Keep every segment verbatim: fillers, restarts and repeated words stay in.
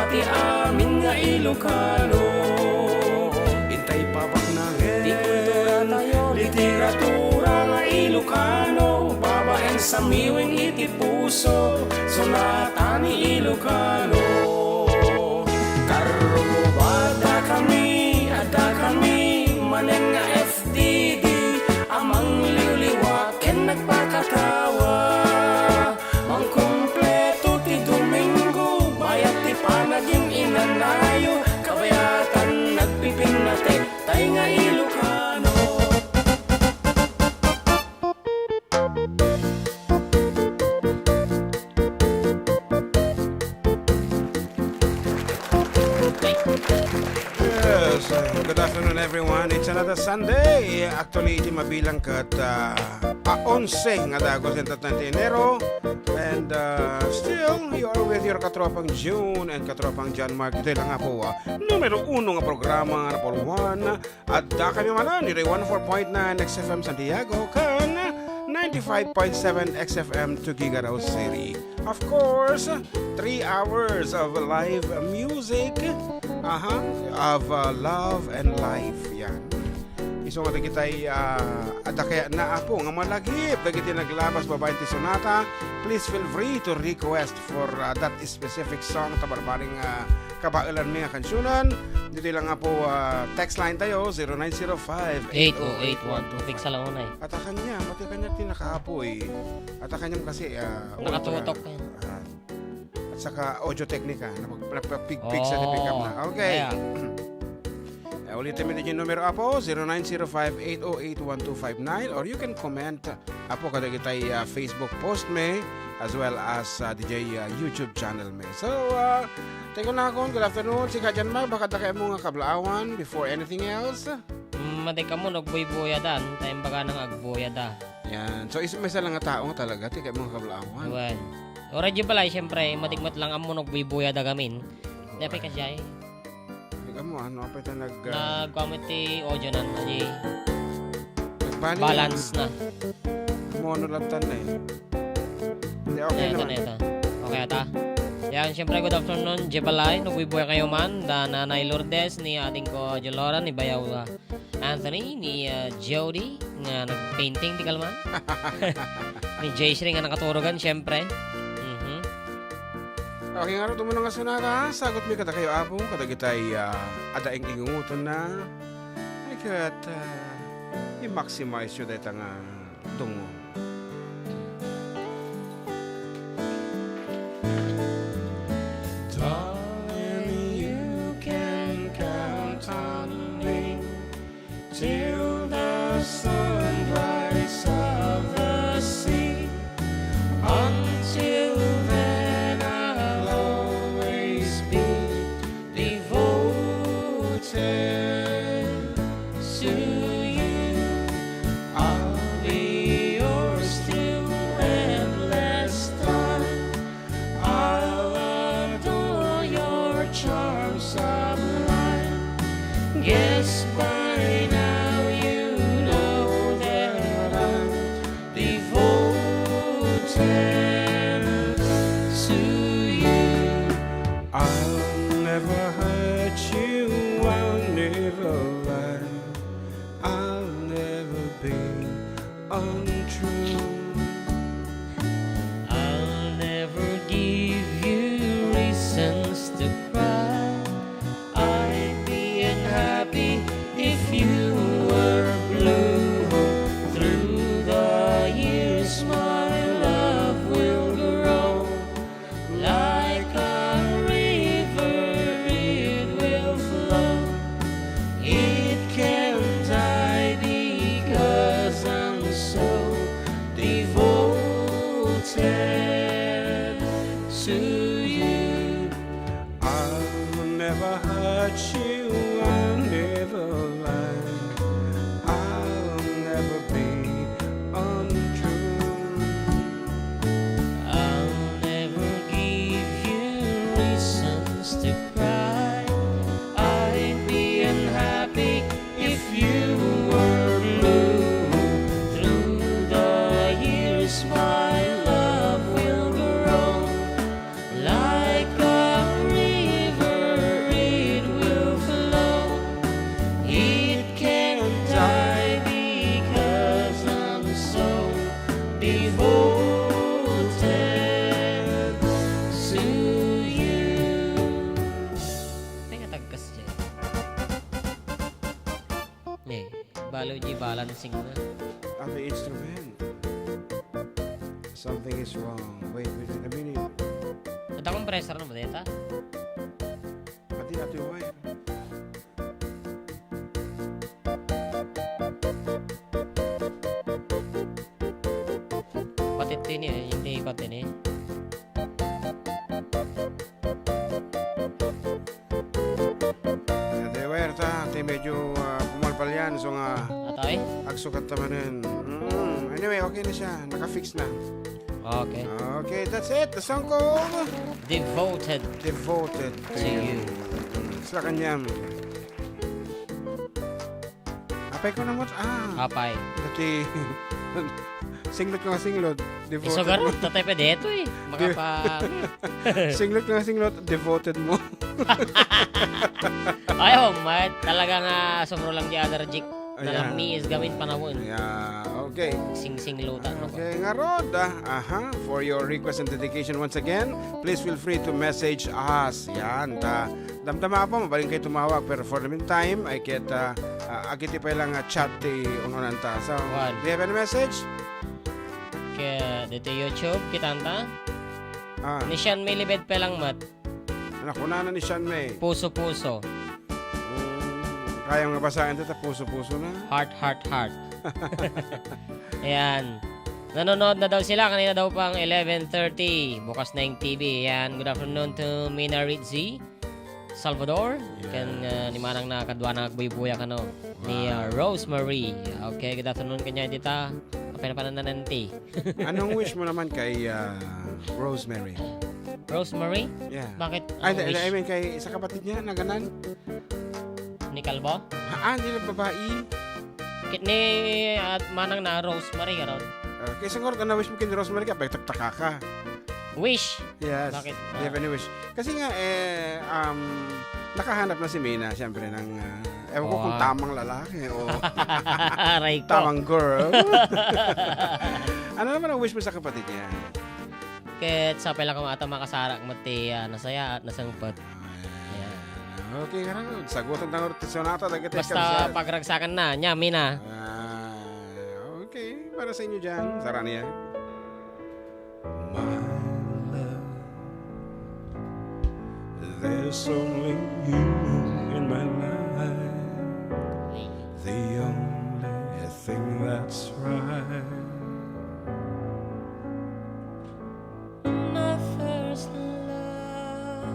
Ti amin nga Ilocano, intay pabaknangen ti kultura tayo, literatura nga Ilocano, babaen sa miwing iti puso, sonata ni Ilocano. Karrubo, adda kami, adda kami, manen nga F D D, a mangliwliwa ken nagpakatawa. Mangkumpleto ti Domingo, bayat ti panagin-inanayo, kabayatan nagpipinnatek, tay nga Ilocano. Yes, uh, good afternoon, everyone. It's another Sunday. Actually, iti mabilang ket, uh, a onse nga dagus iti Enero. And, uh, still, you are with your katropang June and katropang John Mark. Itoy lang nga po, uh, numero uno nga programa, number one. Adda kami manen iti one oh four point nine X F M Santiago ken ninety-five point seven X F M Tuguegarao City. Of course, three hours of live music, aha, of, uh, love and life. Yan. Isu nga dagitay, ah, adda kayatna, Apo, nga malagip dagiti naglabas babaen ti sonata, please feel free to request for, uh, that specific song ta barbareng, uh, kabaelanmi nga kansionan. Ditoy lang nga po, uh, text line tayo, zero nine zero five, eight oh eight one two five. Eight oh eight one two five. Pigsa lang unay. At kanya, pati kanya ti nakaapoy. At kanya kasi, uh, nakatutok ultra, yan. Ah, at saka Audio Technica, napag-, napagpigpig sa, oo, pick up na. Okay. Kaya. Eh, ulitin mi ti numero, Apo, zero nine zero five, eight oh eight, one two five nine, or you can comment, Apo, kadagitay, ah, Facebook post mi, as well as, ah, D J, ah, YouTube channel mi. So, ah, tayo na akon, good afternoon. Sika dyan, ma, baka da kayo mo nga kablaawan before anything else? Mm, matik kamo, nagbuybuyada. Tayo baga nang agbuyada. Yan. So, is-, may isa lang nga tao nga talaga, ti kayo mga kablaawan. Wen. Ora di balay, siyempre, matik met lang amo, nagbuybuyada gamin. Depay ka siya eh. Ikaw mo, ano, apay ta nag, ah, nagkuha mo ti audio nan, adi, nagbalance na. Mono lang tan na eh. Hindi, okay naman. Ito, ito. Okay ata. Yan, siyempre, good afternoon, Jebalay. Nagbuybuyada kayo man. Da Nanay Lourdes, ni ading ko, Jolora, ni Bayaw, ah, Anthony, ni, ah, Jody, nga nagpainting ti kalman. Ni Jayshri nga nakaturogan, siyempre. Mhm. Okay, nga ro, dumo na nga sonata, sagot mi kadakayo, Apo, kadagitay, ah, adda ing-ingungoten na. Ay, ket, ah, i-maximize yo dayta nga dungo. Darling, you can count on me till the sunrise of the sea. Until then, I'll always be devoted to you. I'll be yours through endless time. I'll adore your charm sublime. Guess by now you know that I'm devoted to you. I'll never hurt you, I'll never lie. I'll never be untrue. I'll never give you reasons to cry. I'd be unhappy if you were blue. Through the years, my love will grow. Like a river it will flow, it can't die because I'm so devoted to you. I'll never hurt you, I'll never lie, I'll never be untrue. I'll never give you reasons to cry. I'd be unhappy if you were blue. Through the years, my love will grow. Like a river Balo di balancing na. At the instrument. Something is wrong. Wait, wait, wait a minute. Adda compressor na ba deta? Pati ato yung wire. Pati tini, eh, hindi ko tini. Iti wire ta, ti medyo, ah, pumalpal yan. So nga, Atay? Agsukat ta manen. Mm, anyway, okay na siya. Naka-fix na. Okay. Okay, that's it. The song called Devoted Devoted to to You. You. Mm, sila kanyam. Apay ko namot, ah. Apay. Dati, singlot nga singlot. Devoted Isugar mo. Tatay pa dito eh. Makapa- Singlot nga singlot, devoted mo. Ay, oh, may talaga nga sumro lang di allergic. Ayan. Nanamiis gamin panawon. Yeah, okay. Singsing luta, no? Okay, nga rod, ah, aha, for your request and dedication once again, please feel free to message us. Yan, ta, damdama pa, mabalin kayo tumawag, pero for the meantime, I get, ah, ah, agiti pa lang, ah, chat ti ununanta. So, One. Do you have any message? Kaya dito YouTube, kitanta? Ah. Ni Sean May Libed pa lang mat. Anak, kunana ni Sean May. Puso-puso. Mm, kaya nga basahin ito, ta puso-puso na. Heart, heart, heart. Ayan. Nanonood na daw sila. Kanina daw pang eleven thirty. Bukas na yung T V. Ayan. Good afternoon to Mina Ritzy Salvador. Yes. Kan, uh, ni Manang na kadwa na agbuybuya kano. Ni, uh, Wow. Rosemary. Okay, good afternoon kanya dita. Apay na panananan ti. Anong wish mo naman kay, ah, Rosemary? Rosemary? Yeah. Bakit Ay, ang hindi, wish? I mean, kay sa kapatid niya, naganan? Ni Kalbo? Ah, hindi lang babae. Kit ni, at manang na Rosemary, gano'n. Ah, kay siguro ka na-wish mo kay Rosemary ka, pagtaktaka ka. Wish? Yes. Bakit? Do you have Ah. any wish? Kasi nga, eh, um, nakahanap na si Mina, siyempre, ng, ah, ewan ko kung Wow. tamang lalaki o Aray ko. tamang girl. Ano naman ang wish mo sa kapatid niya? Ket sapay lang kung ata makasarak met ti, ah, nasaya at nasangpet. Ayan. Okay, karang, sagutan ta nga ti sonata, dagiti Basta kabsat. pagragsakan na, nya, Mina. Ah, okay, para sa inyo dyan, Sarania. My love, there's only you in my life. The only thing that's right. My first love,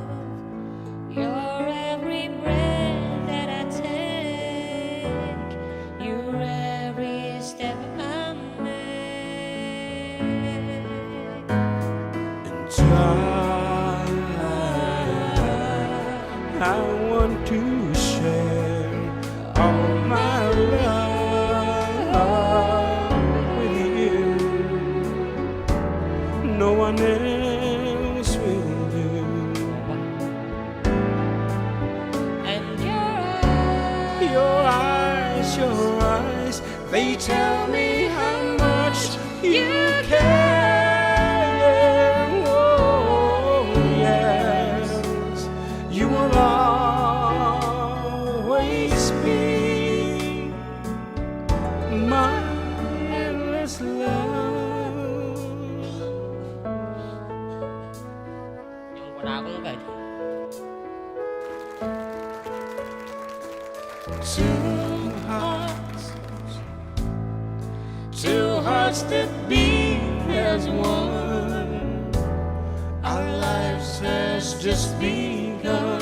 your every breath that I take, your every step I make. And I, I want to share all my love with you. No one else will do. And your eyes, your eyes, your eyes, they tell me how much you care. Oh, yes, you will always be my endless love. Yung wala akong guide. Two hearts, two hearts that beat as one. Our lives has just begun.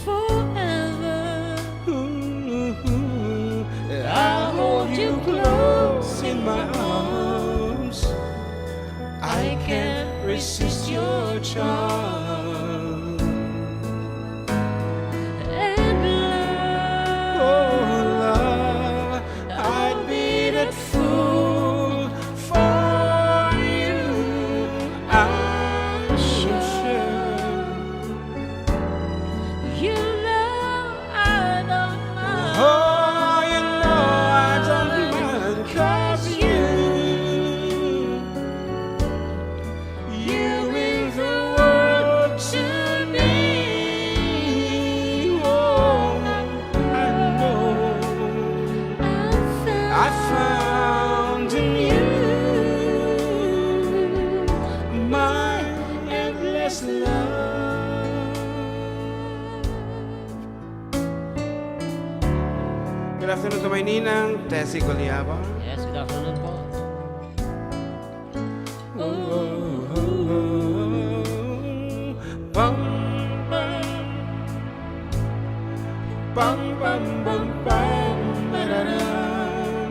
Forever, I hold you close in my arms. I can't resist your charm. And love, oh, love, I'd be that fool for you, I'm sure. You know I don't mind. Oh, you know I don't mind, 'cause you Good afternoon to my ninang, Tessie Gulyaba. Yes, good afternoon po. Bam, bam. Bam, bam, bam, bam, bararam.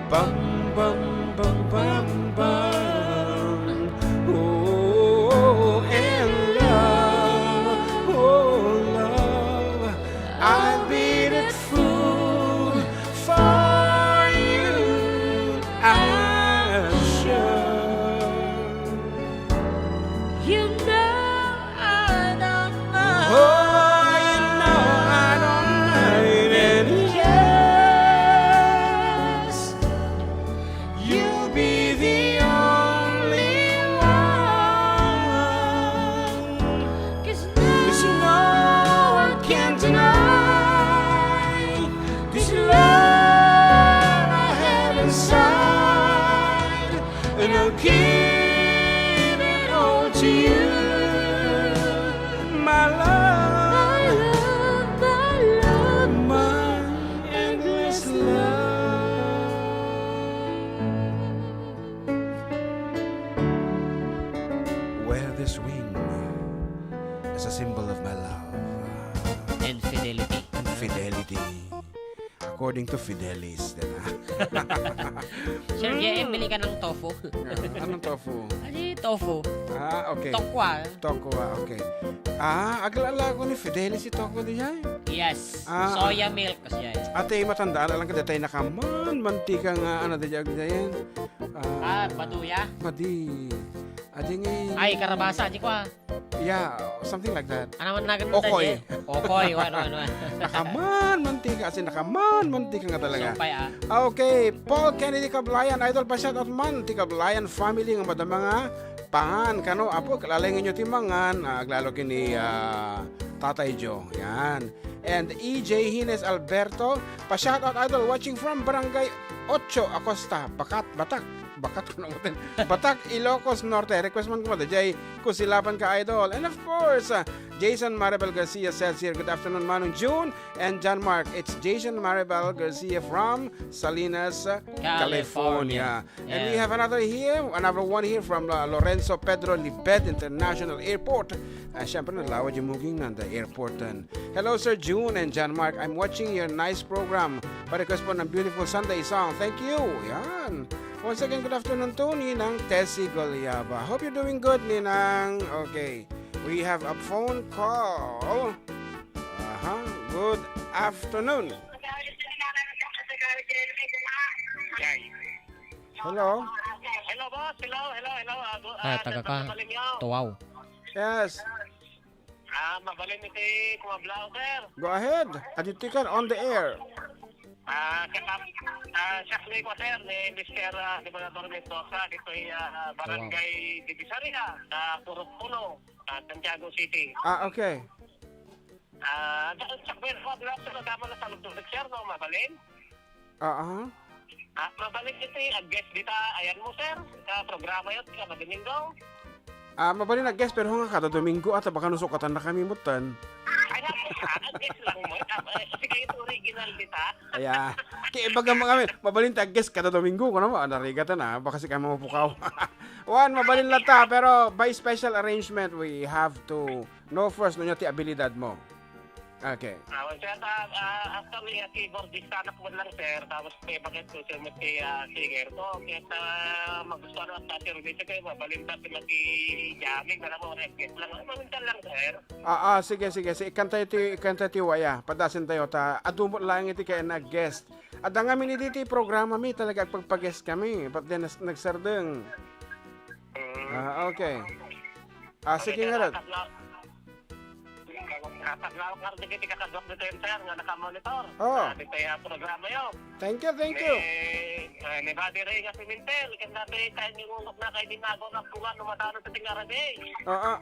Bam, bam, bam, bam, bam. Oh, and love, oh, love, I'd be the fool for you, I'm sure. You know I don't mind. Oh, you know I don't mind. And yes, you'll be the only one. 'Cause no one can deny this love I have inside. And I'll give it all to you, my love, my love, my love, my endless love. Wear this ring as a symbol of my love. And fidelity. And fidelity. According to Fidelis, di ba? Sir J M, bili ka ng tofu. Ah, anong tofu? Ano yung tofu? Ah, okay. Tokwa. Tokwa, okay. Ah, aglala ko ni Fidelis si tokwa di jay? Yes. Ah, Soya ah. milk kasi yan. Ate, matandaan na lang ka, datay nakaman, mantika nga, ano, di jay, di jay yan? Ah, Ah, batuya? Madi. Adi nga. Ay, karabasa, di ko ah. Yeah, something like that. Ano man nagan mo Okoy. Okoy, wan, wan, wan. Nakaman, mantika, as in, nakaman, mantika nga talaga. Sumpay, ah. Okay, Paul Kennedy Kablayan, idol, pa-shoutout man, ti Kablayan family nga madama nga pangan, kano, apo, kalalaingan nyo ti mangan, ah, aglalo kini, ah, Tatay Joe. Yan. And E J Hines Alberto, pa-shoutout, idol, watching from Barangay Ocho Acosta, Bacat, Batac, Bacat, ano mo din? Batac, Ilocos Norte. Request man ko, Tatay Joe. Kusilapan ka, idol. And of course, uh, Jason Maribel Garcia says here, "Good afternoon, Manong June and John Mark. It's Jason Maribel Garcia from Salinas, uh, California. California." And we Yeah. have another here, another one here from, uh, Lorenzo Pedro Libed International Airport. Ah, syempre, nalawad yung muging nanda airport. And hello, Sir June and John Mark. I'm watching your nice program. Pa-request po ng beautiful Sunday song. Thank you. Yan. Once again, good afternoon to Ninang Tessie Goliaba. Hope you're doing good, Ninang. Okay. We have a phone call. Aha. Good afternoon. Hello? Hello, boss. Hello, hello, hello. Ah, gu-, Ah, ah, taga Sir ka. Pablo Balinyo. Tuaw. Yes. Ah, mabalin iti kumablao, sir. Go ahead. Adito ka on the air. Ah, siya ka, ah, siya ni ko, sir, ni Mister, ah, Gobernador Mendoza, dito ay, ah, Barangay Divisoria, sa Purok Uno, ah, Santiago City. Ah, okay. Ah, da-, siya ko, sir, kumablao, sir, tama na sa lugtong, sir, no, mabalin? Ah, ah. Ah, mabalin iti, ah, guest dita, ayan mo, sir, sa programa yun, sa Domingo. Ah, mabalin a guest, pero nga kada Domingo, ata baka nusukatan na kami mutan. Ay, nga, ah, ang guest lang mo. Ah, eh, sige, ito original kita. Aya. Kaya ibaga mo kami, mabalin ta guest kada Domingo, kuno mo, ah, narigatan na, baka si kami mapukaw. Wan, mabalin lang ta, pero by special arrangement, we have to know first, no, ti abilidad mo. Okay. Ah, well, sir, ah, ah, actually, ah, keyboardista na ko lang, sir. Tapos, may bakit ko, sir, may, ah, singer ko. Kaya, ah, magustuhan ko ang service ko, eh, mabalin ta, pinag-i-jamming, alam mo, request lang. Ay, maminsan lang, sir. Ah, ah, sige, sige, sige. Ikanta iti, ikanta iti waya. Padasen tayo ta. Adu met laeng iti kaya nag-guest. Adda ngamin iti, iti programa mi, talaga agpagpa-guest kami. But then, nas-, nagsardeng. Mm. Ah, okay. Ah, sige nga, Rod. Nataglawak nga dagiti kakaduak ditoy, sir, nga nakamonitor. Oo. Ah, ditoy, ah, programa yo. Thank you, thank you. Ni, ah, ni Buddy Ray nga si Mintel, ken dati tayo ni Ngungok na kay Dinago na Pulan, no, matano sa Tingarani. Oo.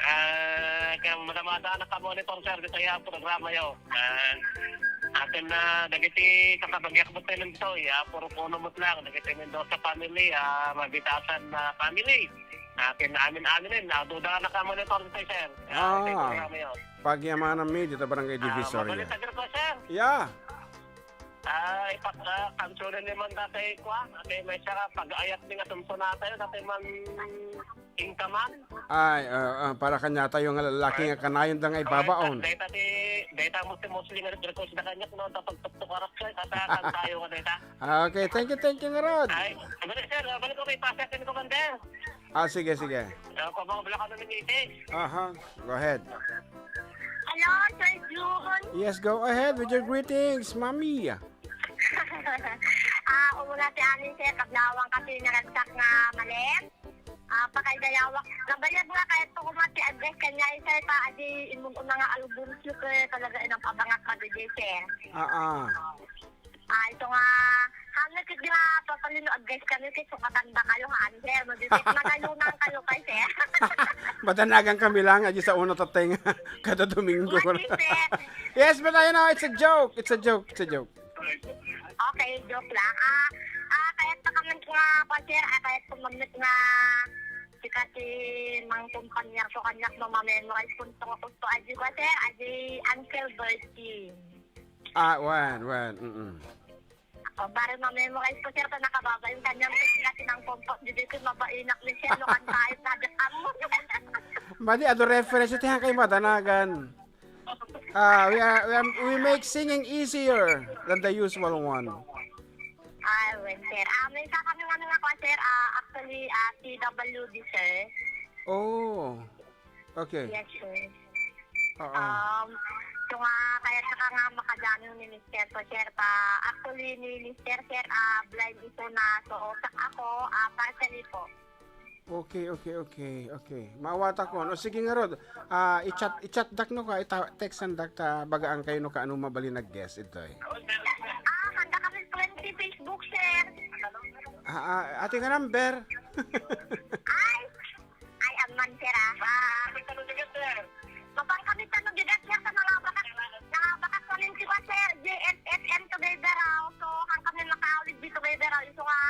Ah, kaya madamada na ka-monitor, sir, dito ya programa yo. Ah, atin na, dagiti kakabagyak mo tayo nito, ya, puro puno mo lang, dagiti Mendoza family, ah, Mabitasan na family. Akin, amin-amin, eh, naduda na ka monitor, sir. Ah, Ah. Ito yung programa yun. Pagyamananmi dita Barangay Ah, Divisoria. Mabalita, sir, ko, sir. Yeah. Ah, ipak-, ah, kansunan ni man tatay ko, ah. Ate, may siya, pag-ayat ni nga sumsunata yun, ate man, ingkaman. Ay, ah, ah, para kanya tayo nga lalaki nga kanayon da nga ibabaon. Dayta ti, dayta mo ti Muslim nga nag-request na kanya, no, tapos tuktukarak siya, kata kan tayo nga dayta. Ah, okay, thank you, thank you, nga Rod. Ay, balik, sir, balik ko kay Pastor, kay Commander. Ah, sige, sige. Ah, pabawala ka naman, ite. Aha, go ahead. Hello, Sir Jun. Yes, go ahead with your greetings, Mami. Ah, umuna ti amin, sir, paglawang kasi naragsak nga malet. Ah, pakaidayawak. Nabayag nga kahit po kumati address kanya, sir, pa, adi, imong una nga album, sir, talaga inang pabangak ka, D J, sir. Ah, ah. Ah, ito nga, hanggang ket di nga papalino address kami ket sukatan da kayo, ha, Angel? Mabibit, magayunan kayo kay sir. Madanagan kami lang, adi sa uno tatay nga, kada Domingo. What is it? Yes, but I know, it's a joke. It's a joke. It's a joke. Okay, joke lang. Ah, ah, kaya pa kami nga pa, sir, ah, kaya pa magnet nga si kasi mang kumpanyar ko kanyak no mamemorize kun to nga kusto aji ko, sir, aji Uncle Bertie. Ah, wen, wen, mm. O, baro ma-memorize ko, sir, ta nakababa yung kanyang sila sinangkumpot. Di ko mabainak ni sir, no, kan tayo, project amo. Madi, adu reference, iti hangkay madanagan. Ah, we are, we are, we make singing easier than the usual one. Ah, well, sir. Ah, may isa kami ano nga ko, sir. Ah, actually, ah, P W D, sir. Oh. Okay. Yes, sir. Oo. Um, so nga, kaya saka nga makadami ni Mister ko, sir, pa, actually, ni Mister, sir, ah, blind ito na, so, sa ako, ah, partially po. Okay, okay, okay, okay. Maawat ako. O, sige nga, Rod. Ah, i-chat, i-chat dak no ka, ita-, textan dak ta bagaan kayo no ka ano mabalin nag-guess itoy. Ah, handa kami twenty Facebook, sir. Ah, ah, ati nga number? Ay, Ay, amman, sir, ah. Ah, kami tano bigat, sir. Mapang kami tano bigat, sir, sa mga bakat, mga bakat kami, sir, sir, J S S M together, ah. So, hang kami makaawid dito together, ah. Isu nga,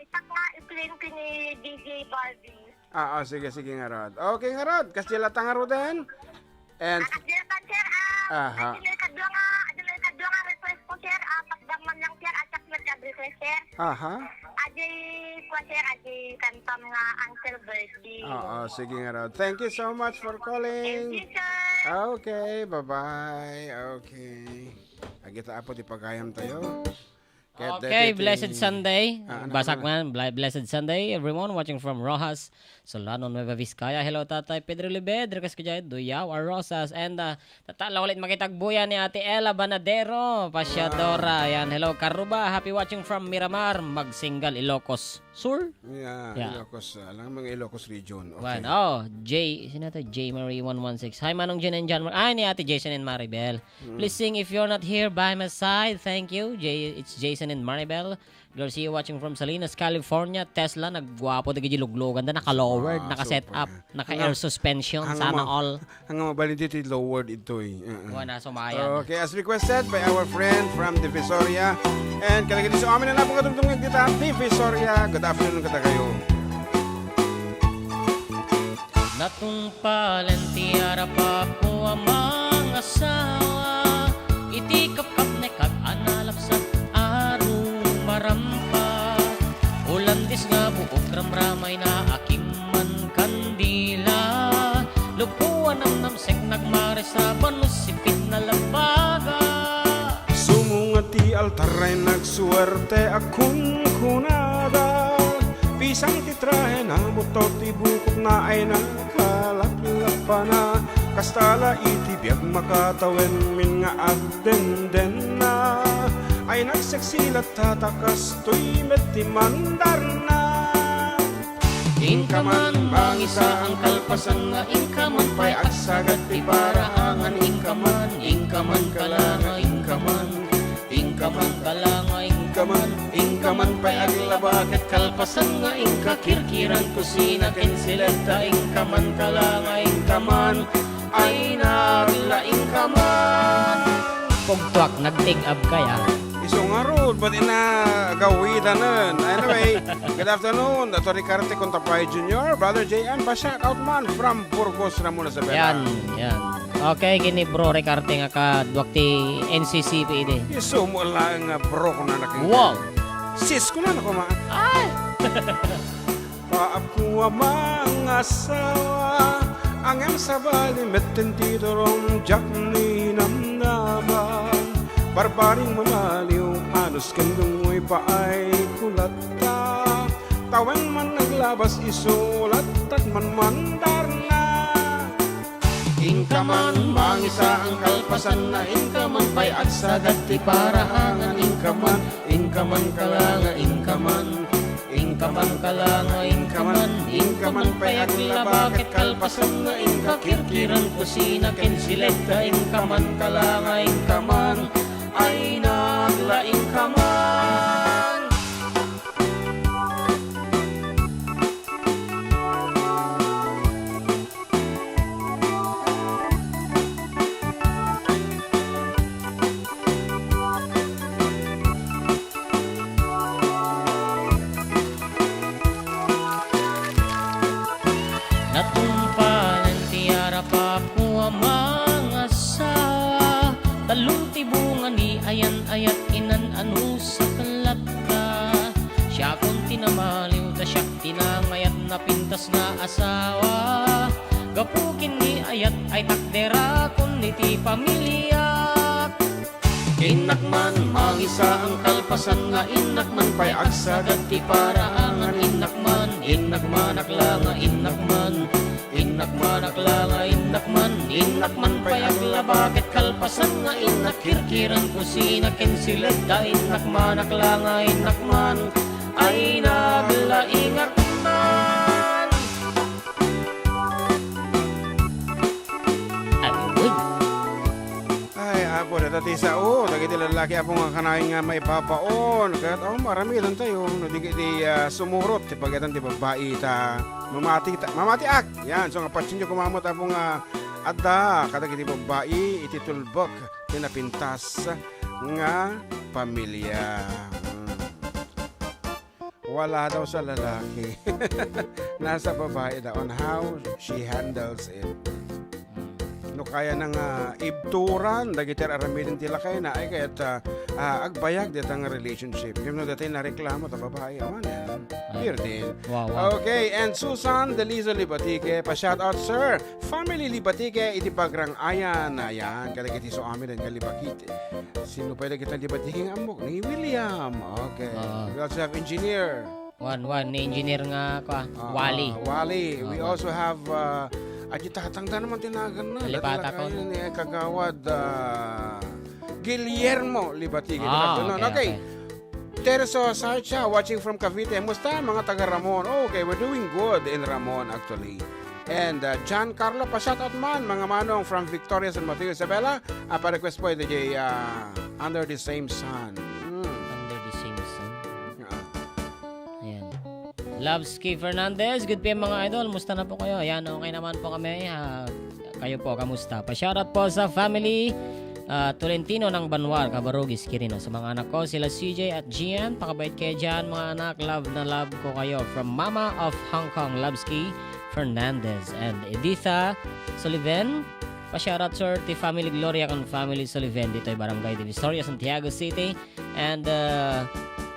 itak nga, i-claim ko ni D J Barbie. Ah, ah, sige, sige nga, Rod. Okay nga, Rod. Kasdila ta nga, Roden. And At sir, sir, ah, Aha. Adunay kadua nga, adunay kadua nga request ko, sir, ah, pagdamman lang, sir, at saka nag-request, sir. Aha. Ajay, kwa, sir, ajay, kantam nga Uncle Bertie. Oo, sige nga raw. Thank you so much for calling. Thank you, sir. Okay, bye-bye. Okay. Agita apo ti pagayam tayo. Ket Okay, daytoy ti blessed Sunday. Ah, ano Basak ka na? Man, bla-, blessed Sunday, everyone watching from Roxas, Solano, Nueva Vizcaya. Hello, Tatay Pedro Libed. Request ko dyan, Duyaw, Arrozas. And, uh, tatala ulit makitagbuya ni Ate Ella Banadero, Pasyadora. Wow. Ayan, hello, Karuba. Happy watching from Miramar, Magsingal, Ilocos Sur. Yeah, Yeah. Ilocos, uh, lang mga Ilocos region. Okay. Wan, oh, J, sino to? J Marie one one six. Hi, Manong Jen and John Mar-, ay, ni Ate Jason and Maribel. Mm. Please sing If You're Not Here By My Side. Thank you. J-, it's Jason and Maribel Garcia watching from Salinas, California. Tesla, nagguapo dagiti luglugan da, naka-lowered, Ah, naka-set super. Up, naka-air Hanggang, suspension, hanggang sana ma-, all. Hanggang mabalin dito yung lowered ito eh. Uh-uh. Wala, sumayan. Okay, as requested by our friend from Divisoria. And kalagay di sa amin na napakatungtungin kita, Divisoria. Good afternoon kada kayo. Natungpalan ti arapako a mangasawa, iti kapkapnek a nalapsat a rumarampa. Ulandis nga buok ramramayna a kimman kandila, lupo a namnamsek nagmares a banus sipid na labaga. Sumunga ti altar ay nagsuerte a kunkunada, pisang ti trahena, buttot ti bukotna ay nakalaplapana. Kasta la iti biag makatawen min nga agdendenna, ay nagseksi latta ta kastoy met ti mandarna. Inka man mangisaan kalpasan nga inka man pay agsagat ti paraangan, inka man, inka man kala nga inka man, inka man kala nga inka man, inka man pay aglaba ket kalpasan nga inka kirkiran kusina ken siletta, inka man kala nga inka man, ay nagla inka man. Pugtuak, nagtig-ab kaya. So, ngarud, ba't ina gawidanen? Anyway, good afternoon, Doctor Ricarte Contapay Junior, Brother J M, pa-shout out man from Burgos, Ramon Isabela. Yan, yan. Okay, kini Bro Ricarte nga kaduak ti N C C P D. Isu mo lang nga bro ko na nakin. Wow! Sis ko na na kuma. Ay! Paapko a mangasawa, ngem sabali met ti turong diak ninamnaman. Barbaring mamaliw, anus ken dungoy paay ko latta. Tawen man naglabas isu, lattak man mandarna. Inka man mangisaan kalpasanna, inka man pay agsagad ti paraangan, inka man, inka man kalanga, inka man. Inka man kalanga, inka man, inka man pay aglaba ket kalpasanna, inka kirkiran kusina ken siled ta, inka man kalanga, inka man ay nagla, inka man. Natungpalan ti arap, Apo, a mangasawa. Talon ti bunga ni ayan-ayat, inan-anusak latta. Siakon ti namaliw, ta siak ti nangayat, napintas nga asawa. Gapu ken ni ayat ay takderakon iti pamiliak. Innak man mangisaan kalpasanna, innak man pay agsagad ti paraangan, innak man, innak man aglanga, innak man, innak man aglanga, innak man, innak man pay aglaba ket kalpasanna, innak kirkiran kusina ken siled ta, innak man aglanga, innak man ay naglaingak man. Ay, uy. Ay, Apo, data ti sao, dagiti lallaki, Apo, nga kanayon nga maipapaon. Ket, oh, maramidan tayo, no, di, di, ah, sumurot ti pagayatan ti babbai ta mamati, ta, mamatiak. Yan, so nga patsyon yo kumamot, Apo, nga adda kadagiti babbai iti tulbek ti napintas nga pamilia. Hmm. Wala daw sa lalaki. Nasa babae daw on how she handles it. No kaya na nga ibturan dagiti aramiden ti lakayna, ay kayat, ah, ah, agbayag dita nga relationship. Ngem no dati nareklamo ta babae, awan yan. Ay. Dear din. Wow, wow. Okay, and Susan Delizo Libatique, pa-shout out, sir. Family Libatique, iti pagrang-ayan. Ayan, kadagiti so amin nga Libakite. Sino pay dagita Libatiking ammok? Ni William. Okay. Oo. We also have engineer. Wan, wan, ni engineer nga, kwa, Ah, Wally. ah, Wally. Ah, We Wally. also have, ah, adi tatang da naman tinagan na. Nalipata Dati ko. kayo ni Kagawad, ah, Guillermo Libatigue. Ah, Dati, no? okay, Okay. okay. Terso Sarcha, watching from Cavite. Musta, mga taga Ramon? Okay, we're doing good in Ramon, actually. And, uh, John Carlo, pa-shoutout man, mga manong from Victoria, San Mateo, Isabela. Ah, pa-request po ito, Jay, ah, Under the Same Sun. Mm. Under the Same Sun. Ah. Ayan. Loves Key Fernandez, good P M, mga idol. Musta na po kayo? Ayan, okay naman po kami. Ah, kayo po, kamusta? Pa-shoutout po sa family, ah, Tolentino ng Banwar, Cabarugis, Quirino. Sa mga anak ko, sila C J at Gian. Pakabait kayo dyan, mga anak. Love na love ko kayo. From Mama of Hong Kong, Loves Key Fernandez and Editha Sullivan. Pa-shoutout, sir, ti family Gloria kan family Sullivan ditoy Barangay Divisoria, Santiago City. And, uh,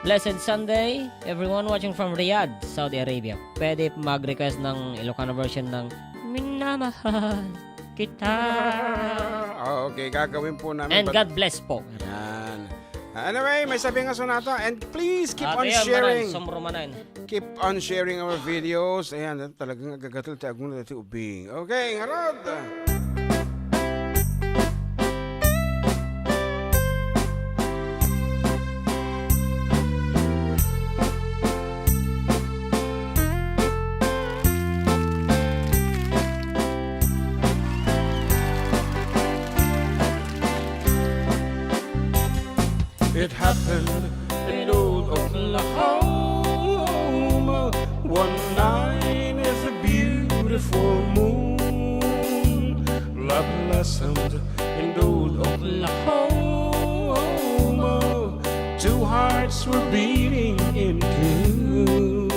blessed Sunday, everyone watching from Riyadh, Saudi Arabia. Pwede mag-request ng Ilocano version ng Minamahal Kita. Ah, okay, gagawin po namin. And But God bless po. Yan. Ah, anyway, may sabi nga sonata. And please keep Ah, on tayo, sharing. Manan, Somro Manan. Keep on sharing our videos. Ayan, talagang agagatel ti aguna ti ubing. Okay, ngarud. It happened in old Oklahoma. One night is a beautiful moon. Love blossomed in old Oklahoma. were beating in tune.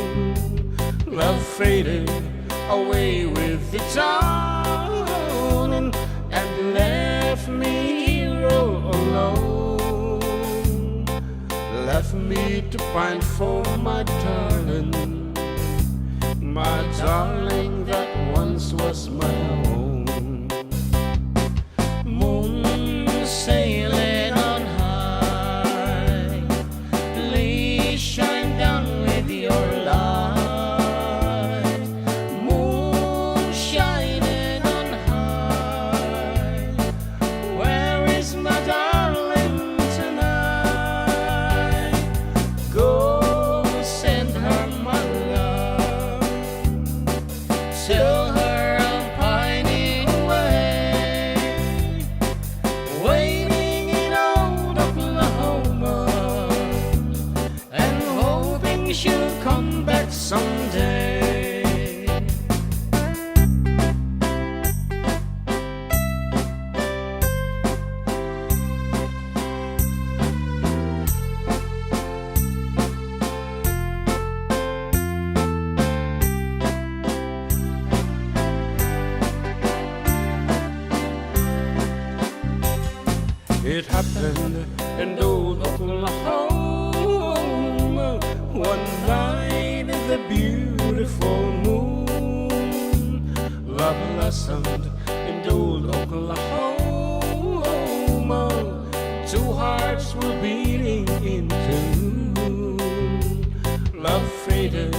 Love faded away with the dawn and left me here all alone. Left me to pine for my darling, my darling that once was my own. Moon sailing on high, please shine down with your light. Moon shining on high, where is my darling tonight? Go send her my love. Tell her I'm pining away, waiting in old Oklahoma, and hoping she'll come back someday. It happened in old Oklahoma. One night, the beautiful moon, love blossomed in old Oklahoma. Two hearts were beating in tune. Love faded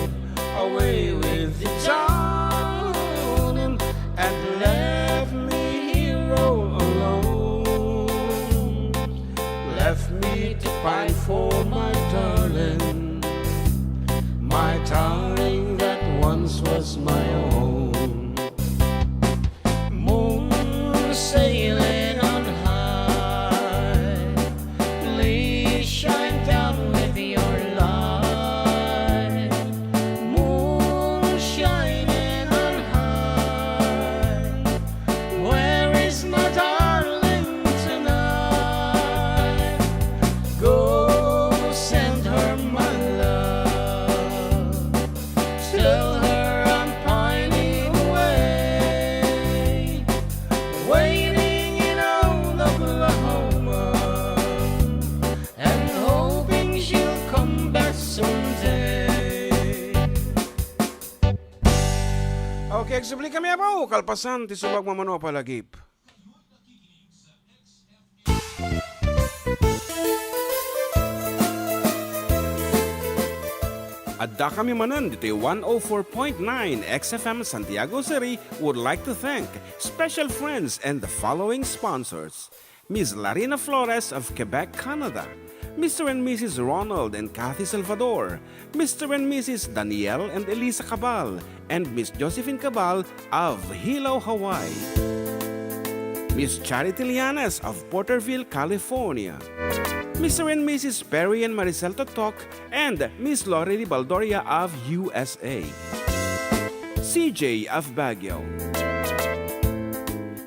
away with the dawn and left me here all alone. Left me to pine for my darling, my darling that once was my own. Moon sailing on high, please shine down with your light. Moon shining on high, where is my darling tonight? Go send her my love. Tell her I'm pining away, waiting in old Oklahoma, and hoping she'll come back someday. Okay, agsubli kami, apo, kalpasan ti subag mamano a palagip. Adda kami manen ditoy one oh four point nine X F M Santiago City would like to thank special friends and the following sponsors: Miss Larina Flores of Quebec, Canada, Mister and Missus Ronald and Kathy Salvador, Mister and Missus Daniel and Elisa Cabal, and Miss Josephine Cabal of Hilo, Hawaii. Miss Charity Lianes of Porterville, California. Mister and Missus Perry and Maricel Totok and Miss Lorely Baldoria of U S A. C J of Baguio.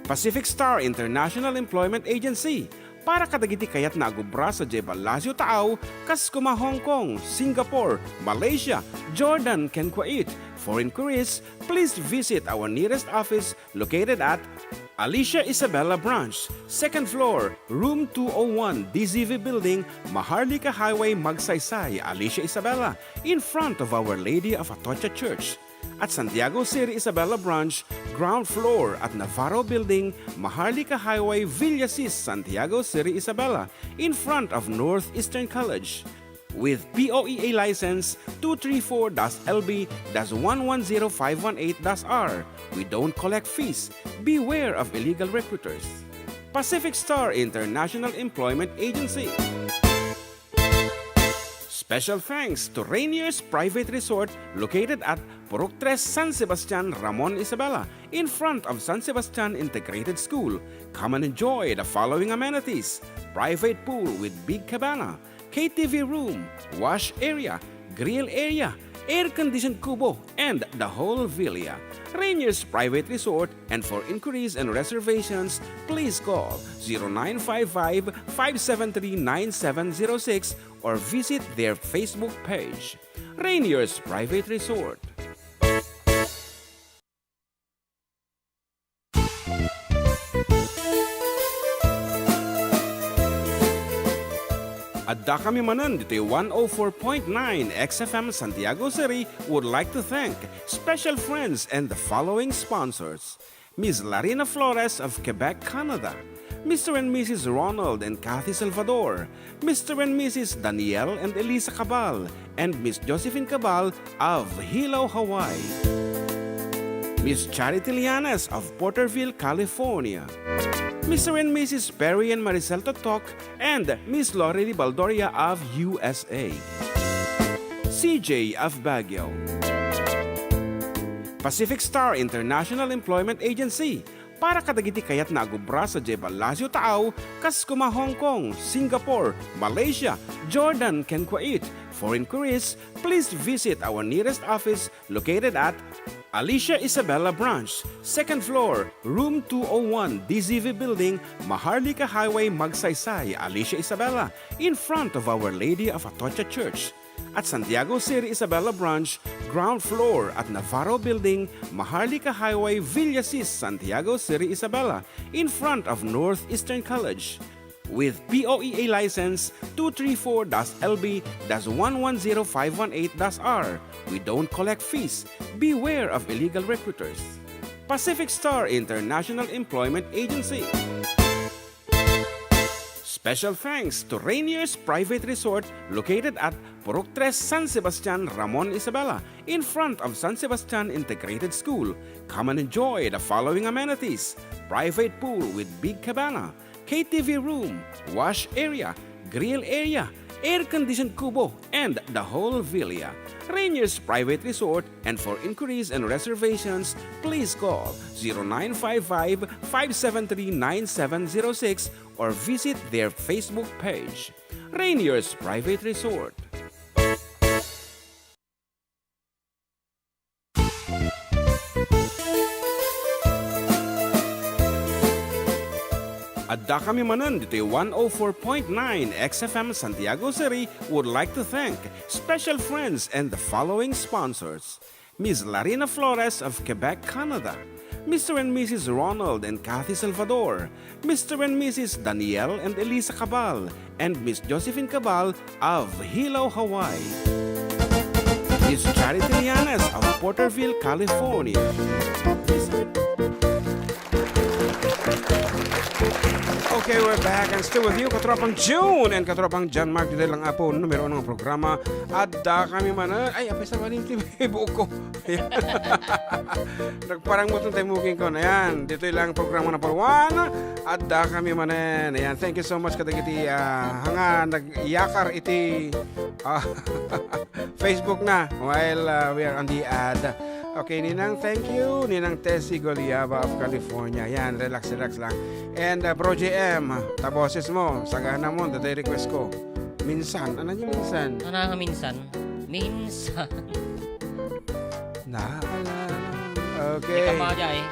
Pacific Star International Employment Agency, para kadagiti kayatna a gubra sadiay Palacio Taaw, kas kuma Hong Kong, Singapore, Malaysia, Jordan, ken Kuwait. For inquiries, please visit our nearest office located at Alicia Isabela Branch, second floor, room two oh one, D Z V Building, Maharlika Highway, Magsaysay, Alicia Isabela, in front of Our Lady of Atocha Church. At Santiago City Isabela Branch, ground floor at Navarro Building, Maharlika Highway, Villasis, Santiago City Isabela, in front of Northeastern College. With P O E A license two three four dash L B dash one one zero five one eight dash R, we don't collect fees. Beware of illegal recruiters. Pacific Star International Employment Agency. Special thanks to Rainier's Private Resort located at Purok Tres, San Sebastian, Ramon Isabela, in front of San Sebastian Integrated School. Come and enjoy the following amenities: private pool with big cabana, K T V room, wash area, grill area, air-conditioned kubo, and the whole villa. Rainier's Private Resort, and for inquiries and reservations, please call zero nine five five, five seven three, nine seven zero six or visit their Facebook page. Rainier's Private Resort. Addakami manen ditoy one oh four point nine X F M Santiago City would like to thank special friends and the following sponsors: Miss Larina Flores of Quebec, Canada, Mister and Missus Ronald and Kathy Salvador, Mister and Missus Daniel and Elisa Cabal, and Miss Josephine Cabal of Hilo, Hawaii. Miss Charity Lianes of Porterville, California. Mister and Missus Perry and Maricel Totok and Miss Lorely Baldoria of U S A. C J of Baguio. Pacific Star International Employment Agency, para kadagiti kayatna a agubra sadiay ballasiw taaw, kas koma Hong Kong, Singapore, Malaysia, Jordan, ken Kuwait. For inquiries, please visit our nearest office located at Alicia Isabela Branch, second floor, room two oh one, D Z V Building, Maharlika Highway, Magsaysay, Alicia Isabela, in front of Our Lady of Atocha Church. At Santiago City Isabela Branch, ground floor at Navarro Building, Maharlika Highway, Villasis, Santiago City Isabela, in front of Northeastern College. With P O E A license two three four dash L B dash one one zero five one eight dash R, we don't collect fees. Beware of illegal recruiters. Pacific Star International Employment Agency. Special thanks to Rainier's Private Resort located at Purok Tres, San Sebastian, Ramon Isabela, in front of San Sebastian Integrated School. Come and enjoy the following amenities: private pool with big cabana, K T V room, wash area, grill area, air-conditioned kubo, and the whole villa. Rainier's Private Resort, and for inquiries and reservations, please call zero nine five five, five seven three, nine seven zero six or visit their Facebook page. Rainier's Private Resort. Addakami manen ditoy one oh four point nine X F M Santiago City would like to thank special friends and the following sponsors: Miss Larina Flores of Quebec, Canada, Mister and Missus Ronald and Kathy Salvador, Mister and Missus Daniel and Elisa Cabal, and Miss Josephine Cabal of Hilo, Hawaii. Miss Charity Lianes of Porterville, California. Okay, we're back and still with you, Katropang June and Katropang John Mark. Ditoy lang po, numero uno nga programa. Addakami manen. Ay, apay sa maling ti buko. Nagparangmut na tayo, muking ko. Ayan, ditoy lang programa number one. Addakami manen. Ayan, thank you so much kadagiti, ah, nga nagyakar iti, ah, Facebook na while, ah, we are on the ad. Okay, Ninang, thank you. Ninang Tessie Goliaba of California. Ayan, relax, relax lang. And, ah, Bro J M, ta boses mo, sagana mo, daytoy request ko. Minsan. Ano yung minsan? Ano nga minsan? Minsan. Naalala. May Okay. Kamaja eh.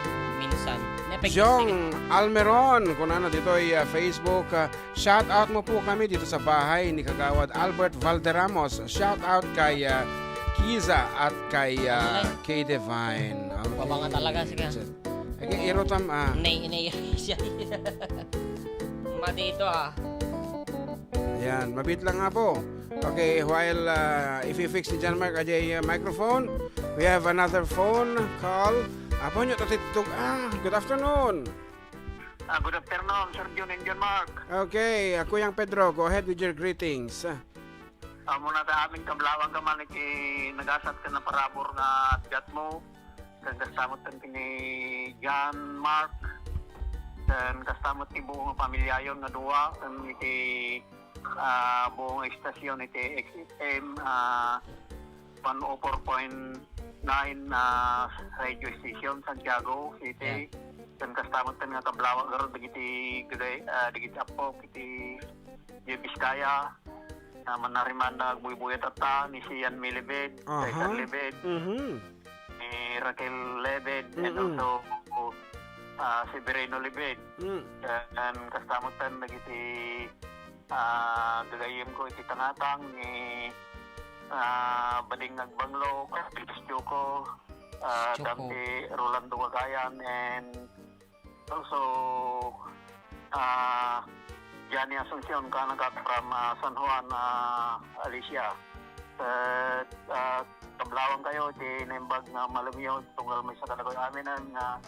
Minsan. May pag- Jong Almeron, kunana ditoy, ah, Facebook, ah, shout out mo po kami dito sa bahay ni Kagawad Albert Valderramos. Shout out kay, ah, Kiza at kay, ah, Ay. Kay Divine. Okay. Pabanga talaga, sige. Sige, irutam, ah. Inay, inay, siya. Mati ito, ah. Ayan, mabit lang nga po. Okay, while, ah, if you fix ni John Mark ajay, ah, microphone, we have another phone call. Apo nyo, tatitog. Ah, good afternoon. Ah, good afternoon, Sir Jun and John Mark. Okay, ah, Kuyang Pedro, go ahead with your greetings. Ah, muna ta amin kablawag ka man iti nagasat ken naparabur nga addatmo. Ken kasta met ken ni John Mark. Ken kasta met ti buong pamilyayon nga dua. Ken iti, ah, buong estasyon iti X F M, ah, one oh four point nine, ah, radio station, Santiago City. Yeah. Ken kasta met ken nga kablawag garud dagiti, ah, dagiti appo, iti Vizcaya. Ah, manariman na agbuybuya tatta, ni Sian Milibid, Aha. Cesar Libid, Mhm. ni Raquel Libid, and Mm-mm. also, ah, Severino Libid. Mm. And kasta met dagiti, ah, gagayyemko iti tangatang ni, ah, Bading Agbanglo, Carlos Chuco, ah, Chuco. Dante Rolando Cagayan, and also, ah, Johnny Asuncion, kanak from, ah, San Juan, ah, Alicia. Ket, ah, kablawangkayo iti naimbag nga malem yo, tunggal maysa kadakayo amin nga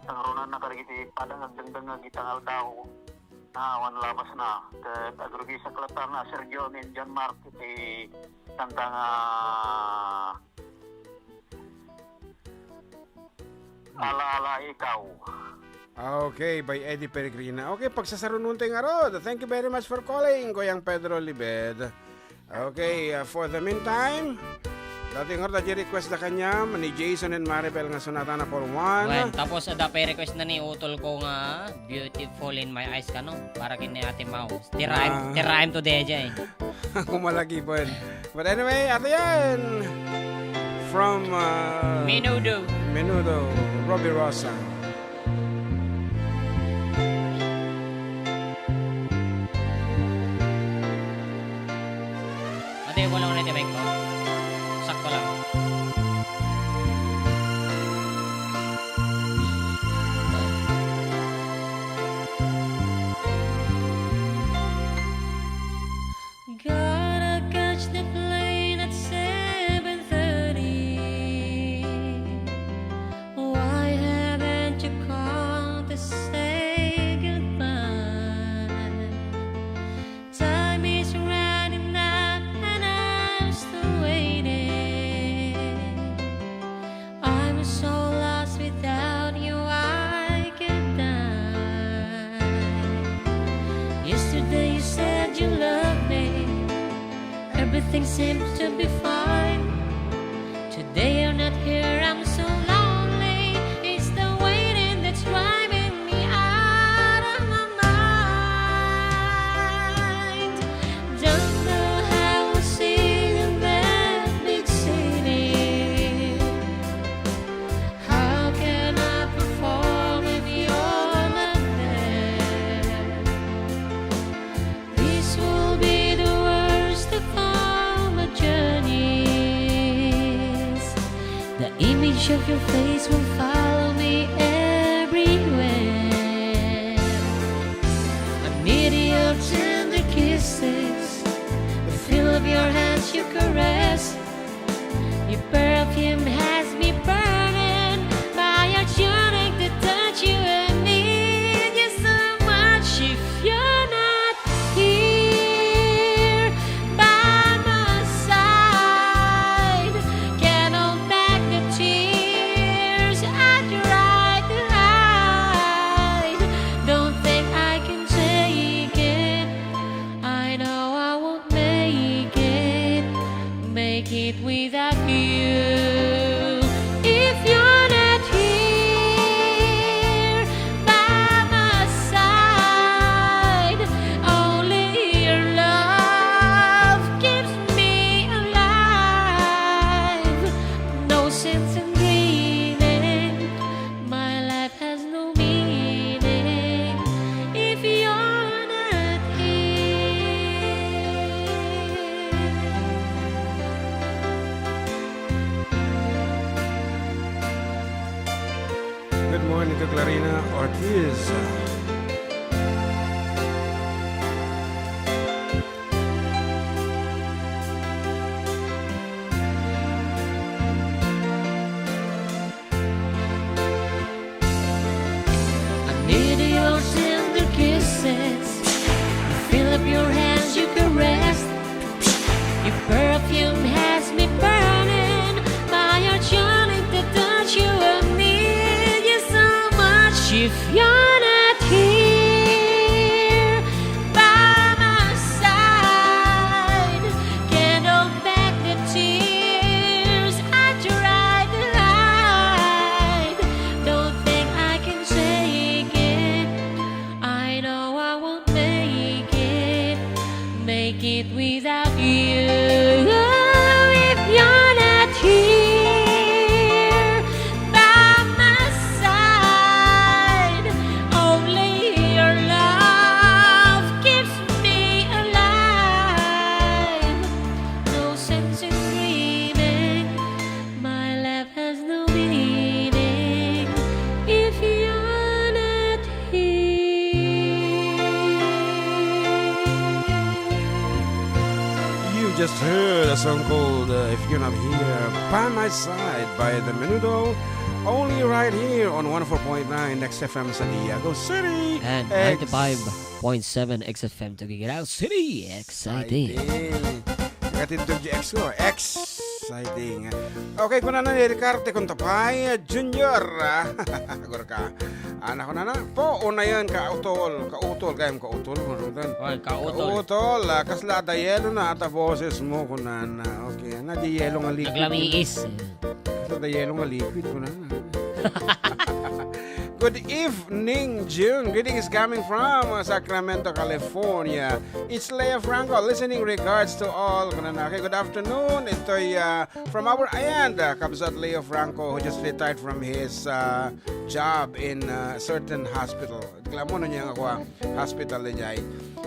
sangrunanna kadagiti padang agdengdengngeg ita nga aldaw. Ah, awan labasna. Ket agrugisak latta nga Sergio and John Mark iti kanta nga Alaala Ikaw. Okay, by Eddie Peregrina. Okay, pagsasarunonto ngarud. Thank you very much for calling, Kuyang Pedro Libed. Okay, uh, for the meantime, dati ngarud, adda request da kaniam ni Jason and Maribel nga sonata na for one. Wen, tapos adda pay request na ni utol ko nga Beautiful in My Eyes kano, para ken ni Ate Mau. Ti rhyme, Ah. ti rhyme to D J. Ako malagipan. But anyway, ato yan. From, uh, Menudo. Menudo, Robbie Rosa. Ate, wala ko na iti mic ko. Sakto lang. Gotta catch the plane at seven thirty. Why haven't you called to say goodbye? Time is running out and I'm still waiting. I'm so lost without you, I could die. Yesterday you said you love me. Everything seems to be fine. Today you're not here, I'm so lonely. It's the waiting that's driving me out of my mind. Don't know how I'll see you in that big city. How can I perform if you're not there? This will be the worst of all my journeys. The image of your face will follow me everywhere. I need your tender kisses, the feel of your hands you caress. Your perfume has me burning. My heart's yearning to touch you. I need you so much. If you're not here by my side, can't hold back the tears I try to hide. Don't think I can take it. I know I won't make it, make it without you. If you're not here by my side, only your love keeps me alive. No sense in dreaming. My life has no meaning if you're not here. Good morning to Clarina Ortiz. I need your tender kisses. I feel up your hands, you caress. Your perfume has me burning. My heart's yearning to touch you. I need you so much. If you're not here by my side, can't hold back the tears I try to hide. Don't think I can take it. I know I won't make it, make it without you. Heard a song called, uh, If You're Not Here By My Side by The Menudo, only right here on one oh four point nine X F M Santiago City. And ninety-five point seven X F M Tuguegarao City. Exciting. Exciting. Katindog di ex ko. Exciting. Okay, kunana ni Ricarte Contapay Junior. Agor ka. Anak ko na na. Po, unayan, kautol. Kautol, gayam kautol. Kautol. Oy, kautol. Kautol, ah, kasla adda yelo na ata boses mo, kunana. Okay, na di yelo nga liquid. Naglamiis. Kasla adda yelo nga liquid, kunana. Good evening, June. Greetings coming from, uh, Sacramento, California. It's Leo Franco. Listening regards to all. Kunana. Okay, good afternoon. Ito'y, uh, from our end, uh, Kabsat Leo Franco, who just retired from his, uh, job in, uh, certain hospital. Reklamo na niya nga kuwa, hospital na jay.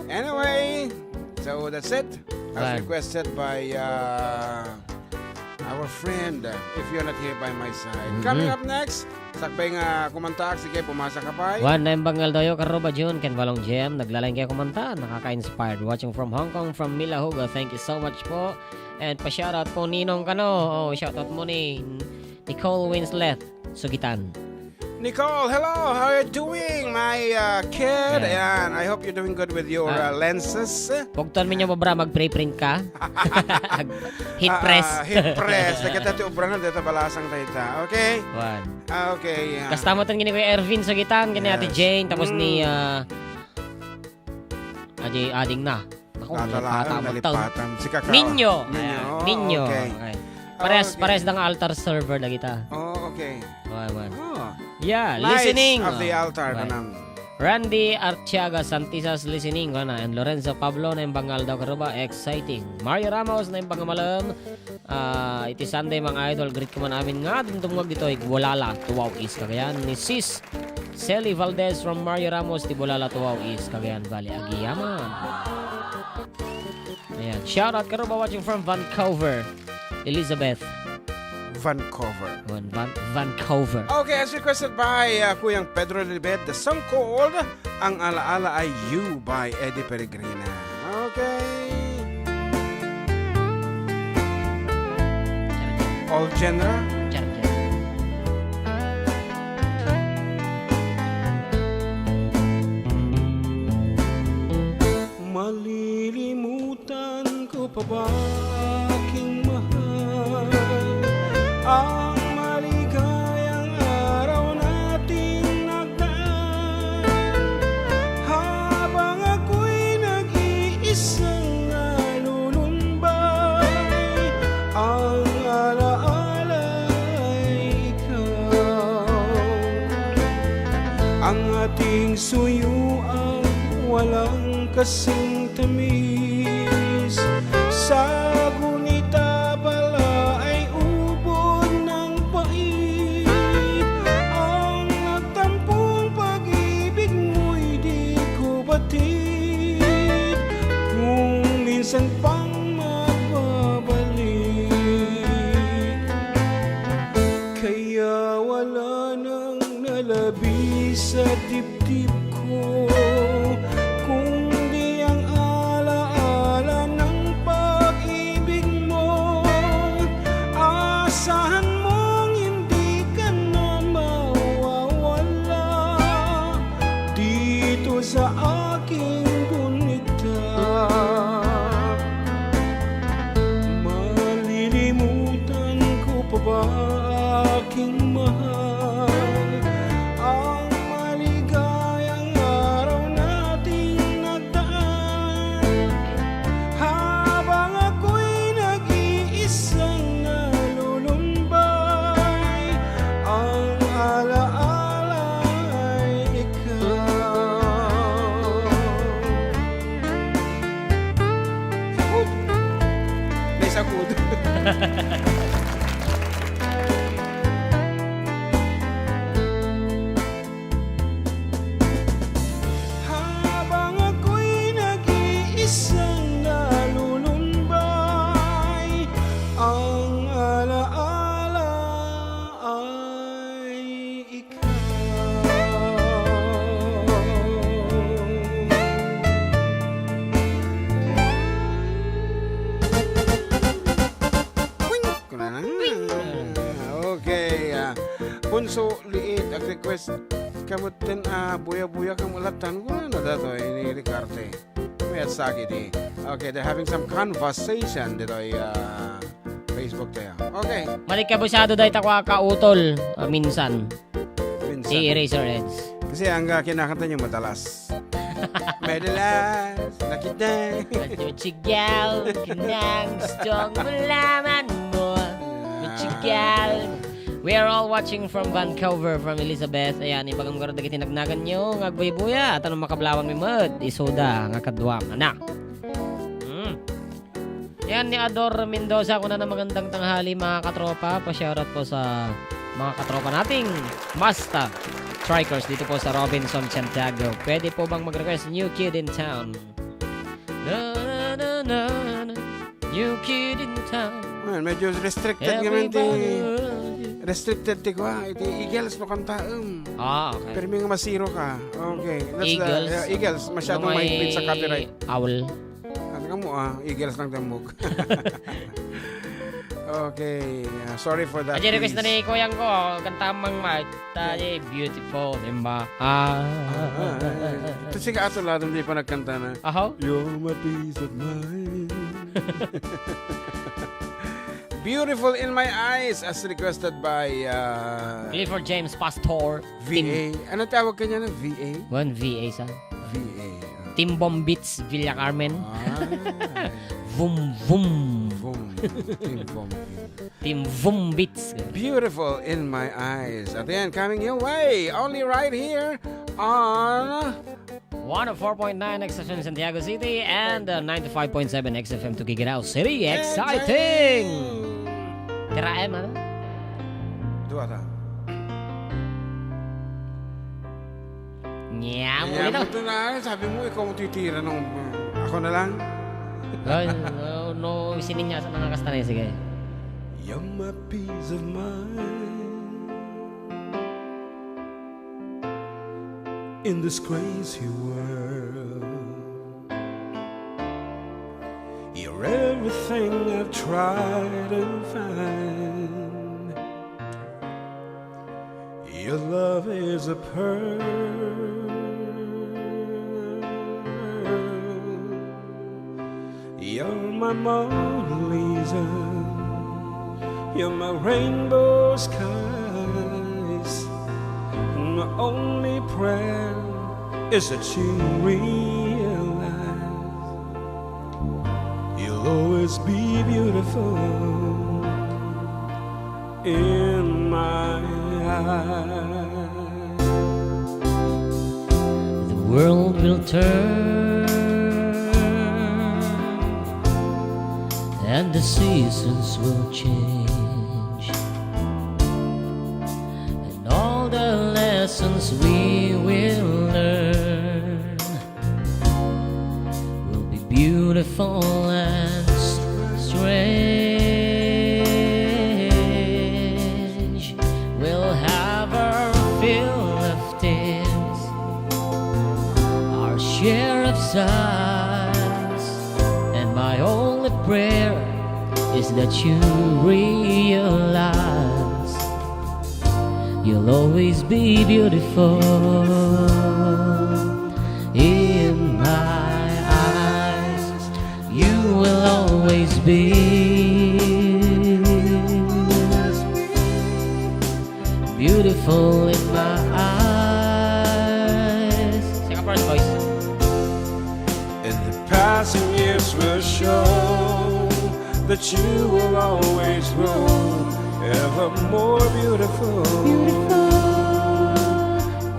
Anyway, so that's it. As requested by, uh, our friend, uh, If You're Not Here By My Side. Mhm. Coming up next, sakbay nga kumantaak, sige, pumasa ka pay. Wan, naimbag nga aldaw yo, Karuba Jun, ken Balong Jem, naglalayonkayo kumanta, nakaka-inspired. Watching from Hong Kong, from Mila Hugo, thank you so much po. And pa-shoutout po, Ninong kano. Oh, shoutout mo ni Nicole Winslet Sugitan. Nicole, hello. How are you doing, my, uh, kid? Yeah. Ayan, I hope you're doing good with your, ah, uh, lenses. Pugton mi nyo, Bobra, mag-preprint ka. Heat press. Ah, ah, heat press. Dagita ti obra na, dagita balasang dayta. Okay? Wan. Ah, okay, ah. Kasta mo tan gini Kuya Ervin Sugitan, gini Ate Jane, tapos ni, ah, Adi, ading na. Naku, nalipatan mo. Nalipatan. Si Kakao. Ninyo. Ninyo. Ayan. Oh, Ninyo. Okay. Okay. Pares, okay. Pares da nga altar server dagita. Oh, okay. Wan, wan. Oh. Yeah, Knights listening. Of the altar, kanam. Randy Artiaga Santisas listening, kana. And Lorenzo Pablo, naimbag nga aldaw, Karuba, exciting. Mario Ramos, naimbag nga malem. Ah, iti Sunday, mga idol, greet ko man amin nga dumdumngeg ditoy Gualala, Tawau East, Cagayan, ni Sis Sally Valdez from Mario Ramos, ti Gualala, Tawau East, Cagayan Valley. Agyamanen. Ayan. Shout out, Karuba, watching from Vancouver. Elizabeth. Vancouver. Van-, Van-, Vancouver. Okay, as requested by, uh, Kuyang Pedro Libet, the song called Ang Alaala Ay You by Eddie Peregrina. Okay. All genre? Genre. Malilimutan ko pa ba, aking mahal, ang maligayang araw nating nagdaan? Habang ako'y nag-iisang nalulumbay, ang alaala'y ikaw. Ang ating suyuang walang kasing tamis, sa gunita pala ay ubod ng pait. Ang nagtampong pag-ibig mo'y di ko batid, kung minsan pang magbabalik. Kaya wala nang nalabi sa dibdib ko, kundi ang alaala ng pag-ibig mo. Asahan mong hindi ka na mawawala dito sa aking gunita. Malilimutan ko pa ba, aking mahal, ang maligayang araw nating nagdaan? Habang ako'y nag-iisang nalulumbay, ang alaala ay ikaw. Sakot! May sakot. Habang ako'y nag-iisang nalulumbay, ang alaala ay ikaw. So, liit, ag-request ka met ten a buya-buya kam ulatan. Kunana datoy ni Ricarte. Mayat sa agidi. Okay, they're having some conversation ditoy, ah, Facebook tayo. Okay. Malikabusado dayta kua kautol, ah, minsan. Minsan. Si Eraserheads. Kasi ang, ah, kinakanta niyo madalas. Madalas, nakita. At yung tsigaw, kinang gustong malaman mo. Tsigaw. We are all watching from Vancouver, from Elizabeth. Ayan, ibagam garud dagiti nagnagan nyo, nga agbuybuya. At anong makablawan mi met, isuda, nga kaduam. Anak. Hmm. Yan ni Ador Mendoza, kuna na magandang tanghali, mga katropa. Pa-shoutout po sa mga katropa nating Masta Strikers dito po sa Robinson, Santiago. Pwede po bang mag-request New Kid in Town? Na, na, na, na, na. New Kid in Town. Man, medyo restricted nga man ti, Everybody loves you. Restricted ti kua, iti Eagles no kantaem. Ah, okay. Permi nga masiro ka. Okay, that's the, Eagles, yeah, Eagles, masyadong may mahigpit sa copyright. Owl. Ano ka mo, ah? Eagles ng Damog. Okay, ah, sorry for that, Ajay, request na please. Ni Kuyang ko, kanta mang Mike. Tayo, beautiful in my eyes. Ah, eh, ito, sige, ato lang, hindi pa nagkanta na. Aho? You're my peace of mind. Beautiful in my eyes, as requested by, uh, Clifford James Pastor. V A. Tim- Ano tawag kanya na? V A? One V A sa. V A. Team Bomb Beats, Villa Carmen. Ah. Vum, vum. Vum. Team Bomb Beats. Team Vum Beats. Beautiful in my eyes. At the end, coming your way. Only right here on one oh four point nine X F M Santiago City and, uh, ninety-five point seven X F M Tuguegarao City. Exciting! Exciting! Tira M, ano? Dua ta. Nya, nya, uli na. Ito na, sabi mo, ikaw ang titira nung, ako na lang. Ay, no, no, sininya sa mga kasta na, sige. You're my peace of mind. In this crazy world, you're everything I've tried and find. Your love is a pearl. You're my Mona Lisa. You're my rainbow skies. My only prayer is that you realize you'll always be beautiful in my eyes. The world will turn and the seasons will change, and all the lessons we will learn will be beautiful and strange. We'll have our fill of tears, our share of sighs, and my only prayer is that you realize you'll always be beautiful in my eyes. You will always be beautiful in my eyes. Second verse, boys. And the passing years will show that you will always grow ever more beautiful, beautiful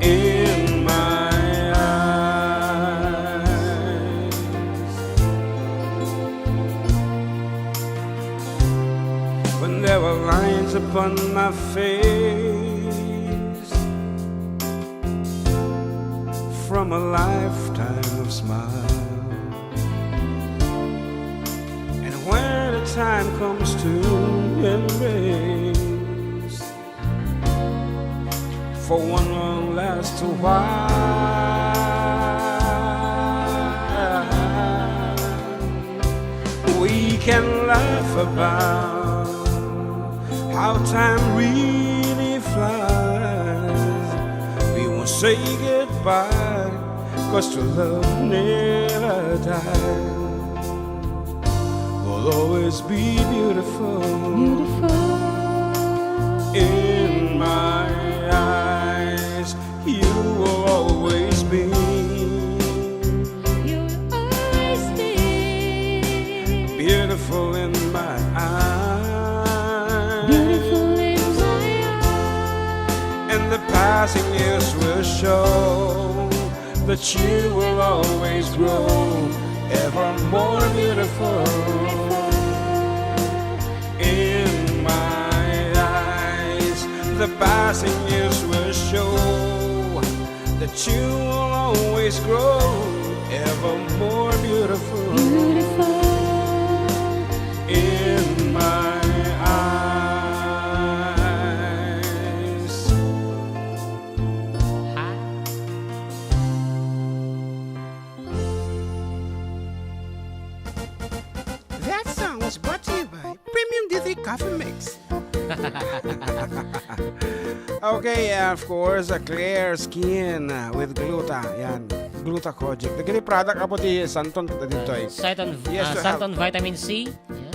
in my eyes. When there were lines upon my face from a lifetime of smiles, and when the time comes to embrace for one long last while, we can laugh about how time really flies. Say goodbye, 'cause true love never dies. Will always be beautiful. Beautiful. In my eyes, you will always be. You will always be. Beautiful in my eyes. Beautiful in my eyes. And the passing years will show that you will always grow ever more beautiful. In my eyes, the passing years will show that you will always grow ever more beautiful. Beautiful. In my eyes. That song was brought to you by Premium D three Coffee Mix. Okay, uh, of course, uh, Clear Skin, uh, with Gluta. Yan, Gluta Kojic. Dagiti product apo ti Santon ditoy. Santon, Yes, ah, to help. Santon Vitamin C. Yan.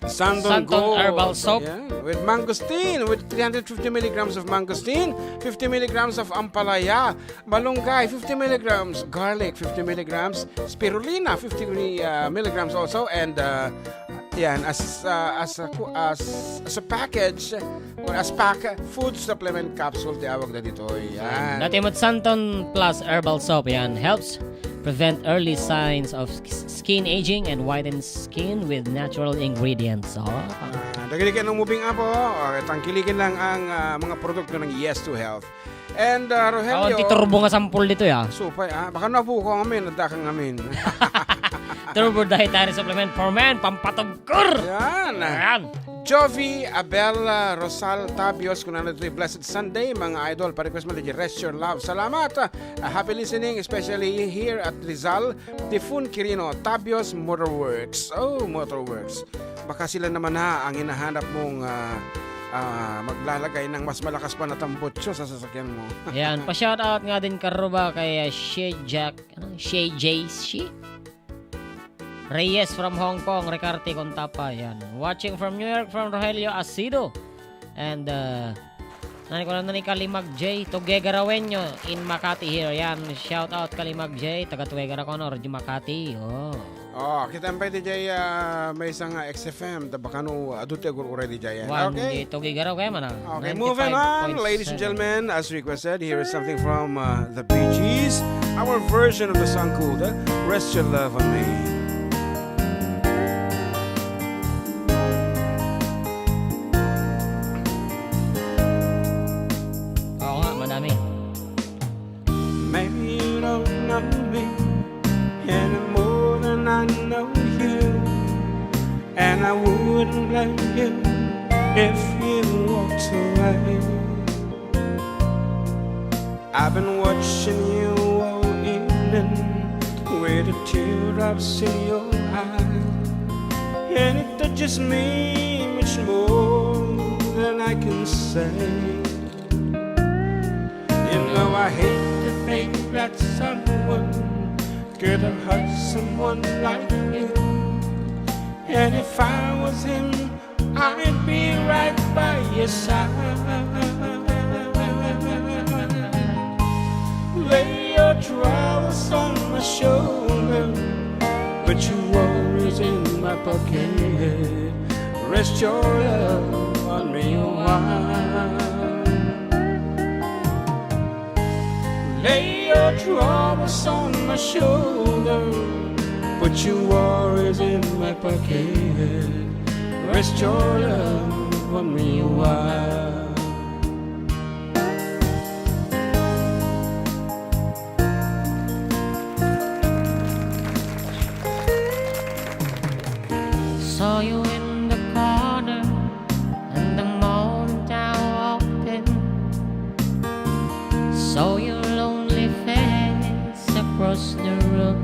Santon Santon Gold. Herbal Soap. Yeah, with mangosteen, with three hundred fifty milligrams of mangosteen, fifty milligrams of ampalaya, malunggay, fifty milligrams, garlic, fifty milligrams, spirulina, fifty, uh, milligrams also, and, uh, yan, as, uh, as a, as, as a package, or as pack, food supplement capsule ti awag dagitoy. Yan. Dati met Santon Plus Herbal Soap, yan, helps prevent early signs of sk-, skin aging and whitens skin with natural ingredients. Oh. Ah, dagiti ket no moving up, oh. Okay, tangkiligen lang ang, ah, mga produkto ng Yes to Health. And, ah, Rogelio, Kawan ti turbo nga sampol dito, ya. Supay, ah. Baka nabuko ang amin, adda kang amin. Turbo dietary supplement for men, pampatugkor. Yan. Yan. Jovi Abel, ah, Rosal Tabios, kunana ditoy, "Blessed Sunday, mga idol." Pa-request mo ditoy, "Rest Your Love." Salamat. Ah, happy listening, especially here at Rizal, Tifun Quirino, Tabios Motorworks. Oh, Motorworks. Baka sila naman ha, ang hinahanap mong, ah, ah, maglalagay ng mas malakas pa na tambutso sa sasakyan mo. Yan, pa-shoutout nga din karuba kay, ah, Shea Jack, ano? Shea J C? Reyes from Hong Kong, Ricarte Contapa, yan. Watching from New York, from Rogelio Asido. And, uh, nani ko na ni Kalimag J, Tuguegarao in Makati here. Yan, shout out Kalimag J, taga Tuguegarao kono, Makati. Oh. Oh, kita pay diay, ah, maysa nga X F M, ta baka no, adu ti agur-uray diay. Wan, Okay. di Tuguegarao kaya man, ah. Okay, moving on, ninety-five point seven. Ladies and gentlemen, as requested, here is something from, uh, the Bee Gees, our version of the song called, uh, "Rest Your Love on Me." Oo nga, madami. Maybe you don't know me any more than I know you, and I wouldn't blame you if you walked away. I've been watching you all evening with the teardrops in your eyes, and it touches me much more than I can say. You know I hate to think that someone could have hurt someone like you. And if I was him, I'd be right by your side. Lay your troubles on my shoulder, put your worries in my pocket. Rest your love on me, oh, why? Lay your troubles on my shoulder, put your worries in my pocket. Rest your love on me a while. Saw you in the corner and the moment I walked in, saw your lonely face across the room.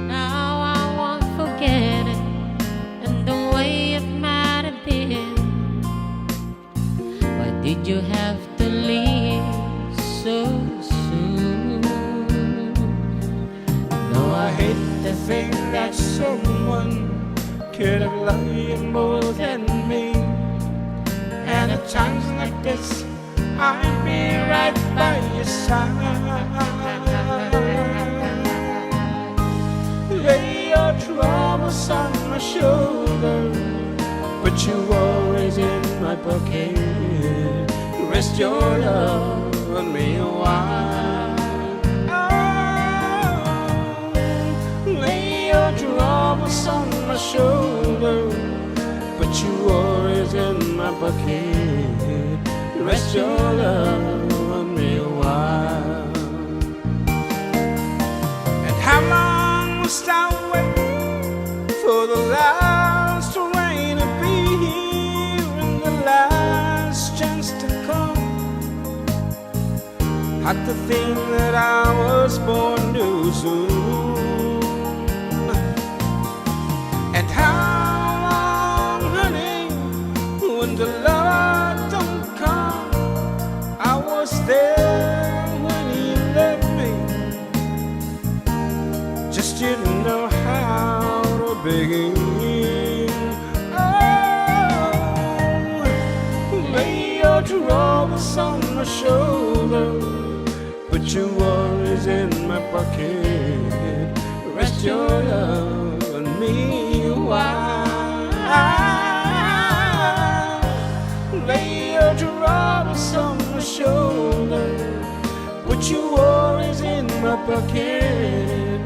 Now I won't forget it and the way it might have been. Why did you have Think that someone could have loved you more than me. And at times like this, I'd be right by your side. Lay your troubles on my shoulder, put your worries in my pocket. Rest your love on me a while. Oh, lay your troubles on my shoulder, put your worries in my pocket. Rest your love on me a while. And how long must I wait for the last rain to be here and the last chance to come? Had to think that I was born too soon. And how long, honey, when the love don't come? I was there when you left me, just didn't know how to begin. Oh, lay your troubles on my shoulder, put your worries in my pocket. Rest your love on me a while. Lay your troubles on my shoulder, put your worries in my pocket.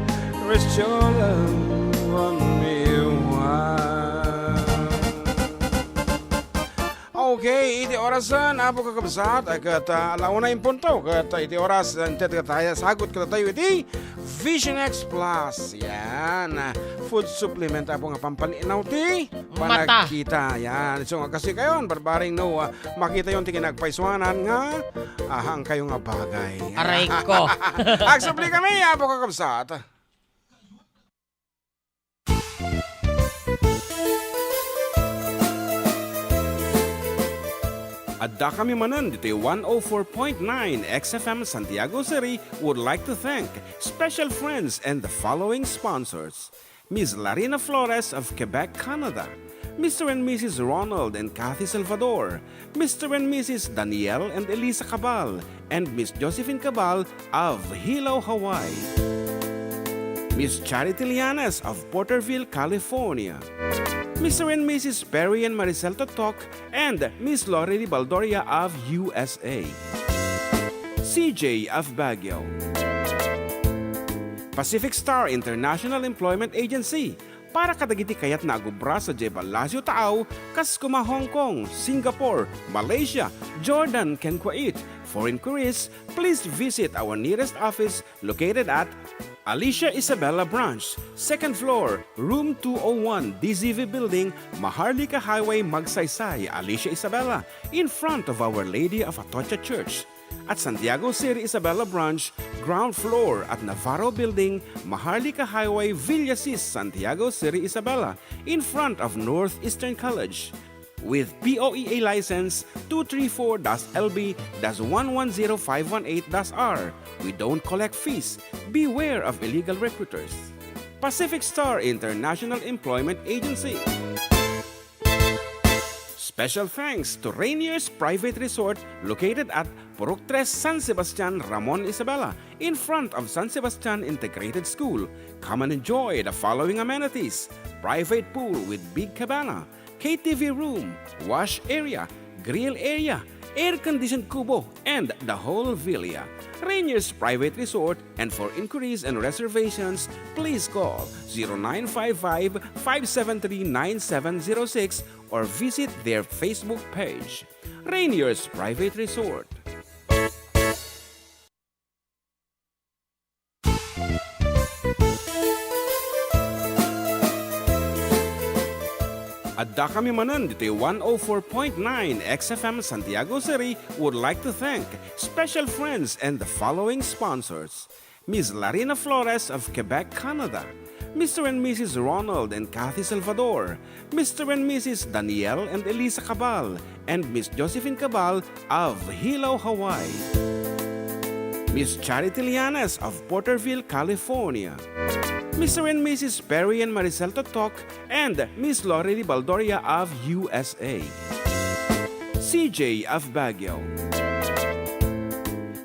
Rest your love on me a while. Okay, iti orasen, Apo kakabsat, ket, ah, ala una en punto, ket, ah, iti oras, ah, inted ket, ah, sagut kadatayo iti Vision X Plus. Yan, ah, food supplement, Apo, nga pampalinaw ti Mata. Panagkita. Yan. So, nga kasi kayon, barbareng no, ah, makitayon ti kinagpaisuanan nga, ah, haankayo nga bagay. Aray ko. Agsubli kami, Apo kakabsat. Adda kami manen ditoy one oh four point nine X F M Santiago City would like to thank special friends and the following sponsors: Miss Larina Flores of Quebec, Canada, Mister and Missus Ronald and Kathy Salvador, Mister and Missus Daniel and Elisa Cabal, and Miss Josephine Cabal of Hilo, Hawaii. Miss Charity Lianes of Porterville, California. Mister and Missus Perry and Maricel Totok and Miss Lori Baldoria of U S A. C J of Baguio. Pacific Star International Employment Agency, para kadagiti kayatna a agubra sadiay Palacio Taaw, kas kuma Hong Kong, Singapore, Malaysia, Jordan, ken Kuwait. For inquiries, please visit our nearest office located at Alicia Isabela Branch, second floor, room two oh one, D Z V Building, Maharlika Highway, Magsaysay, Alicia Isabela, in front of Our Lady of Atocha Church. At Santiago City Isabela Branch, ground floor at Navarro Building, Maharlika Highway, Villasis, Santiago City Isabela, in front of Northeastern College. With P O E A license two three four dash L B dash one one zero five one eight dash R, we don't collect fees. Beware of illegal recruiters. Pacific Star International Employment Agency. Special thanks to Rainier's Private Resort located at Purok Tres, San Sebastian, Ramon Isabela, in front of San Sebastian Integrated School. Come and enjoy the following amenities: private pool with big cabana, K T V room, wash area, grill area, air-conditioned kubo, and the whole villa. Rainier's Private Resort, and for inquiries and reservations, please call zero nine five five, five seven three, nine seven zero six or visit their Facebook page. Rainier's Private Resort. Adda kami manen ditoy one oh four point nine X F M Santiago City would like to thank special friends and the following sponsors: Miss Larina Flores of Quebec, Canada, Mister and Missus Ronald and Kathy Salvador, Mister and Missus Daniel and Elisa Cabal, and Miss Josephine Cabal of Hilo, Hawaii. Miss Charity Lianes of Porterville, California. Mister and Missus Perry and Maricel Totok, and Miss Lorely Baldoria of U S A. C J of Baguio.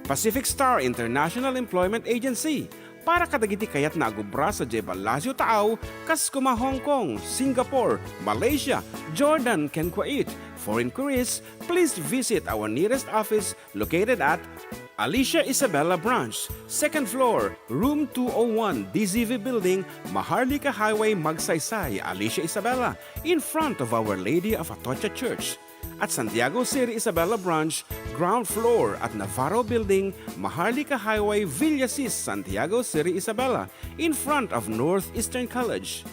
Pacific Star International Employment Agency, para kadagiti kayatna a gubra sadiay Palacio Taaw, kas kuma Hong Kong, Singapore, Malaysia, Jordan, ken Kuwait. For inquiries, please visit our nearest office located at Alicia Isabela Branch, second floor, room two oh one, D Z V Building, Maharlika Highway, Magsaysay, Alicia Isabela, in front of Our Lady of Atocha Church. At Santiago City Isabela Branch, ground floor at Navarro Building, Maharlika Highway, Villasis, Santiago City Isabela, in front of Northeastern College.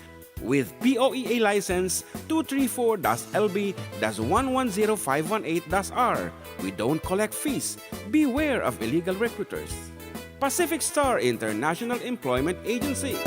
With P O E A license two three four L B one one zero five one eight R. We don't collect fees. Beware of illegal recruiters. Pacific Star International Employment Agency.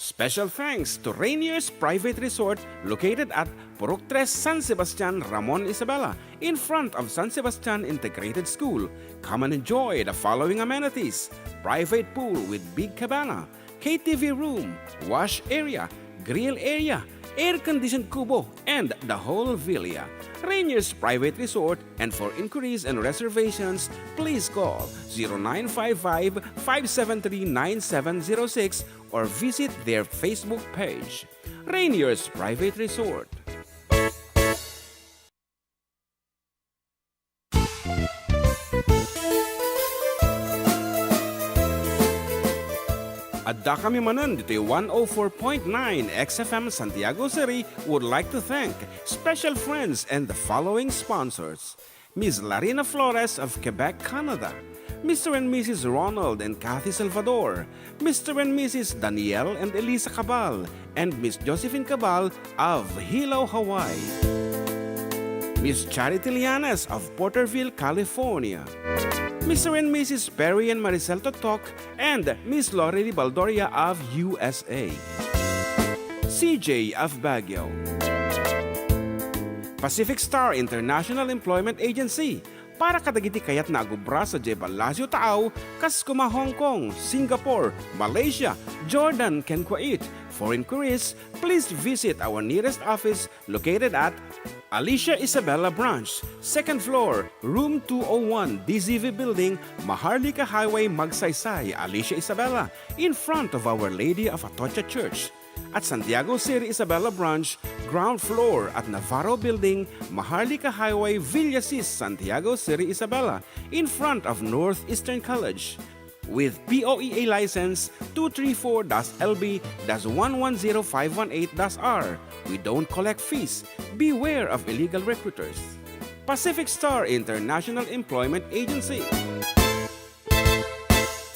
Special thanks to Rainier's Private Resort, located at Purok Tres, San Sebastian, Ramon Isabela, in front of San Sebastian Integrated School. Come and enjoy the following amenities: private pool with big cabana, K T V room, wash area, grill area, air-conditioned kubo, and the whole villa. Rainier's Private Resort, and for inquiries and reservations, please call zero nine five five, five seven three, nine seven zero six or visit their Facebook page. Rainier's Private Resort. Adda kami manen ditoy one oh four point nine X F M Santiago City would like to thank special friends and the following sponsors: Miss Larina Flores of Quebec, Canada, Mister and Missus Ronald and Kathy Salvador, Mister and Missus Daniel and Elisa Cabal, and Miss Josephine Cabal of Hilo, Hawaii. Miss Charity Lianes of Porterville, California. Mister and Missus Perry and Maricel Totok and Miss Lorely Baldoria of U S A. C J of Baguio. Pacific Star International Employment Agency, para kadagiti kayatna a gubra sadiay Palacio Taaw, kas kuma Hong Kong, Singapore, Malaysia, Jordan, ken Kuwait. For inquiries, please visit our nearest office located at Alicia Isabela Branch, second floor, room two oh one, D Z V Building, Maharlika Highway, Magsaysay, Alicia Isabela, in front of Our Lady of Atocha Church. At Santiago City Isabela Branch, ground floor at Navarro Building, Maharlika Highway, Villasis, Santiago City Isabela, in front of Northeastern College. With P O E A license two three four L B one one zero five one eight R. We don't collect fees. Beware of illegal recruiters. Pacific Star International Employment Agency.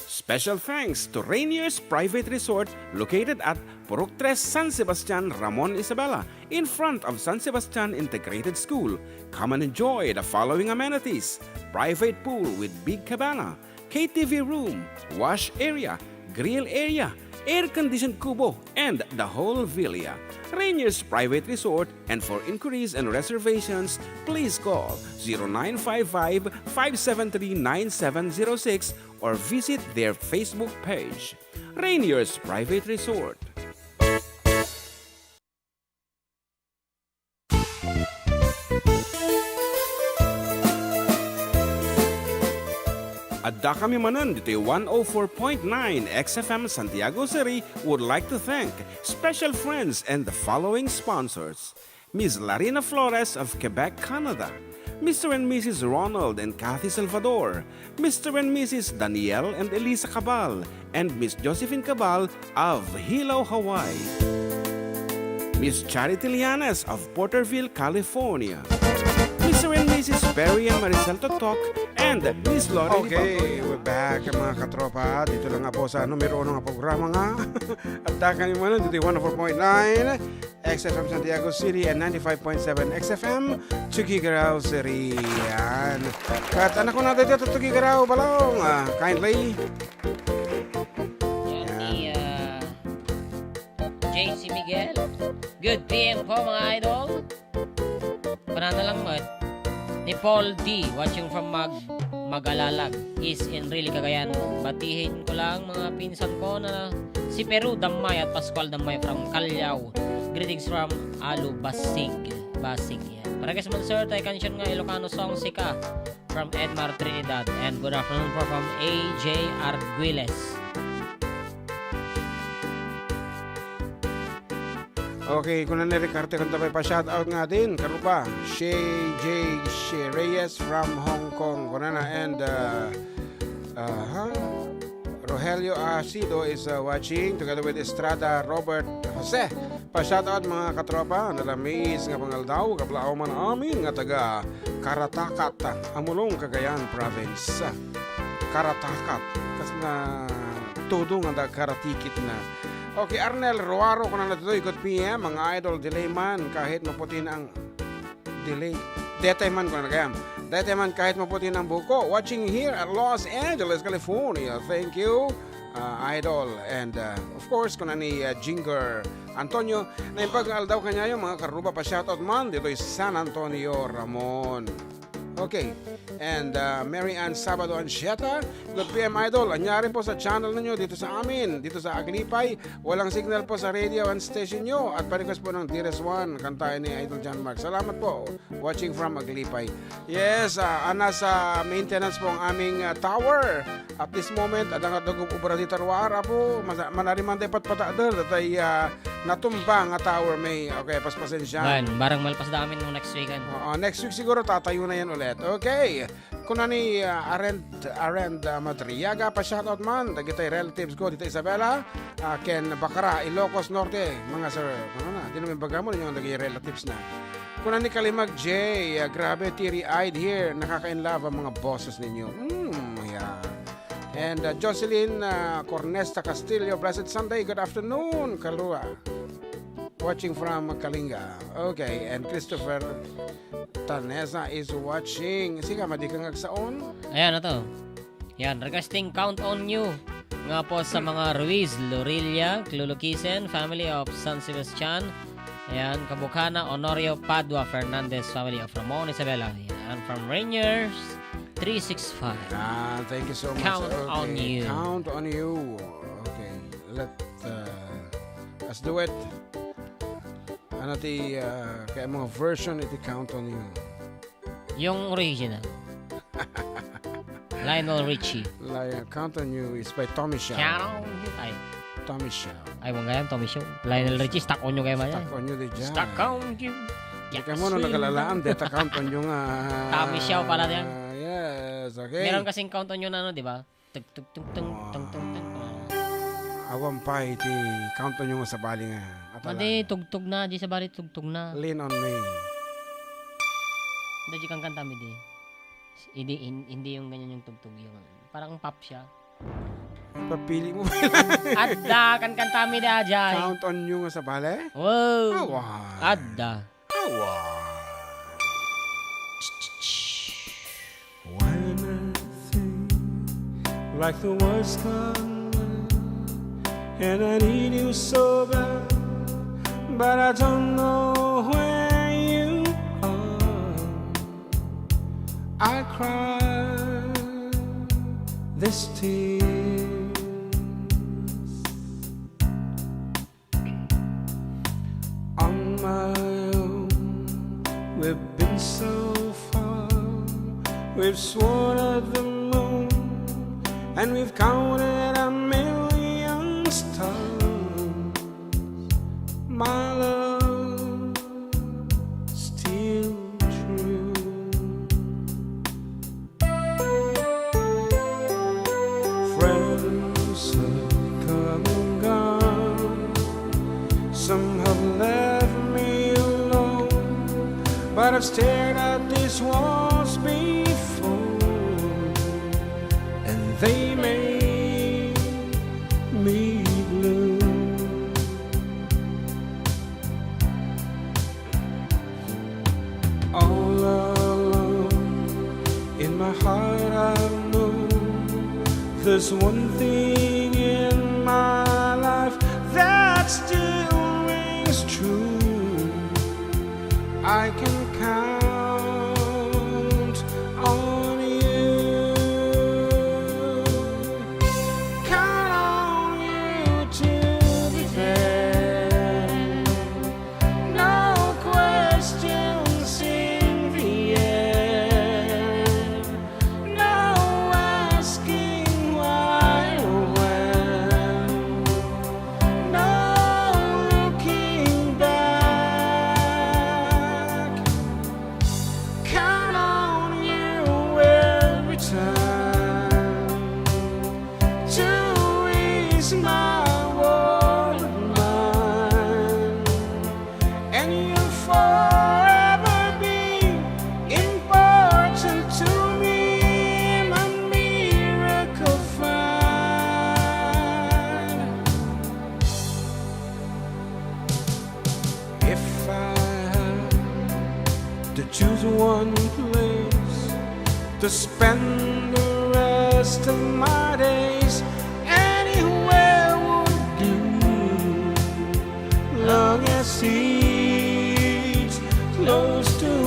Special thanks to Rainier's Private Resort, located at Purok Tres, San Sebastian, Ramon Isabela, in front of San Sebastian Integrated School. Come and enjoy the following amenities: private pool with big cabana, K T V room, wash area, grill area, air-conditioned kubo, and the whole villa. Rainier's Private Resort, and for inquiries and reservations, please call zero nine five five, five seven three, nine seven zero six or visit their Facebook page. Rainier's Private Resort. Adda kami manen ditoy one oh four point nine X F M Santiago City would like to thank special friends and the following sponsors: Miss Larina Flores of Quebec, Canada, Mister and Missus Ronald and Kathy Salvador, Mister and Missus Daniel and Elisa Cabal, and Miss Josephine Cabal of Hilo, Hawaii. Miss Charity Lianes of Porterville, California. Mister and Missus Perry and Maricel Totok, and Miss Lorraine Okay, Ibabaw. We're back, mga katropa. Dito lang nga po sa numero uno nga programa nga. At takan mo na, dito one oh four point nine X F M Santiago City and ninety-five point seven X F M Tuguegarao City. Yan. Kat anak ko na dito, Tuguegarao, Balong. Ah, kindly. Yan Yan. si, ah, J C Miguel. Good P M po, mga idol. Panana lang mo eh. Ni Paul D, watching from Mag-, Magalalag, is in Rili, Cagayan. Batihin ko lang mga pinsan ko na si Peru Damay at Pascual Damay from Callao. Greetings from Alu, Basig. Basig, yan. Paregas man, sir, tay kansion nga Ilocano song, Sika, from Edmar Trinidad. And good afternoon po from A J Arguiles. Okay, kuna ni Ricarte, kanta pay pa-shoutout nga din, karuba, Shay J Shay Reyes from Hong Kong, kunana, and, uh, uh, huh? Rogelio Asido is, uh, watching together with Estrada Robert Jose. Pa-shoutout, mga katropa, nalamiis nga pangaldaw, kablaaw man amin nga taga Karatakat, Amulong, Cagayan Province. Karatakat, kas na todo nga da karatikit na. Okay, Arnel Ruaro, kunana ditoy, "Good P M, mga idol, delay man, kahit maputi na ang," delay. Detay man, kunana gayam. "Detay man, kahit maputi na ang buhok ko. Watching here at Los Angeles, California. Thank you, uh, idol." And, uh, of course, kuna ni, uh, Jinger Antonio, "Naimbag nga aldaw kaniayo, mga karuba, pa-shoutout man ditoy San Antonio, Ramon." Okay. And, uh, Mary Ann Sabado Anchieta, "Good P M, idol. Anyari po sa channel ninyo dito sa amin, dito sa Aglipay? Walang signal po sa radio and station nyo. At pa-request po ng Dearest One, kantahin ni Idol John Mark. Salamat po. Watching from Aglipay." Yes, uh, ana sa maintenance po ang aming, uh, tower. At this moment, adda nga dagum obra ti taruar, apo, masa-, manariman day patpatader, datay, ah, natumba nga tower, may, okay, paspasensya. Yan, barang malpas da amin no next weekend. Oo, next week siguro tatayo na yan ulit. Okay. Kuna ni, ah, Arend, Arend, ah, Madriaga, pa-shoutout man, dagitay relatives ko, dita Isabela, ah, ken Bacara, Ilocos Norte, mga sir, ano na, di namin baga mo, yung naging relatives na. Kuna ni Kalimag J, ah, grabe, teary-eyed here, nakaka-in love ang mga boses ninyo. Mm, yeah. And, uh, Jocelyn, uh, Cornesta Castillo, "Blessed Sunday, good afternoon, Kalua." Watching from Kalinga. Okay, and Christopher Tanesa is watching. Sige, madi kang agsaon. Ayan na to. Yan, requesting Count on You. Nga po sa mga Ruiz, Lorilla, Klulukisen, family of San Sebastian. Ayan, Kabukana, Honorio, Padua, Fernandez, family of Ramon, Isabela. Ayan, from Rainiers. Three six five. Ah, thank you so much. Count on You. Count on You. Okay, let, uh, us do it. Ano ti, uh, kaya mga version iti Count on You? Yung original. Lionel Richie. Lion, Count on You is by Tommy Shaw. Count on You. Ay. Tommy Shaw. Ay, wag nga yan, Tommy Shaw. Lionel Richie, Stuck on You kayo man yan. Stuck on You di dyan. Stuck on You. Di ka mo, no, nagalalaan, deta Count on You nga. Tommy Shaw pala yan. Yes, okay. Meron kasing Count on You na ano, di ba? Tug, tug, tug, tug, tug, tug, tug. Awan pa iti Count on You nga sabali nga. Madi, tugtog na, di sabali, tugtog na. Lean on Me. Hindi, di kang kanta, midi. Hindi, hin-, hindi yung ganyan yung tugtog, yung parang pop siya. Papili mo ba yan? Adda, kan kantami da, Jai. Count on You nga sabali? Wow. Awa. Adda. Awa. When I think like the world's gone, and I need you so bad, but I don't know where you are. I cry this tears on my own. We've been so far, we've sworn at the moon, and we've counted a million stars. My love still true. Friends have come and gone, some have left me alone, but I've stared at these walls before, and they made me blue. All along in my heart I know there's one thing in my life that still rings true. I can count rest of my days, anywhere would do, long as it's close to you.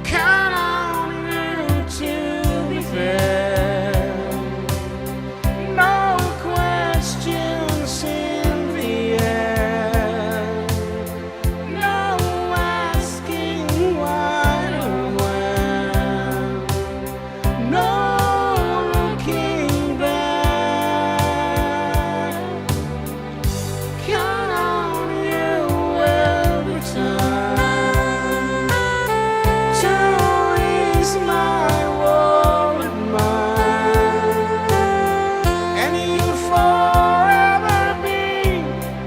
Count on you to be fair. No questions in the air. No asking why or when. No looking back. Count on you every time to ease my worried mind. And you'll forever be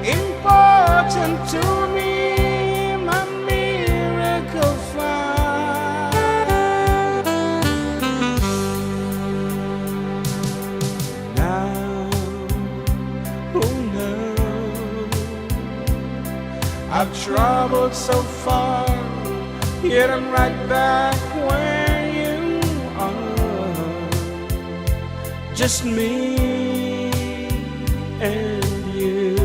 important to me, my miracle find. Now, oh no, I've traveled so far, yet I'm right back where you are. Just me and you.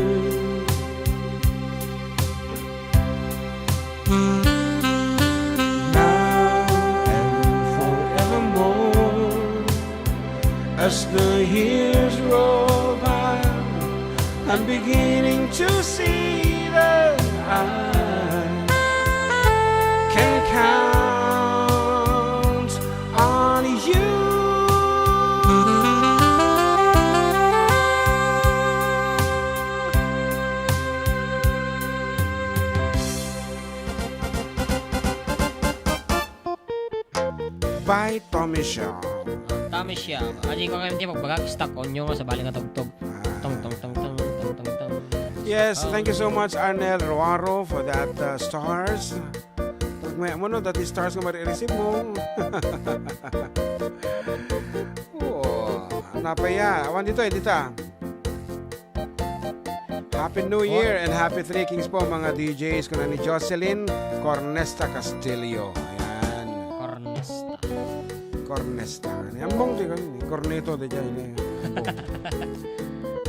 Now and forevermore, as the years roll by, I'm beginning to see that I can count on you. By Tommy Shaw. Tommy Shaw. Adi ko ngayon, di magbagak, stock on nyo nga sa bali nga tugtog. Ah. Tong, tong, tong, tong, tong, tong, tong. Yes, thank you so much, Arnel Roaro, for that, uh, stars. Pag may, ano, that is stars nga ma-receive mo. Oo. Napaya. Awan dito, eh, dita. Happy New Year and happy Three Kings po, mga D Js. Kuna ni Jocelyn Cornesta Castillo. Ayan. Cornesta. Cornesta. Ambong di ko, corneto di dyan, eh. Ambong.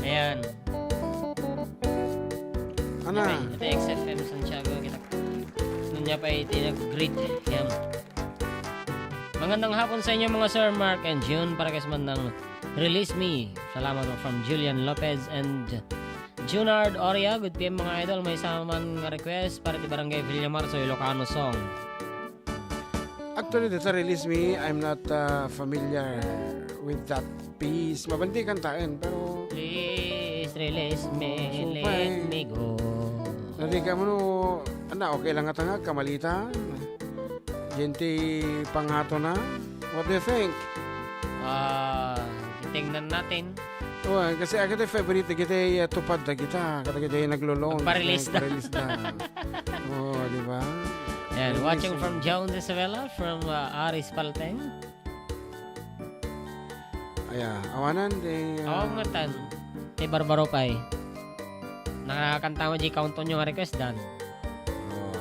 Ayan. Ana. Ito, ito X F M Santiago. Kita. Nun niya pa iti nag-greet. Yan. Magandang hapon sa inyo, mga Sir Mark and June. Para kay sa man ng Release Me. Salamat po from Julian Lopez and Junard Oria. Good P M, mga idol. May sama man nga request para ti Barangay Villamarzon, Ilocano song. Actually, dita Release Me, I'm not, uh, familiar with that piece. Mabandi kantaen, pero Please release me, oh, let me go. Nadi ka mo, ana, okay lang nga tanga, kamalita. Diyan ti pangato na. What do you think? Ah, titingnan natin. Oh, kasi agad ay favorite, agad ay, uh, tupad na kita. Kada kita ay naglolong. Nagpa-release na. Nagpa-release na. Oh, di ba? Yan, release, watching from Jones Isabela, from, uh, Aris Palteng. Aya, awanan, di, uh, awan mo tan. Ti Barbaro pay. Nakakanta mo, di count on yung request, dan. Oh,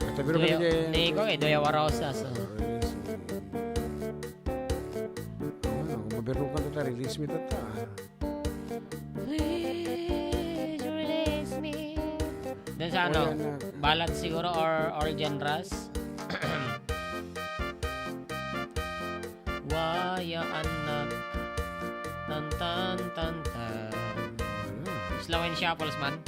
kata biro ka di, ni ko, eh, Doya Warosa, so. Release me. Ano, kung mabirukan kita, release me tata. Please release me. Dun sa ano, ballad siguro or all genres? Waya anak. Tan, tan, tan, tan. Ano? Slow and shuffles man.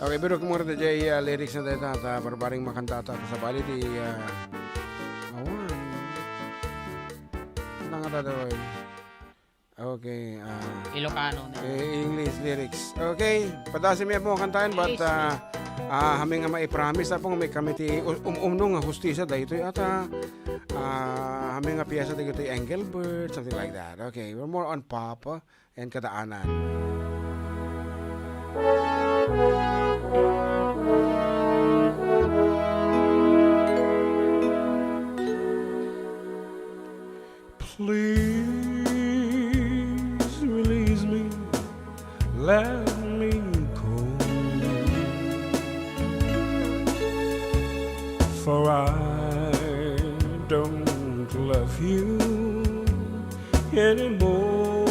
Okay, pero kung mura jay, ah, lyrics na dayta, ta barbaring makanta ta, ta sabali ti, ah, awan. Ano nga dadaw, eh? Okay, ah, Ilocano na. Eh, English lyrics. Okay, padasi mi mo kantaen, but, English ah, lyrics. Ah, kami nga maipromise, apong may kami ti u-, um-, umno nga hustisia, daytoy ata, ah, kami nga piyesa, daytoy Engelbert, something like that. Okay, we're more on pop, ah, and kadaanan. Please release me, let me go. For I don't love you anymore.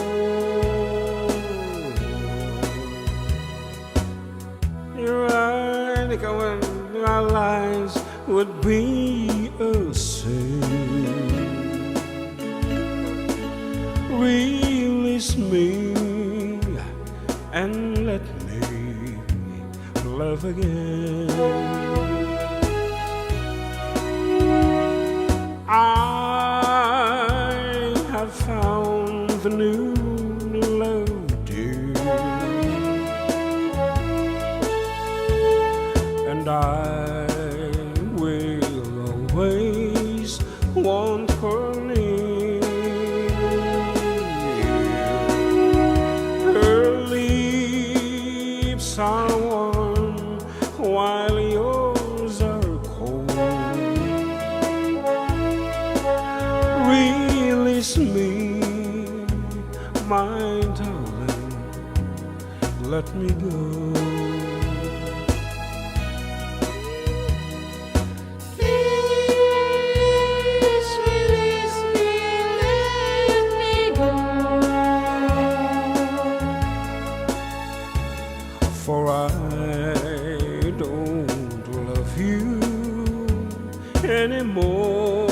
You're right, come on, our lives would be a sin. Release me and let me love again. I have found the new love, dear, and I will always want her near. Her lips are warm while yours are cold. Release me, my darling, let me go. Please release me, let me go. For I don't love you anymore.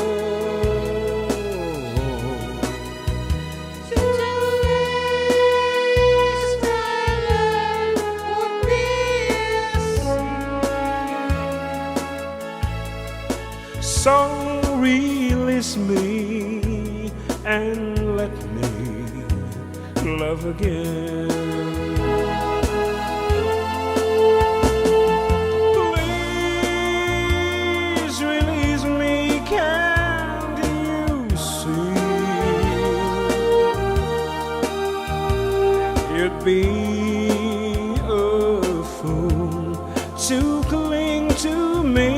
Today's my life would be a sin. So release me and let me love again. Please release me, can't you see? You'd be a fool to cling to me.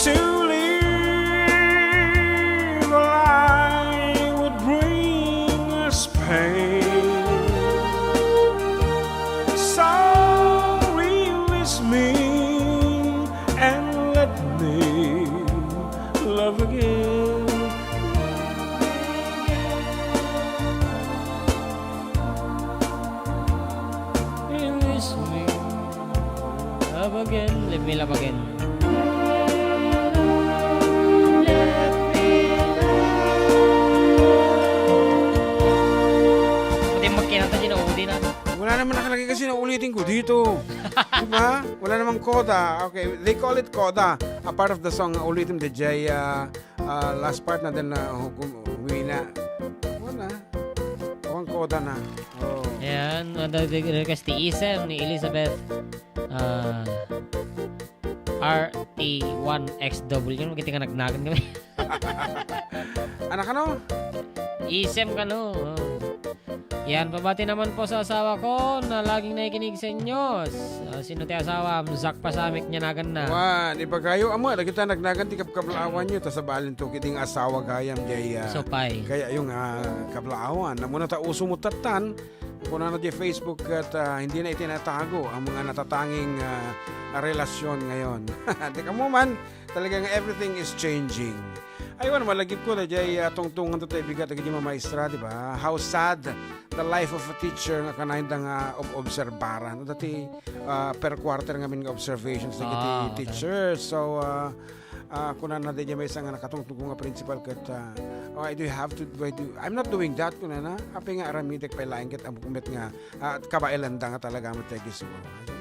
To live a lie would bring us pain. So release me and let me love again. Release me, love again. Let me love again. Pati magkinanta, sinaudi na. Wala naman nakalagay kasi na ulitin ko dito. Diba? Wala namang coda. Okay, they call it coda. A part of the song, ulitin the J, uh, uh, last part na din na hukum-, huwi na. Wala. Ang coda na. Oh. Ayan, ang request ni Isem, ni Elizabeth, ah, R T one X W. Magiti nga nagnagan kami. Anak ano? Isem kano. Oh. Yan, pabati naman po sa asawa ko na laging nakikinig sa inyo. S-, ah, sino ti asawa? Zach Pasamik niya nagan na. Wan, ipagayo, amo, lagi ta nagnagan ti kabkablaawan niyo, ta sa balin to, kiting asawa gayam, jay, ah, So, pay. Kaya yung, ah, kablaawan. Namuna ta uso mo tatan, kunana di Facebook at, ah, hindi na itinatago ang mga natatanging, ah, relasyon ngayon. Di ka mo man, talagang everything is changing. Aywan, malagip ko na jay, ah, tungtungan to tayo bigat, agad yung mamaestra, di ba? How sad the life of a teacher nga kanayon da nga ob-, obserbaran. Dati, ah, per quarter nga min nga observations na kiti Ah, okay. teachers. So, ah, Ah, kunana daydiay maysa nga nakatungtungko nga principal ket, ah, "Why do you have to, why do, I'm not doing that," kunana. Apay nga aramidek pay laeng ket ammok met nga, ah, kabaelanda nga talaga met ti agisuro.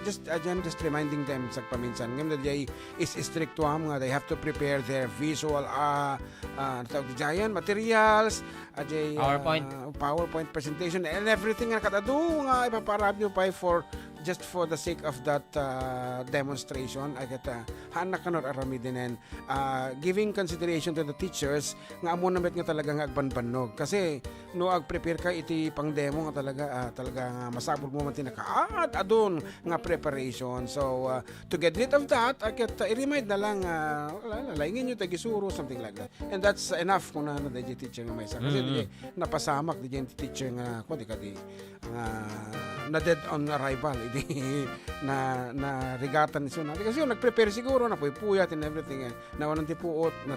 Just, again, just reminding them sagpaminsan. Ngem daydiay is istriktuam nga they have to prepare their visual, ah, ah, ano tawag diay, materials, adiay, ah, PowerPoint. PowerPoint presentation and everything nga nakatadu nga ipapaaramidenyo pay for, just for the sake of that, ah, demonstration. Ay ket, ah, haanna kano aramidenen, ah, giving consideration to the teachers nga ammona met nga talaga nga agbanbannog. Kasi no agprepare ka iti pangdemo nga talaga, ah, talaga nga masapulmo man ti nakaad-adun nga preparation. So, ah, to get rid of that, ay ket, ah, i-remind na lang, ah, wala, wala, laingenyo ti agisuro, something like that. And that's enough, kunana daydiay teacher nga maysa. Kasi Mm. daydiay, napasamak daydiay teacher nga, kua, di kadi, nga na dead on arrival, idi na, narigatan isuna. Kasi nagprepare siguro, napuypuyat and everything, eh. Nawanan ti puot, na,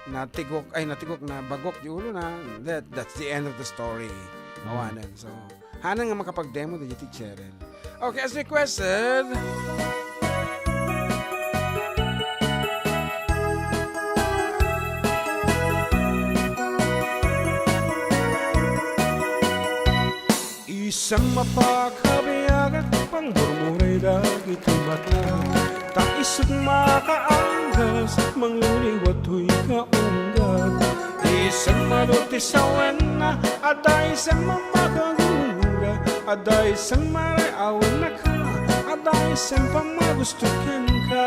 natigok, ay, natigok, nabagok ti ulona. That, that's the end of the story. Mm. Awanen. So, hanan nga makapagdemo daydiay teacheren. Okay, as requested. Isem a pakabiagak, pangmurmuray dagiti mata. Ta isut makaanggas, mangliwliwat toy kaunggat. Isem adu ti sawenna, adda isem a makagura, adda isem a reawenna ka, adda isem a magusto kenka.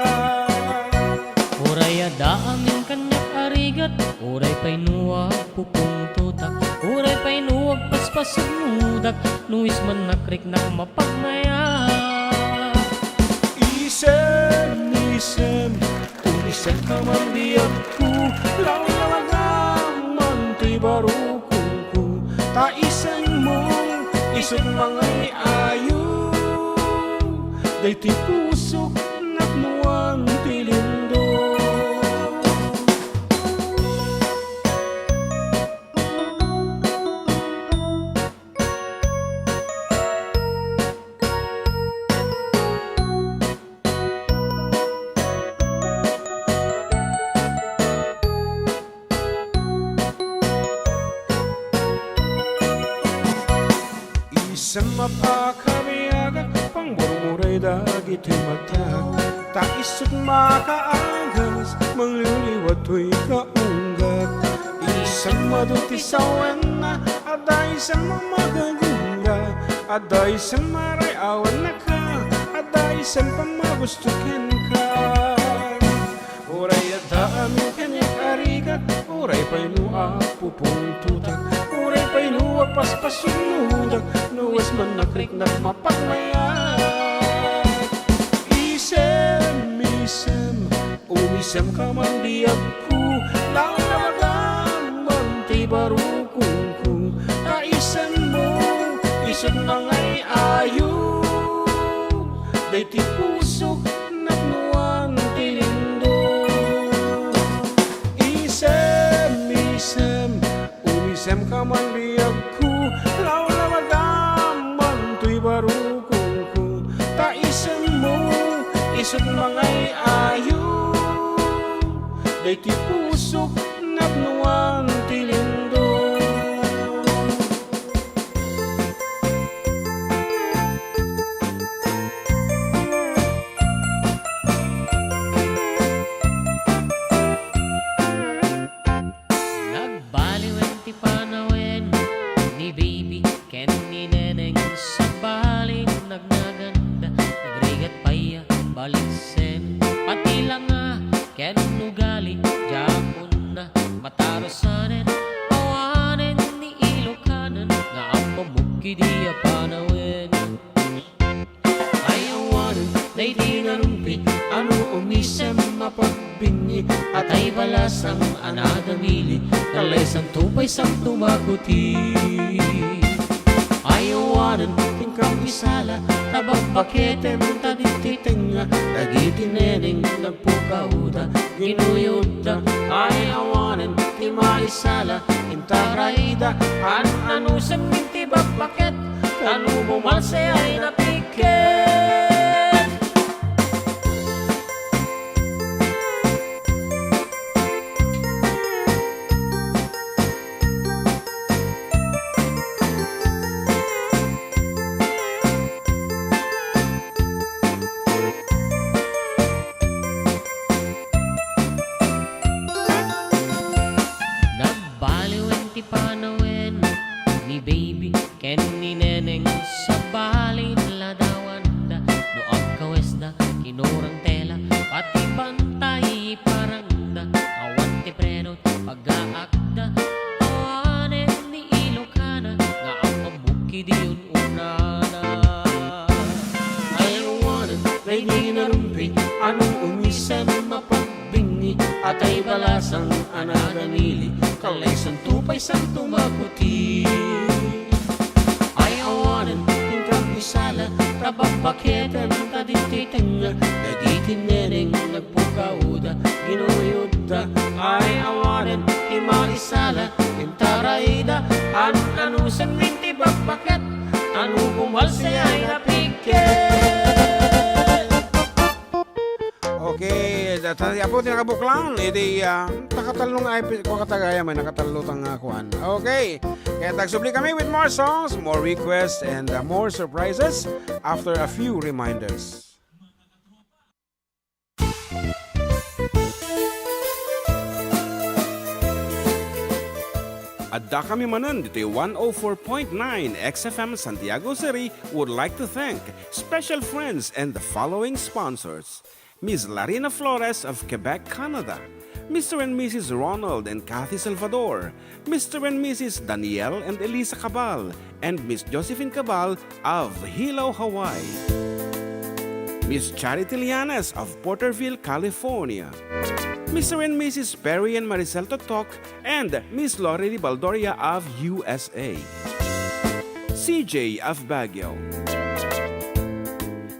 Uray adda amin kaniak a rigat, uray pay no agpupungtotak, uray pay no agpaspasugnodak, no isem a nakriknak mapagmayat. Isem, isem, umisemka man biagko, lawlawagam man toy barukongko, ta isemmo, isut mangay-ayo, daytoy pusok napnoan ti lindong. Isem a pakabiagak, pangmurmuray dagiti matak. Ta isut makaanggas, mangliwliwat toy kaunggat. Isem adu ti sawenna, adda isem a makagura, adda isem a reawenna ka, adda isem a magusto kenka. Uray adda amin kaniak a rigat, uray pay no agpupungtotak, uray pay no agpaspasugnodak, no isem a nakriknak mapagmayat. Isem, isem, umisemka man biagko, lawlawagam man toy barukongko, ta isemmo, isut mangay-ayo, daytoy pusok napnoan ti lindong. Isem, isem, umisemka man biagko, lawlawagam man toy barukongko, ta isemmo, isut mangay-ayo, daytoy pusok napnoan ti lindong. Nagbaliwen ti panawen ni Baby ken ni Neneng, sabali nagnaganda, nagrigat pay a baliksen. Pati langa ken ugali, diak unna matarusanen, awanen ni Ilokanen nga ammomok idi a panawen. Ay awanen daydi narumpi, ano umisem a pagbinni, atay balasang a nadamili, kalay santo pay santo makuti. Ay awanen ti inkam isala, ta babbaketem ta ditoy tengnga, dagiti neneng nagpukawda, ginuyodda. Ay awanen ti maisala, intarayda, an-anusem ti babbaket, ta no bumalse ay napikket. Ti panawen ni Baby ken ni Neneng, sabali ladawanda no agkawesda, kinurang tela, pati pantay parangda, awan ti preno pagaakda, awanen ni Ilokana nga ammamok idi unana. Ay awanen, daydi narumping, anong umisen mapag- bingi, atay balasang a nagamili, kalaysanto pay santo maputi. Ay awanen, inka bisala, ta babbaketen ta ditoy tengnga, dagiti neneng nagpukawda, ginuyodda. Ay awanen, ti maisala, intarayda, an-anusen min ti babbaket, ano pumalsi ay napigket. Okay, data ti apo ti nakabuklan, iti, ah, nakatallo nga epi-, kua katagayam, nakatallo ta nga kuan. Okay, kaya tagsubli kami with more songs, more requests, and, ah, more surprises after a few reminders. Adda kami manen ditoy one oh four point nine X F M Santiago City would like to thank special friends and the following sponsors. Miss Larina Flores of Quebec, Canada, Mister and Missus Ronald and Kathy Salvador, Mister and Missus Daniel and Elisa Cabal, and Miss Josephine Cabal of Hilo, Hawaii. Miss Charity Lianes of Porterville, California. Mister and Missus Perry and Maricel Totok and Miss Lori Di Baldoria of U S A. C J of Baguio.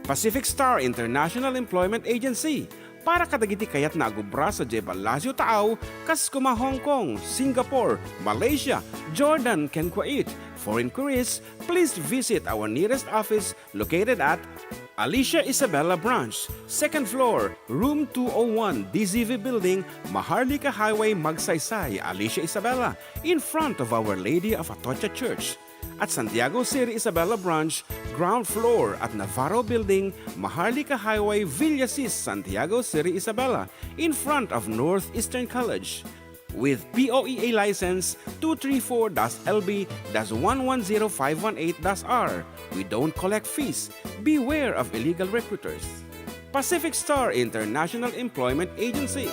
Pacific Star International Employment Agency, para kadagiti kayatna a gubra sadiay Palacio Taaw, kas kuma Hong Kong, Singapore, Malaysia, Jordan, ken Kuwait. For inquiries, please visit our nearest office located at Alicia Isabela Branch, second floor, room two oh one, D Z V Building, Maharlika Highway, Magsaysay, Alicia Isabela, in front of Our Lady of Atocha Church. At Santiago City Isabela Branch, ground floor at Navarro Building, Maharlika Highway, Villasis, Santiago City Isabela, in front of Northeastern College. With P O E A license two three four dash L B dash one one zero five one eight dash R, we don't collect fees. Beware of illegal recruiters. Pacific Star International Employment Agency.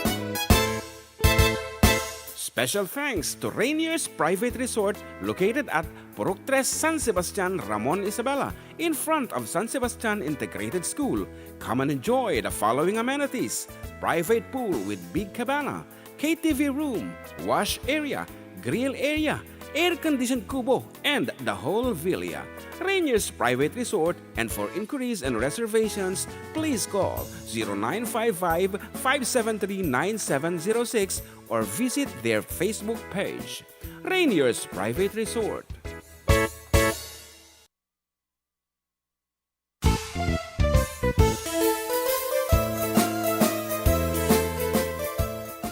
Special thanks to Rainier's Private Resort located at Purok Tres, San Sebastian, Ramon, Isabela, in front of San Sebastian Integrated School. Come and enjoy the following amenities: private pool with big cabana, K T V room, wash area, grill area, air-conditioned kubo, and the whole villa. Rainier's Private Resort, and for inquiries and reservations, please call zero nine five five, five seven three, nine seven zero six or visit their Facebook page. Rainier's Private Resort.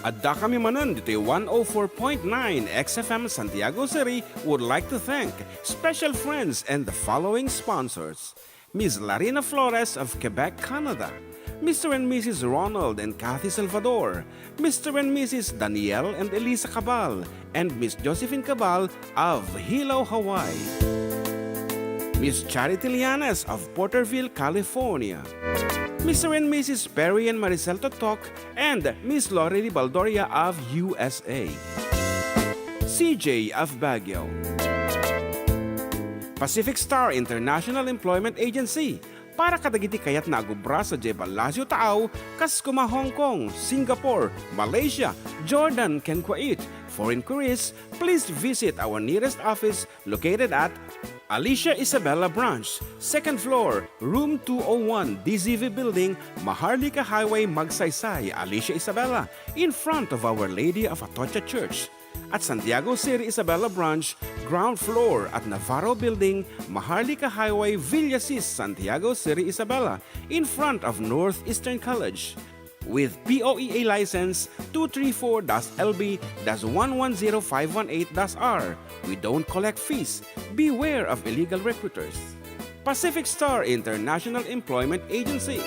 Adda kami manen ditoy one oh four point nine X F M Santiago City would like to thank special friends and the following sponsors: Miss Larina Flores of Quebec, Canada, Mister and Missus Ronald and Kathy Salvador, Mister and Missus Daniel and Elisa Cabal, and Miss Josephine Cabal of Hilo, Hawaii. Miss Charity Lianes of Porterville, California. Mister and Missus Perry and Maricel Totok and Miss Lori Di Baldoria of U S A. C J of Baguio. Pacific Star International Employment Agency, para kadagiti kayatna a gubra sadiay Palacio Taaw, kas kuma Hong Kong, Singapore, Malaysia, Jordan, ken Kuwait. For inquiries, please visit our nearest office located at Alicia Isabela Branch, second floor, room two oh one, D Z V Building, Maharlika Highway, Magsaysay, Alicia Isabela, in front of Our Lady of Atocha Church. At Santiago City Isabela Branch, ground floor at Navarro Building, Maharlika Highway, Villasis, Santiago City Isabela, in front of Northeastern College. With P O E A license two three four dash L B dash one one zero five one eight dash R, we don't collect fees. Beware of illegal recruiters. Pacific Star International Employment Agency.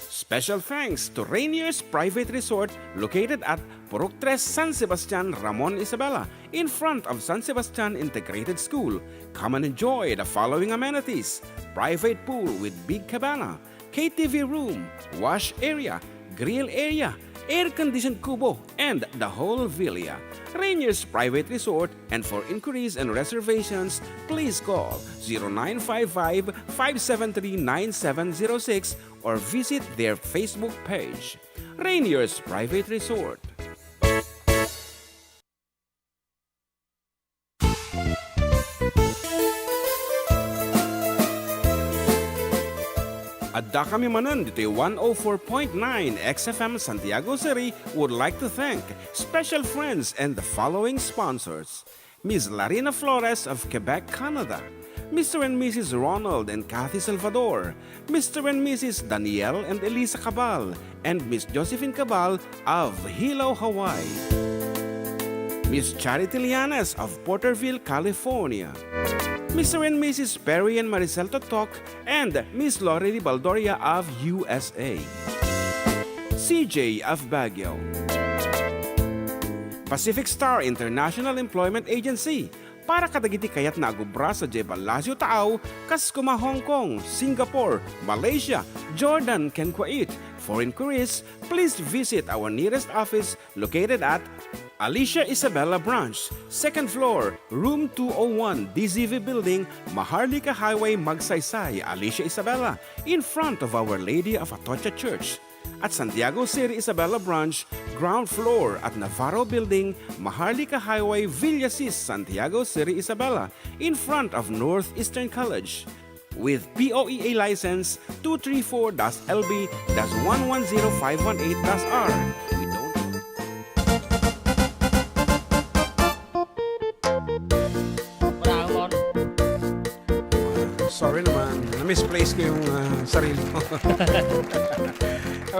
Special thanks to Rainier's Private Resort located at Purok Tres, San Sebastian, Ramon Isabela, in front of San Sebastian Integrated School. Come and enjoy the following amenities: private pool with big cabana, K T V room, wash area, grill area, air-conditioned kubo, and the whole villa. Rainier's Private Resort, and for inquiries and reservations, please call zero nine five five, five seven three, nine seven zero six or visit their Facebook page. Rainier's Private Resort. Adda kami manen ditoy one oh four point nine X F M Santiago City would like to thank special friends and the following sponsors: Miss Larina Flores of Quebec, Canada, Mister and Missus Ronald and Kathy Salvador, Mister and Missus Daniel and Elisa Cabal, and Miss Josephine Cabal of Hilo, Hawaii, Miss Charity Lianes of Porterville, California, Mister and Missus Perry and Maricel Totok, and Miss Lorely Baldoria of U S A, C J of Baguio, Pacific Star International Employment Agency, para kadagiti kayatna a gubra sadiay Palacio Taaw, kas koma Hong Kong, Singapore, Malaysia, Jordan, ken Kuwait. For inquiries, please visit our nearest office located at Alicia Isabela Branch, second floor, room two oh one, D Z V Building, Maharlika Highway, Magsaysay, Alicia Isabela, in front of Our Lady of Atocha Church. At Santiago City Isabela Branch, ground floor at Navarro Building, Maharlika Highway, Villasis, Santiago City Isabela, in front of Northeastern College. With P O E A license two three four dash L B dash one one zero five one eight dash R. We don't Bravo, Mon. Sorry naman, na-misplace ko yung, ah, sarili ko.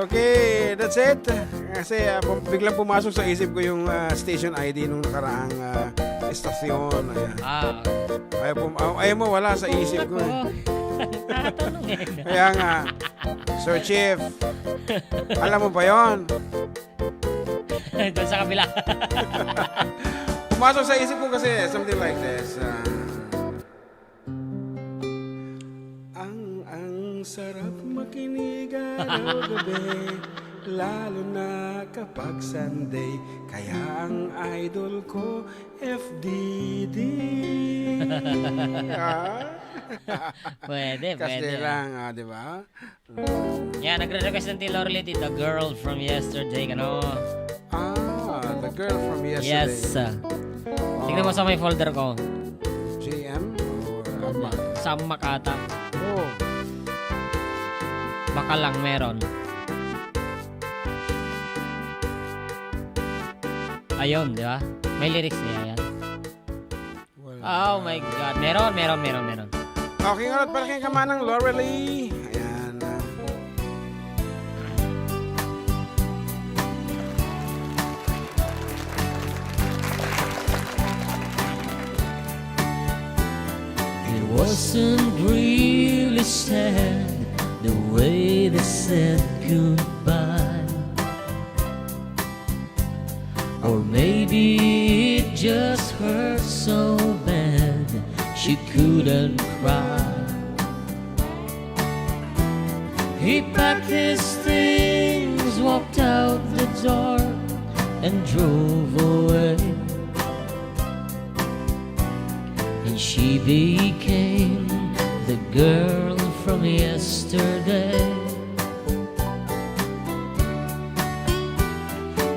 Okay, that's it. Kasi, ah, pum-, biglang pumasok sa isip ko yung, ah, station I D nung nakaraang, ah, estasyon. Ayan. Ah. Ayaw pum-, ah, ayaw mo, wala sa isip ko, eh. Tatanong, eh. Kaya nga, Sir Chief, alam mo ba yon? Doon sa kabila. Pumasok sa isip ko kasi something like this, ah, ang, ang sarap makinig araw-gabi, lalo na kapag Sunday. Kaya ang idol ko, F D D. Ah? Pwede, Kasi pwede. lang, ah, di ba? Yan, nagre-request ng Tilo Orleti, The Girl from Yesterday, kano? Ah, The Girl from Yesterday. Yes. Tignan mo sa may folder ko. J M or Ama? Sa Ama ata. Oh. Baka lang meron. Ayun, di ba? May lyrics niya yan. Wala. Oh my God. Meron, meron, meron, meron. Okay, ngarot para kay kamanang Lorelie. Ayan, ah. It wasn't really sad the way they said goodbye. Or maybe it just hurt so bad she couldn't cry. He packed his things, walked out the door, and drove away. And she became the girl from yesterday.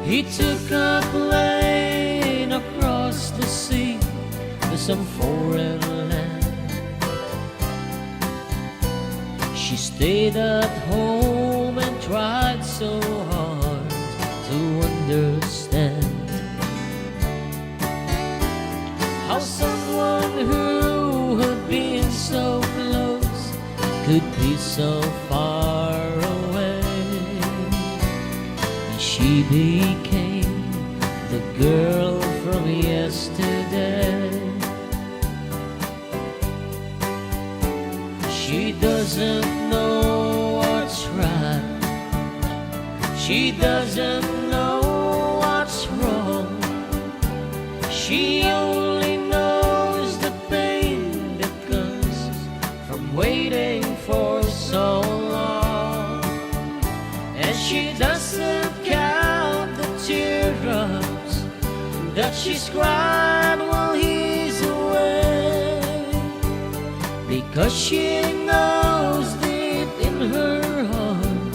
He took a plane across the sea to some foreign land. She stayed at home and tried so hard to understand how someone who had been so close could be so far away. And she became the girl from yesterday. She doesn't know what's right. She doesn't know what's She only knows the pain that comes from waiting for so long. And she doesn't count the teardrops that she's cried while he's away, because she knows deep in her heart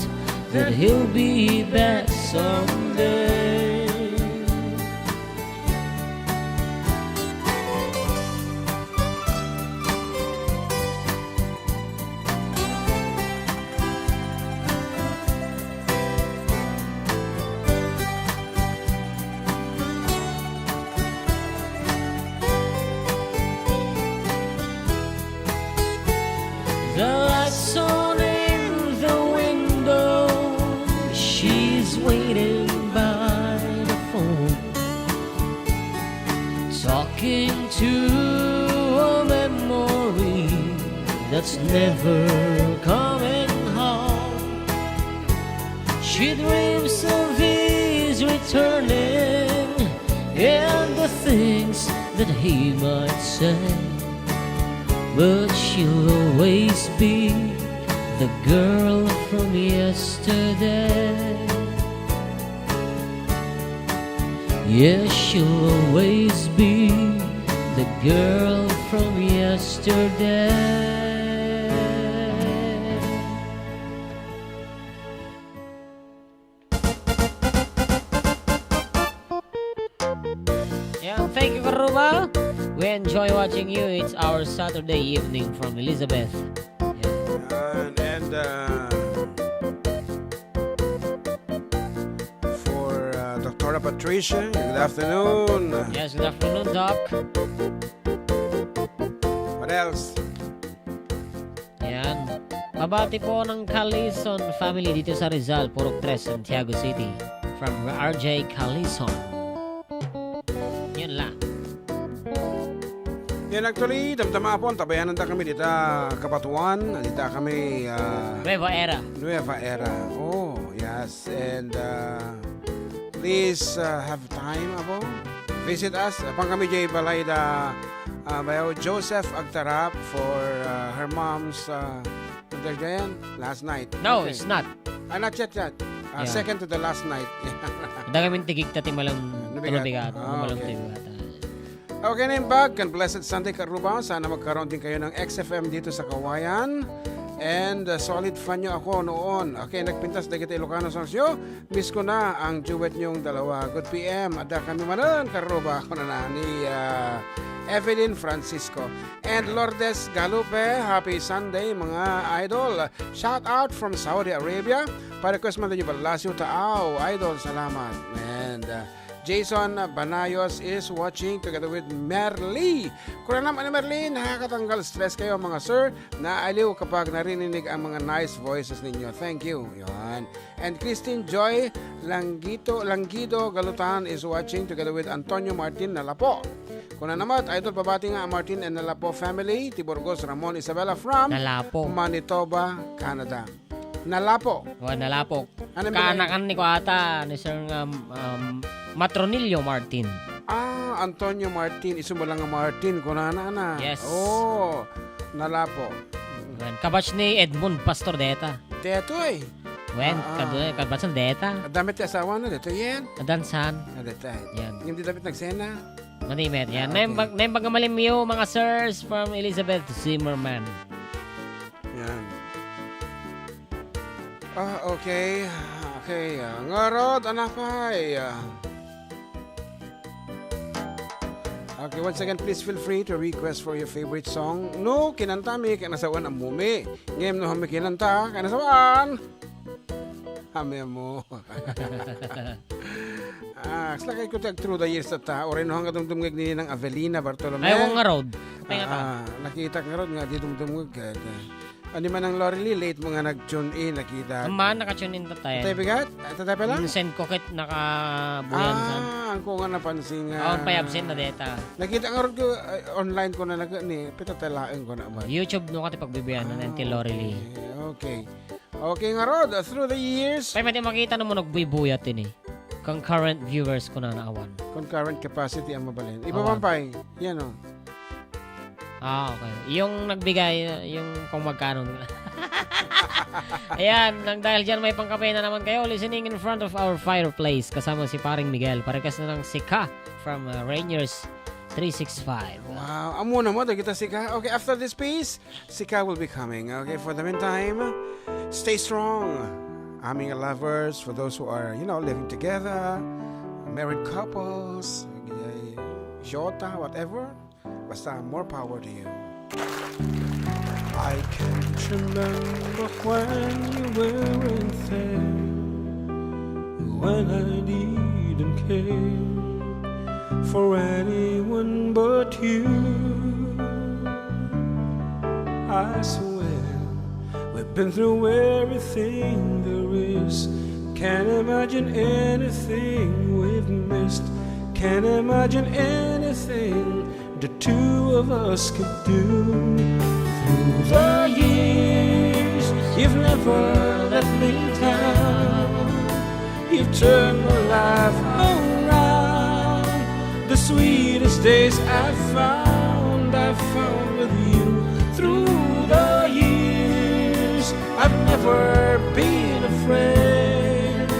that he'll be back someday. The lights on in the window, she's waiting by the phone, talking to a memory that's never coming home. She dreams of his returning and the things that he might say. But she'll always be the girl from yesterday. Yes, she'll always be the girl from yesterday. Yeah, thank you, Karuba. We enjoy watching you. It's our Saturday evening from Elizabeth. Yeah. And, and, uh, for, uh, Doctora Patricia, good afternoon. Yes, good afternoon, Doc. What else? Yan. Pabati po ng Calison family dito sa Rizal, Purok tres, Santiago City. From R J Calison. Yan lang. Yan, actually, damdama po, tabayanan ta kami dita Cabatuan, dita kami, ah, Nueva Era. Nueva Era. Oh, yes. And, ah, please, ah, have time, apo. Visit us. Apan kami jay balay da, ah, bayaw Joseph Agtarap for, ah, her mom's, ah, birthday yan last night. No, okay. It's not. Ah, not yet, yet. Ah, yeah. Second to the last night. Adda kami ti gigta ti malam-, Nabigat. Nabigat. Ah, malam okay. Ti bigat. Okay, naimbag ken blessed Sunday, Karuba. Sana magkaroon din kayo ng X F M dito sa Kawayan. And, uh, solid fan nyo ako noon. Okay, nagpintas dagiti Ilocano songs nyo. Miss ko na ang duet nyong dalawa. Good P M. Adda kami manen, Karuba. Ako na na ni, uh, Evelyn Francisco. And Lourdes Galupe, happy Sunday, mga idol. Shout out from Saudi Arabia. Pa-request man tayo Balasio Taaw. Idol, salamat. And, uh, Jason Banayos is watching together with Merly. Kunanam, ano, Merly, nakakatanggal stress kayo, mga sir. Naaliw kapag naririnig ang mga nice voices ninyo. Thank you. Yan. And Christine Joy Langgito, Langgido Galutan is watching together with Antonio Martin Nalapo. Kunana met, idol, pabati nga Martin and Nalapo family, ti Burgos, Ramon, Isabela from Nalapo. Manitoba, Canada. Nalapo. Oh, Nalapo. Ano yung Kaanakan ni ko ata, ni Sir nga, um, Matronillo Martin. Ah, Antonio Martin. Isu mo lang nga Martin, kunana na. Yes. Oh, Nalapo. Wen, kabatch ni Edmond Pastor deta. Detoy. Wen, Ah, ah. kadu-, kabatch na deta. Adda met ti asawa na, detoy yan. Adan san? Ah, detoy. Yan. Yung di dapat nagsena. Mani met. Yan. Ah, okay. Naimbag, naimbag nga malimyo, mga sirs, from Elizabeth Zimmerman. Yan. Ah, okay. Okay, ah, ngarud, anapay, ah. Okay, once again, please feel free to request for your favorite song. No, kinanta mi, kanasawan, ammom mi. Ngem no, ammom mi kinanta, kanasawan. Ammom mo. Ah, kasla kay ko ti ag-through the years ta. Uray no, hangga dumdumngeg ni Nang Avelina Bartolome. Ay, wen ngarud. Patay nga ta. Ah, ah, nakitak ngarud nga di dumdumngeg, eh, eh. Ano man ang Lorely, late mo nga nag-tune in, nakita. Amman, naka-tune in ta tayo. Tatay bigat? Ah, tatay pa lang? Send ko ket nakabuyan san. Ah, ang ko nga napansin nga. Awan pay absent na deta. Nakita nga rod ko, eh, online ko na nag-, ni, pita ta laeng ko na ba? YouTube no ka ti pagbibiyanan, Ah, ti Lorely. Okay, okay. Okay nga rod, ah, through the years. Pay, mati makita no mo nagbuybuya tini. concurrent viewers ko na naawan. Concurrent capacity ang mabalin. Iba Awan. man pa'y, yan o. Ah, okay. Yung nagbigay, yung kung magkano. Ayan, nang dahil dyan may pangkape na naman kayo, listening in front of our fireplace, kasama si Paring Miguel, parekas na ng Sika from uh, Rainiers three six five. Wow, amo na mo, dagita Sika. Okay, after this piece, Sika will be coming. Okay, for the meantime, stay strong. Aming lovers, for those who are, you know, living together, married couples, okay, Jota, whatever. Basta, more power to you. I can't remember when you weren't there, when I didn't care for anyone but you. I swear we've been through everything there is. Can't imagine anything we've missed. Can't imagine anything the two of us could do. Through the years, you've never let me down. You've turned my life around. The sweetest days I found, I found with you. Through the years, I've never been afraid.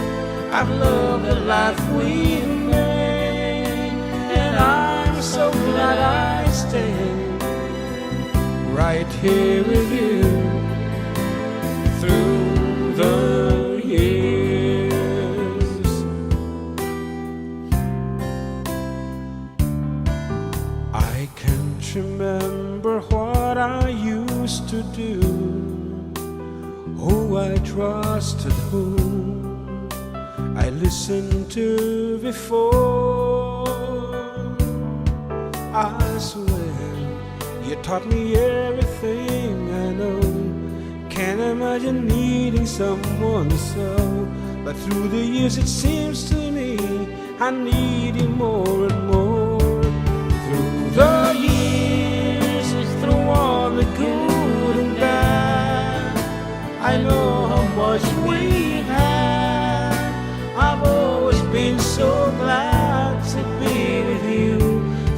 I've loved the life we made, and I'm so glad I stayed right here with you through the years. I can't remember what I used to do, who I trusted, whom I listened to before. I swear you taught me everything I know. Can't imagine needing someone so. But through the years, it seems to me I need you more and more. Through the years, through all the good and bad, I know how much we had. I've always been so glad to be with you.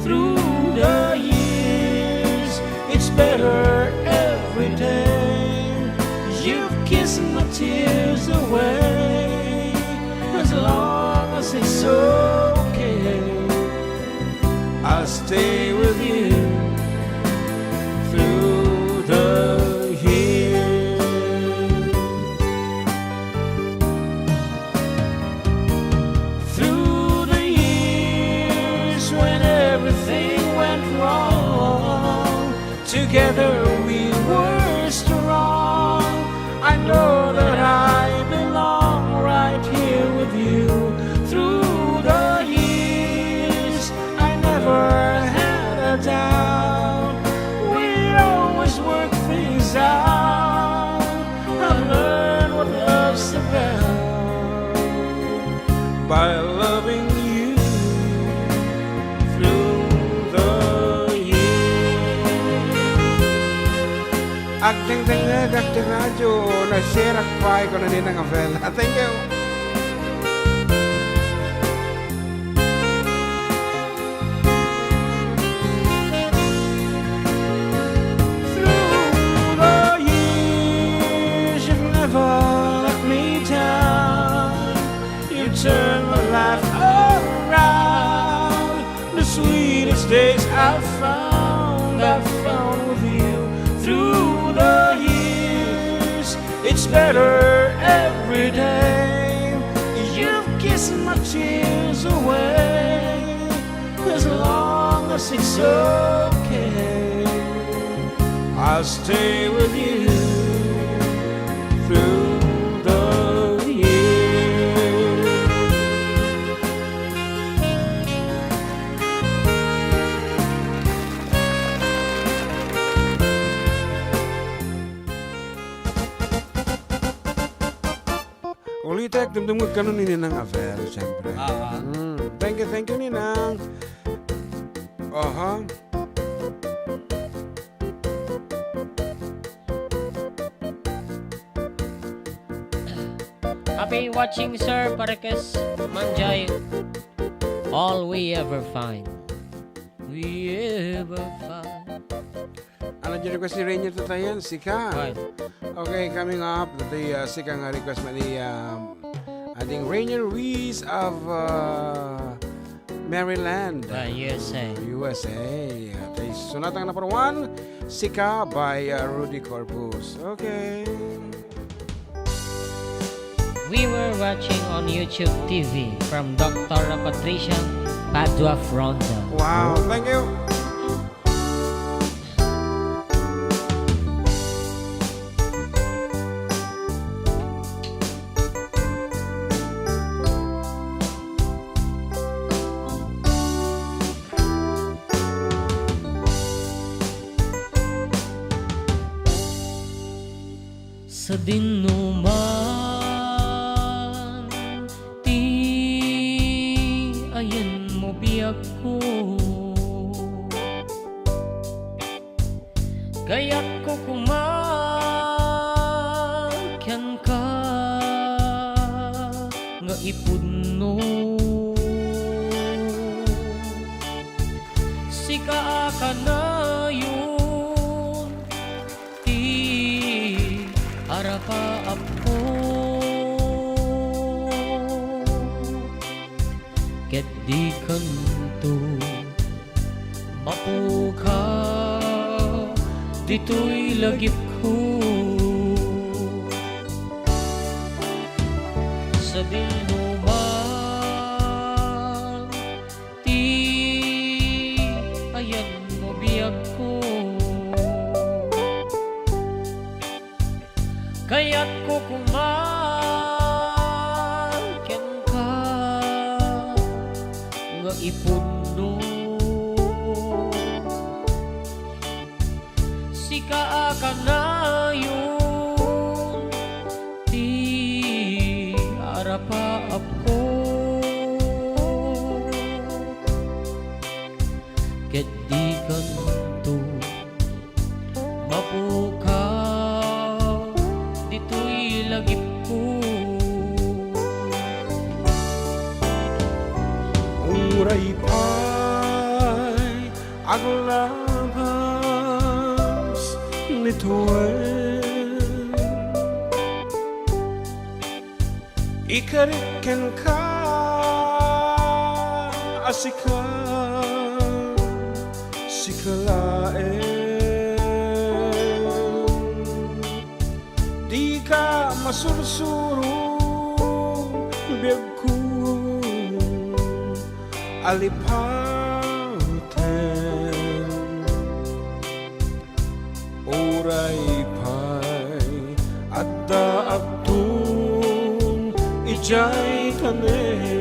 Through the years, it's better every day. You've kissed my tears away. As long as it's okay, I'll stay with you through the years. Through the years when everything went wrong, together we were strong. I know that I belong right here with you. Through the years, I never had a doubt. We always work things out. I've learned what love's about by loving you through the years. Agdengdengngegak ti radio, na-share-ak pay, kuna ni Nang Abel. Thank you. Through the years, you've never let me down. You turn my life around. The sweetest days I found, I found with you. Through the years, it's better every day. You've kissed my tears away. As long as it's okay, I'll stay with you through the years. Ulitek, dumdumngeg kano ni Ninang Avel, siyempre. Ah, ah. Mm. Thank you, thank you, Ninang. Aha. Happy watching, Sir Parekes. Manjay, all we ever find. We ever find. Ano yung request ni Rainier Tatayan? Sika. Ay. Okay, coming up, the, uh, sika nga request man ni, um, ating Rainier Ruiz of, uh, Maryland. Ah, U S A. U S A. Okay, sunatang number one, Sika by, uh, Rudy Corpus. Okay. We were watching on YouTube T V from Doctor Patricia Padua Fronda. Wow, thank you. Sadin no man ti ayanmo biagko, kayatko koma kenka nga ipudno. Sika a kanayon ti arapaapko, ket dikanto mapukaw ditoy lagipko. Sadin no man ti ayanmo biagko, kayatko koma kenka nga ipudno. Sika a kanayon ti arapaapko, ket dikanto mapukaw ditoy lagipko. Uray pay aglabas ni Tuel, ikarik kenka a sika, sika laeng. Dika masursuro biagko, alipaten. Uray pay adda agtun idiay tanem.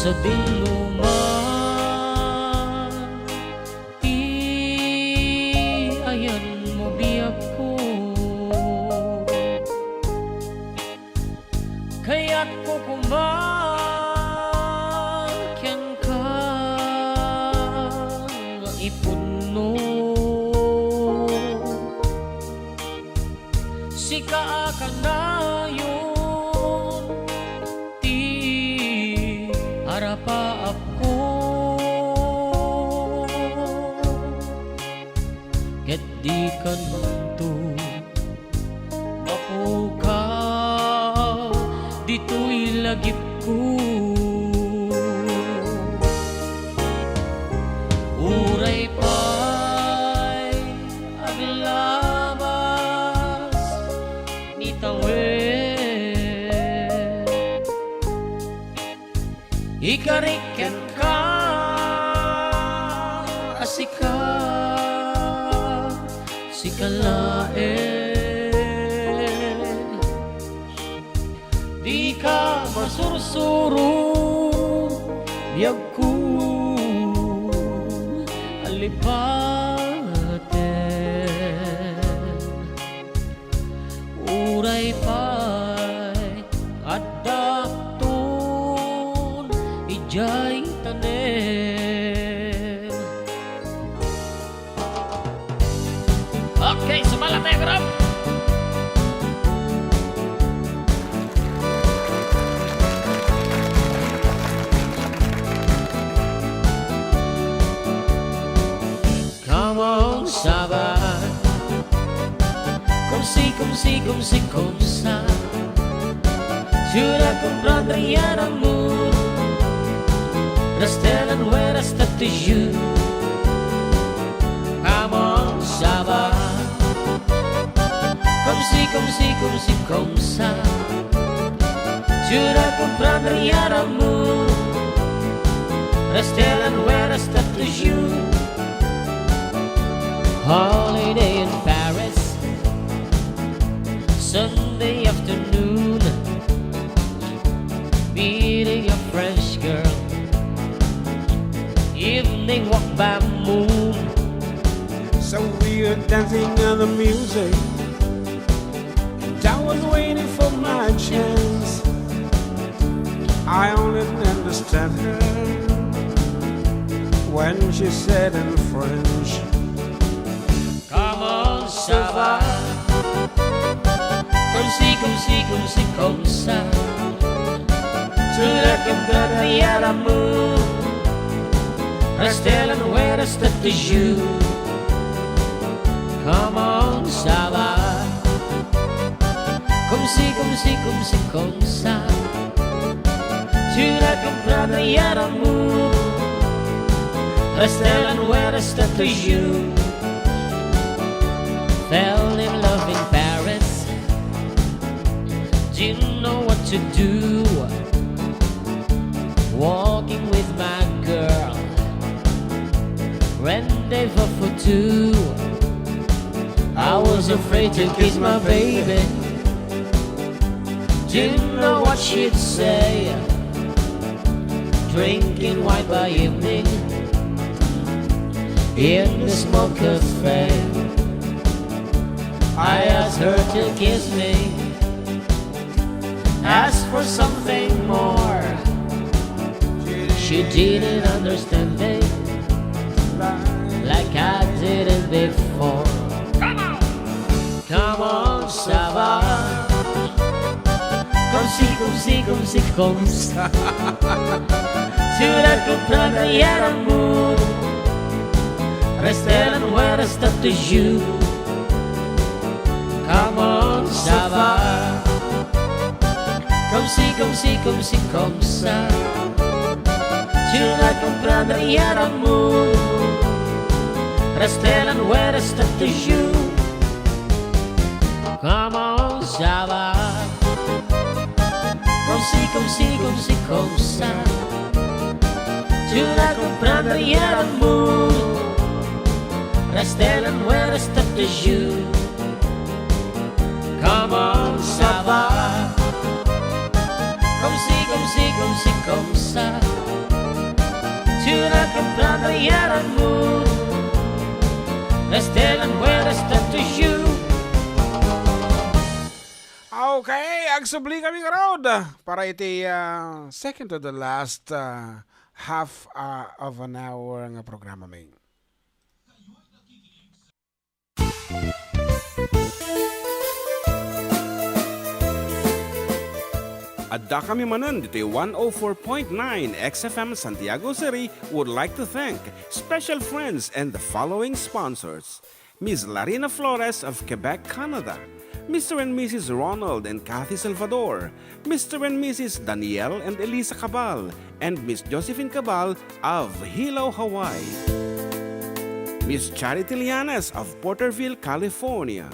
Sadin no man ti ayanmo biagko, kayatko koma kenka nga ipudno. Sika a kanayon ti arapaapko, ket dikanto mapukaw ditoy lagipko. Uray pay aglaba Ikarik kenka a sika, sika laeng. Dika masursuro, biagko a lipaten. Uray pay addaton idiay tanem. Okay, sumala tayo, group. Come on, Saba. Comme si, comme si, comme si, comme ça. Tu la comprendras rien d'amour. Reste la nuit, reste toujours. Come on, Saba. Comme si, comme si, comme si, comme ça. Tu la comprendras rien d'amour. Reste la nuit, reste toujours. Holiday in Paris, Sunday afternoon, meeting a French girl, evening walk by moon. So we were dancing on the music, and I was waiting for my chance. I only understand her when she said in French, Come on, Saba. Comme si, comme si, comme si, comme ça. Tu la comprendras rien d'amour. Reste la nuit, reste toujours. Come on, Saba. Comme si, comme si, comme si, comme ça. Tu la comprendras rien d'amour. Reste la nuit, reste toujours. Fell in love in Paris. Didn't know what to do. Walking with my girl. Rendezvous for two. I was afraid to kiss my baby. Didn't know what she'd say. Drinking wine by evening in the small cafe. I asked her to kiss me. Asked for something more. She didn't understand me like I didn't before. Come on, Saba. Comme si, comme si, comme si, comme ça. Tu la comprendras rien d'amour. Reste la nuit, reste toujours. Come on, Saba. Comme si, comme si, comme si, comme ça. Tu la comprendras rien d'amour. Reste la nuit, reste toujours. Come on, Saba. Comme si, comme si, comme si, comme ça. Tu la comprendras rien d'amour. Reste la nuit, reste toujours. Come on, Saba. Comme si, comme si, comme si, comme ça. Tu la comprendras rien d'amour. Reste la nuit, reste toujours. Okay, agsubli kami ngarud para iti, ah, second to the last, ah, half, ah, of an hour nga programa mi. Adda kami manen ditoy one oh four point nine X F M Santiago City would like to thank special friends and the following sponsors: Miss Larina Flores of Quebec, Canada, Mister and Missus Ronald and Kathy Salvador, Mister and Missus Daniel and Elisa Cabal, and Miss Josephine Cabal of Hilo, Hawaii. Miss Charity Lianes of Porterville, California.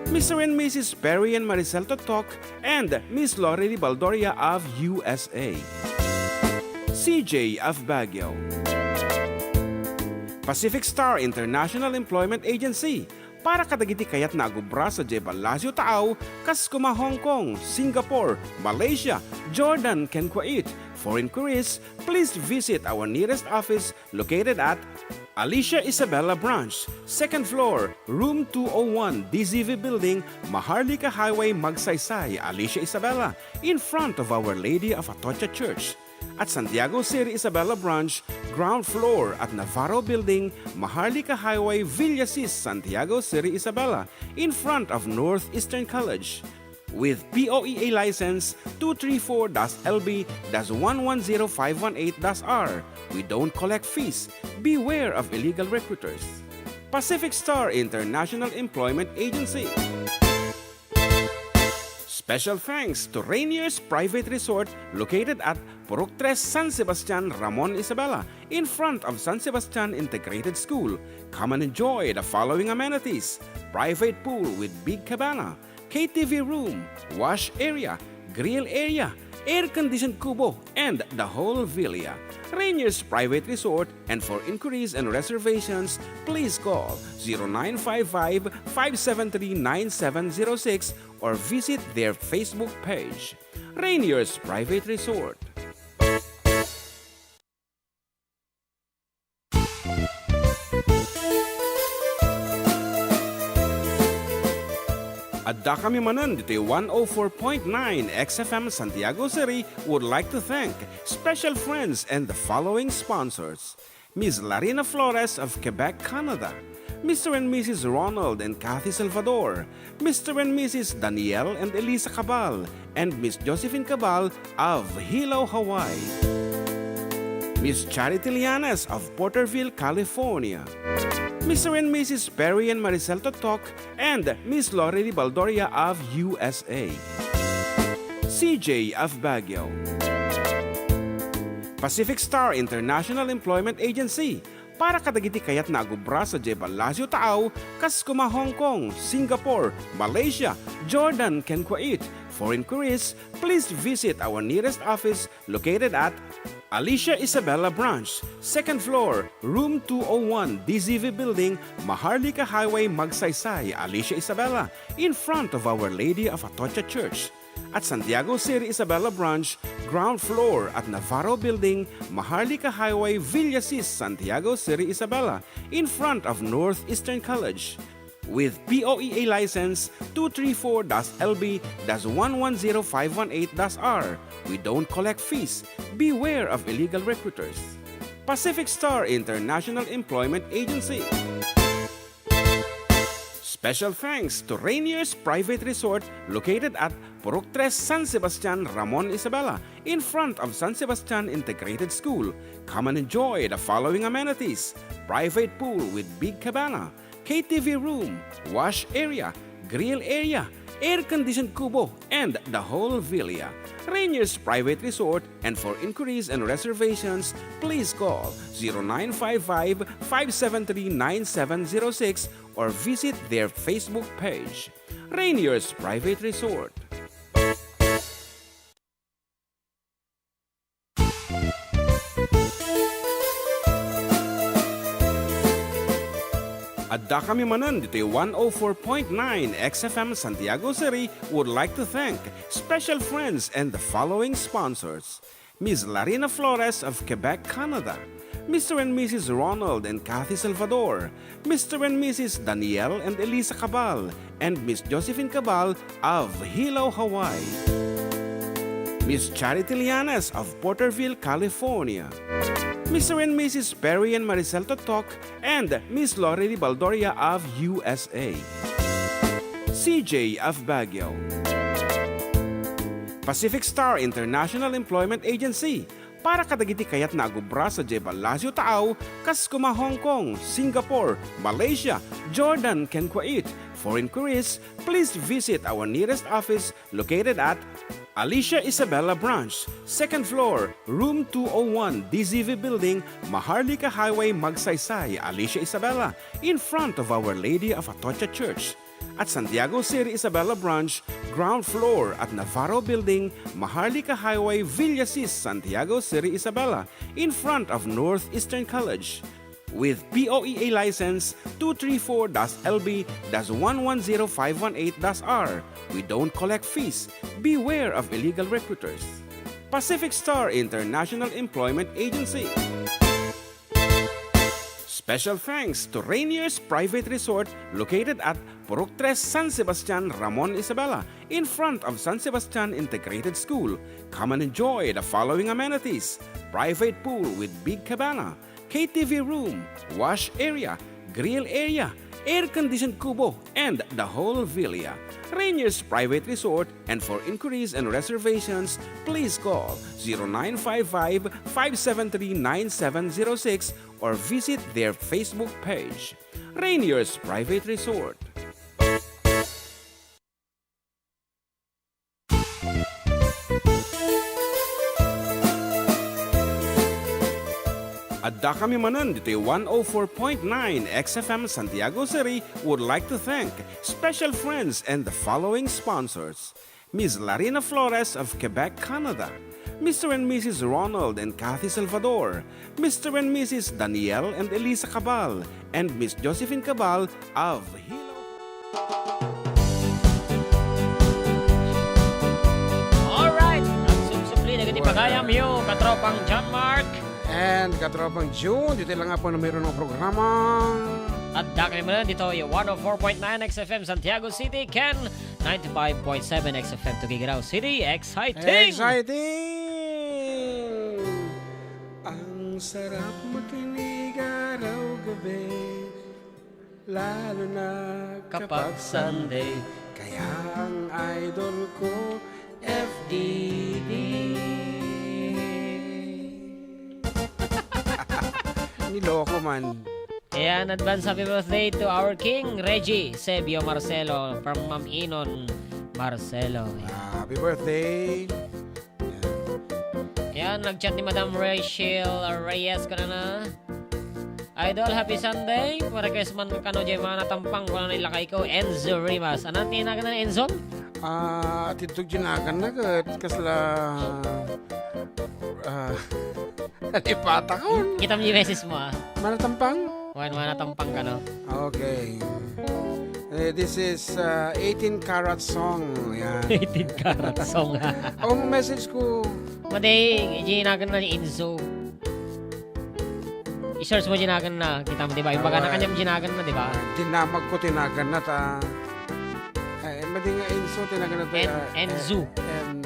Mister and Missus Perry and Maricel Totok and Miss Lorely Baldoria of U S A. C J of Baguio. Pacific Star International Employment Agency, para kadagiti kayatna a agubra sadiay Palacio Taaw, kas kuma Hong Kong, Singapore, Malaysia, Jordan, ken Kuwait. For inquiries, please visit our nearest office located at Alicia Isabela Branch, second floor, room two oh one, D Z V Building, Maharlika Highway, Magsaysay, Alicia Isabela, in front of Our Lady of Atocha Church. At Santiago City Isabela Branch, ground floor at Navarro Building, Maharlika Highway, Villasis, Santiago City Isabela, in front of Northeastern College. With P O E A license two three four dash L B dash one one zero five one eight dash R. We don't collect fees. Beware of illegal recruiters. Pacific Star International Employment Agency. Special thanks to Rainier's Private Resort located at Purok Tres, San Sebastian, Ramon Isabela, in front of San Sebastian Integrated School. Come and enjoy the following amenities: private pool with big cabana, K T V room, wash area, grill area, air-conditioned kubo, and the whole villa. Rainier's Private Resort, and for inquiries and reservations, please call zero nine five five, five seven three, nine seven zero six or visit their Facebook page. Rainier's Private Resort. Addakami manen ditoy one oh four point nine X F M Santiago City would like to thank special friends and the following sponsors: Miss Larina Flores of Quebec, Canada, Mister and Missus Ronald and Kathy Salvador, Mister and Missus Daniel and Elisa Cabal, and Miss Josephine Cabal of Hilo, Hawaii. Miss Charity Lianes of Porterville, California. Mister and Missus Perry and Maricel Totok and Miss Lorely Baldoria of U S A. C J of Baguio. Pacific Star International Employment Agency, para kadagiti kayatna a agubra sadiay Palacio Taaw, kas kuma Hong Kong, Singapore, Malaysia, Jordan, ken Kuwait. For inquiries, please visit our nearest office located at Alicia Isabela Branch, second floor, room two oh one, D Z V Building, Maharlika Highway, Magsaysay, Alicia Isabela, in front of Our Lady of Atocha Church. At Santiago City Isabela Branch, ground floor at Navarro Building, Maharlika Highway, Villasis, Santiago City Isabela, in front of Northeastern College. With P O E A license two three four dash L B dash one one zero five one eight dash R. We don't collect fees. Beware of illegal recruiters. Pacific Star International Employment Agency. Special thanks to Rainier's Private Resort located at Purok Tres, San Sebastian, Ramon Isabela, in front of San Sebastian Integrated School. Come and enjoy the following amenities: private pool with big cabana, K T V room, wash area, grill area, air-conditioned kubo, and the whole villa. Rainier's Private Resort, and for inquiries and reservations, please call zero nine five five, five seven three, nine seven zero six or visit their Facebook page. Rainier's Private Resort. Addakami manen ditoy one oh four point nine X F M Santiago City would like to thank special friends and the following sponsors: Miss Larina Flores of Quebec, Canada, Mister and Missus Ronald and Kathy Salvador, Mister and Missus Daniel and Elisa Cabal, and Miss Josephine Cabal of Hilo, Hawaii, Miss Charity Lianes of Porterville, California, Mister and Missus Perry and Maricel Totok, and Miss Lorely Baldoria of U S A, C J of Baguio. Pacific Star International Employment Agency, para kadagiti kayatna a agubra sadiay Palacio Taaw, kas kuma Hong Kong, Singapore, Malaysia, Jordan, ken Kuwait. For inquiries, please visit our nearest office located at Alicia Isabela Branch, second floor, room two oh one, D Z V Building, Maharlika Highway, Magsaysay, Alicia Isabela, in front of Our Lady of Atocha Church. at Santiago City Isabela Branch, ground floor at Navarro Building, Maharlika Highway, Villasis, Santiago City Isabela, in front of Northeastern College. With P O E A license two three four dash L B dash one one zero five one eight dash R. We don't collect fees. Beware of illegal recruiters. Pacific Star International Employment Agency. Special thanks to Rainier's Private Resort, located at Purok Tres, San Sebastian, Ramon Isabela, in front of San Sebastian Integrated School. Come and enjoy the following amenities: private pool with big cabana, K T V room, wash area, grill area, air-conditioned kubo, and the whole villa. Rainier's Private Resort, and for inquiries and reservations, please call zero nine five five, five seven three, nine seven zero six or visit their Facebook page. Rainier's Private Resort. Addakami manen ditoy one oh four point nine X F M Santiago City would like to thank special friends and the following sponsors: Miss Larina Flores of Quebec, Canada, Mister and Missus Ronald and Kathy Salvador, Mister and Missus Daniel and Elisa Cabal, and Miss Josephine Cabal of Hilo. Alright, agsupsupli dagiti pagayamyo, katropang John Mark. And katropang June, ditoy lang nga po numero ng programa. Addakami manen ditoy one oh four point nine X F M Santiago City ken ninety-five point seven X F M Tuguegarao City. Exciting! Exciting! Ang sarap makinig araw-gabi, lalo na kapag Sunday. Kaya ang idol ko, F D D. Niloko man. Ayan, advance happy birthday to our King, Reggie Sebio Marcelo, from Ma'am Inon Marcelo. Ah, happy birthday. Ayan. Ayan, nag-chat ni Madam Rachel Reyes kanana. Idol, happy Sunday. Pa-request man kano diay Mana Tampang, wala na ilakay ko. Enzo Rivas. Anong tinagan na Enzo? Ah, atidtog dinagan na ket kasla, ah, nalipatakon. Kitam ni message mo, ah. Mana Tampang? Wen, Mana Tampang kano. Okay. Eh, this is, uh, eighteen karat song. Yan. Eighteen karat song. Ang message ko, madi, ginagan na ni Enzo. I-search mo ginagan na. Kita mo, di ba? Yung baga na kanyang ginagan na, di ba? Dinamag ko, tinagan na ta. Eh, madi nga Enzo, tinagan na ta. En-, ah, Enzo. Eh, en-,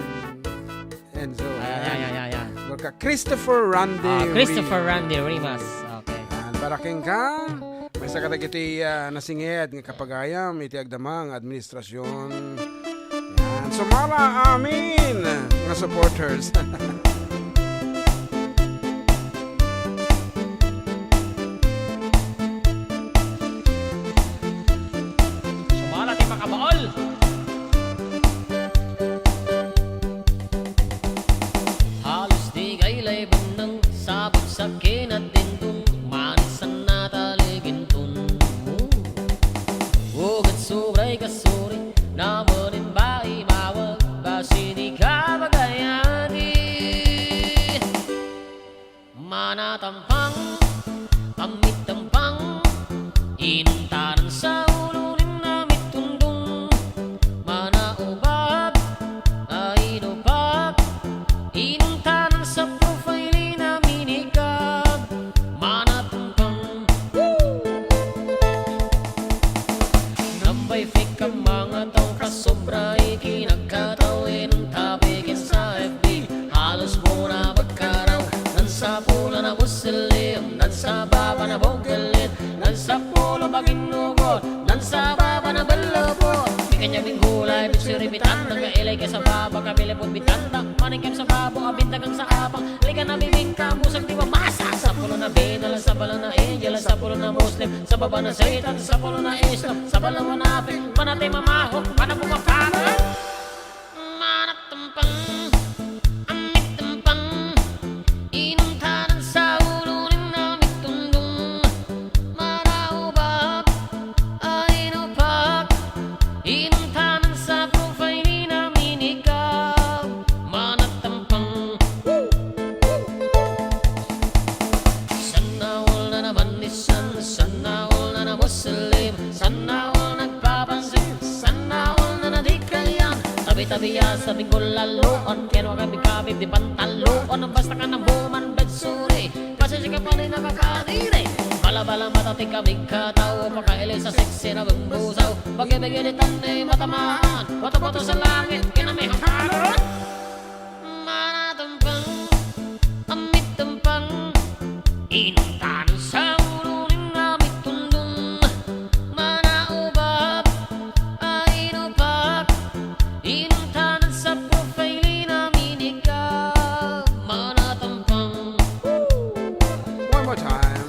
Enzo. Ah, yan, yan, yan, yan. Christopher Randy, ah, Christopher Randy Rimas. Okay. Yan, para kenka, maysa kadagiti, ah, nasinged nga kapagayam iti agdama nga administrasyon. Yan, sumala amin nga supporters. Sumala ti makabaol. Halos di gaylayben nang sabagsak ken addindong, manisan na taliginton. Ugat sobray kasuri, namen imbag imawag, basi di kabagayati. Mana Tampang, ammit Tampang, inuntanan sa ulo nin ammit tundong. Mana Ubab, ay Ubab, inuntanan sa profile na minikab. Mana Tampang, woo! Nabay fake ka mga taong kasobra, ikinagkataw, inuntabi ken sa F B. Halos muna pagkaraw, nan sa pula na busilem, nan sa baba na bogelet, nan sa pulo baginugot, nan sa baba na bellepot. Di kanya binggulay, bitsuri bitanda, nga ilay ka sa baba, kabilipot bitanda, manikem sa babo, abindagang sa abang, liga na bibingka, busag di ba masa, sa pulo na binala, sa bala na angel, sa pulo na Muslim, sa baba na Satan, sa pulo na Islam, sa bala na apik, manatay mamaho, mana bumakana. Mana Tampang, ammit Tampang, inuntanan sa ulo nin ammit tundong. Mana Ubab, ay Ubab, Talon, ken wa kami kabib di pantalon, basta ka na buman bedsuri. Pasensya ka pa rin nakakadiri. Bala-bala mata ti kabig ka tao, pakaili sa sexy na bumbusaw. Bagi-bagi di tan ni matamaan, wato-wato sa langit, kinamihang talon. Manatampang, amitampang, inuntanan sa ulo ning amitundun. Manaubab, ainupak, inuntanan sa profile na minika. Manatampang. One more time.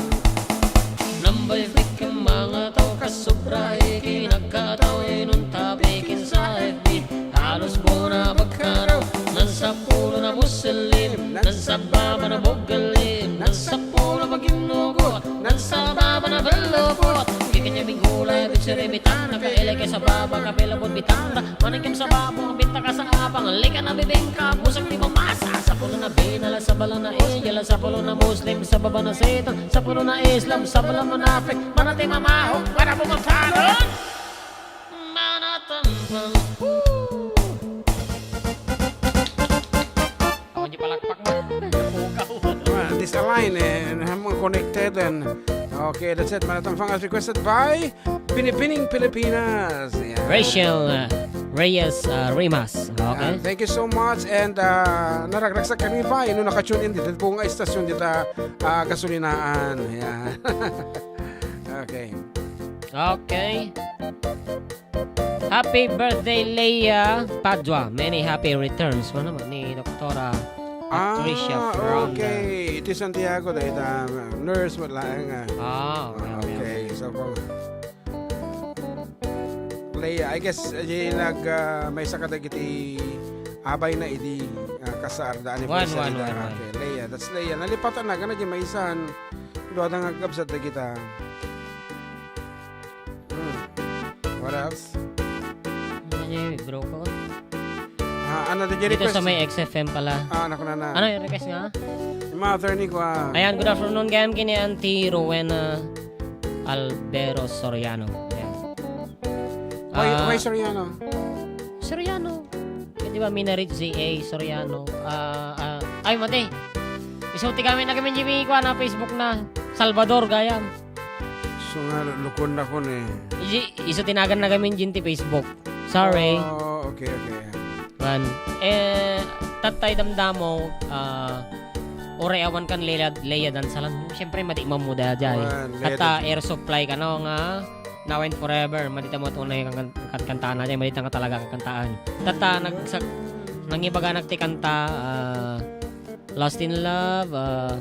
Nambalik ti mga tao kasubra, ikinagkatao, inunta, pikin sa F B. Halos buona bakaraw, nansapulo na Muslim, nansababa na Bugalim, nansapulo na Baginugot, nansababa na Belobot. Ikan niya mingulay, bitsiri bitana, kailay kay sa baba, kapila po bitana. Manang kim sa babo, ang bintaka sa abang, lika na bibingka, busag ti mamasa. Sapulo na binala, sa bala na India, sapulo na Muslim, sa baba na Satan, sapulo na Islam, sa bala munafik, manati mamaho, para bumatalon. Manatampang. Woo! Ako di palakpak mo. Napukaw. Well, this line, eh, and I'm connected and okay, that's it. Manatampang as requested by Binibining Pilipinas. Yeah. Rachel, uh, Reyes, uh, Rimas. Okay. Yan, thank you so much. And, uh, naragragsak kami pa, ino naka-tune in dito po nga istasyon dito, uh, gasolinaan. Yeah. Okay. Okay. Happy birthday, Leia Padua. Many happy returns. Ano naman ni Doktora Patricia Ah, Fernanda. Okay. Iti Santiago, dahil, ah, nurse, wala nga. Ah, okay, okay, Okay, okay. So, kung Leia, I guess, eh, nag, ah, maysa ka dagiti abay na idi, ah, kasar da Wan, anniversary wan, da. Wan, wan. Okay, Leia. That's Leia. Nalipatan na, gana di maisan. Dua da nga agkabsat dagita. Hmm. What else? Ano niya yung bro ko? Ah, ano to, Jerry Dito sa Quest? May X F M pala. Ah, naku, nana. Ano yung request nga? Yung mga attorney ko, ah. Ayan, good afternoon, gayam kini Auntie Rowena Albero Soriano. Ayan. Why, Ah, why Soriano? Soriano. Eh, di ba, Minarit Z A Soriano. Ah, ah, ay, mati. Isulti kami na kami, Jimmy, kuha na Facebook na. Salvador, gayam. So nga, lukon na ko ni. Iji-, isu tinagan na kami, Jin, ti Facebook. Sorry. Oh, okay, okay. Man, eh, tattay damdamo, ah, uray awan kan Leia, Leia Dansalan. Siyempre, madi mamuda jay. Awan, Leia Kata Dan- Air Supply kano nga, Now and Forever. Madi ta mo tunay kan, kan, kantaan na jay. Madi ta nga talaga kantaan. Tatta, nagsak-, nangibaga nagti kanta, ah, Lost in Love, ah,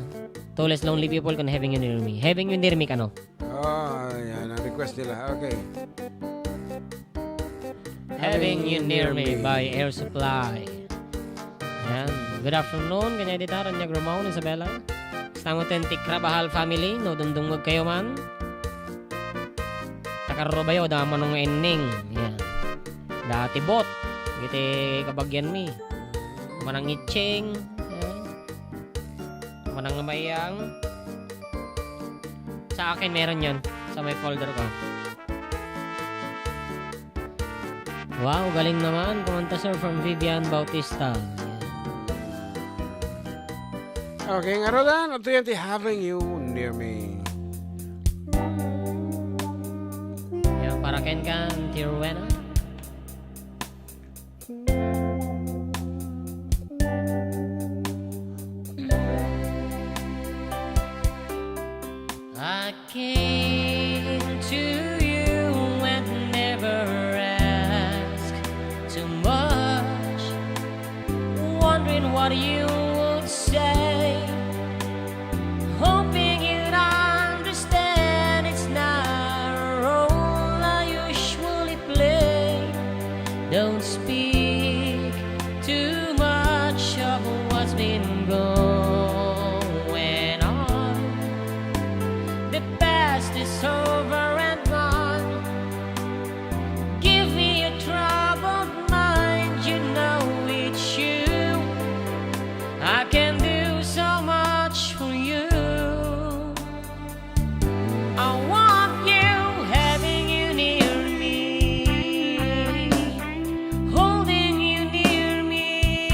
Two Less Lonely People, kan Having You Near Me. Having You Near Me kano? Oh, yan ang request nila. Okay. Having You Near Me by Air Supply. Yan. Good afternoon. Kanya dita, Ranyag Ramon, Isabela. Estamos en ti Carabajal family. No, dungdungag kayo man. Takarro bayo, da Manong Enning. Yan. Da Tibot. Iti kabagyan mi. Manang Itching. Yan. Manang Mayang. Sa akin, meron yon sa may folder ko. Wow, galing naman. Kumanta, sir, from Vivian Bautista. Okay, nga rodan, ito yan ti Having You Near Me. Yan, para ken kan, Tiruena. I came to you and never asked too much, wondering what you would say, hoping you'd understand it's not a role I usually play. Don't speak too much of what's been going on. The past is over and gone. Give me a troubled mind, you know it's you. I can do so much for you. I want you, having you near me, holding you near me.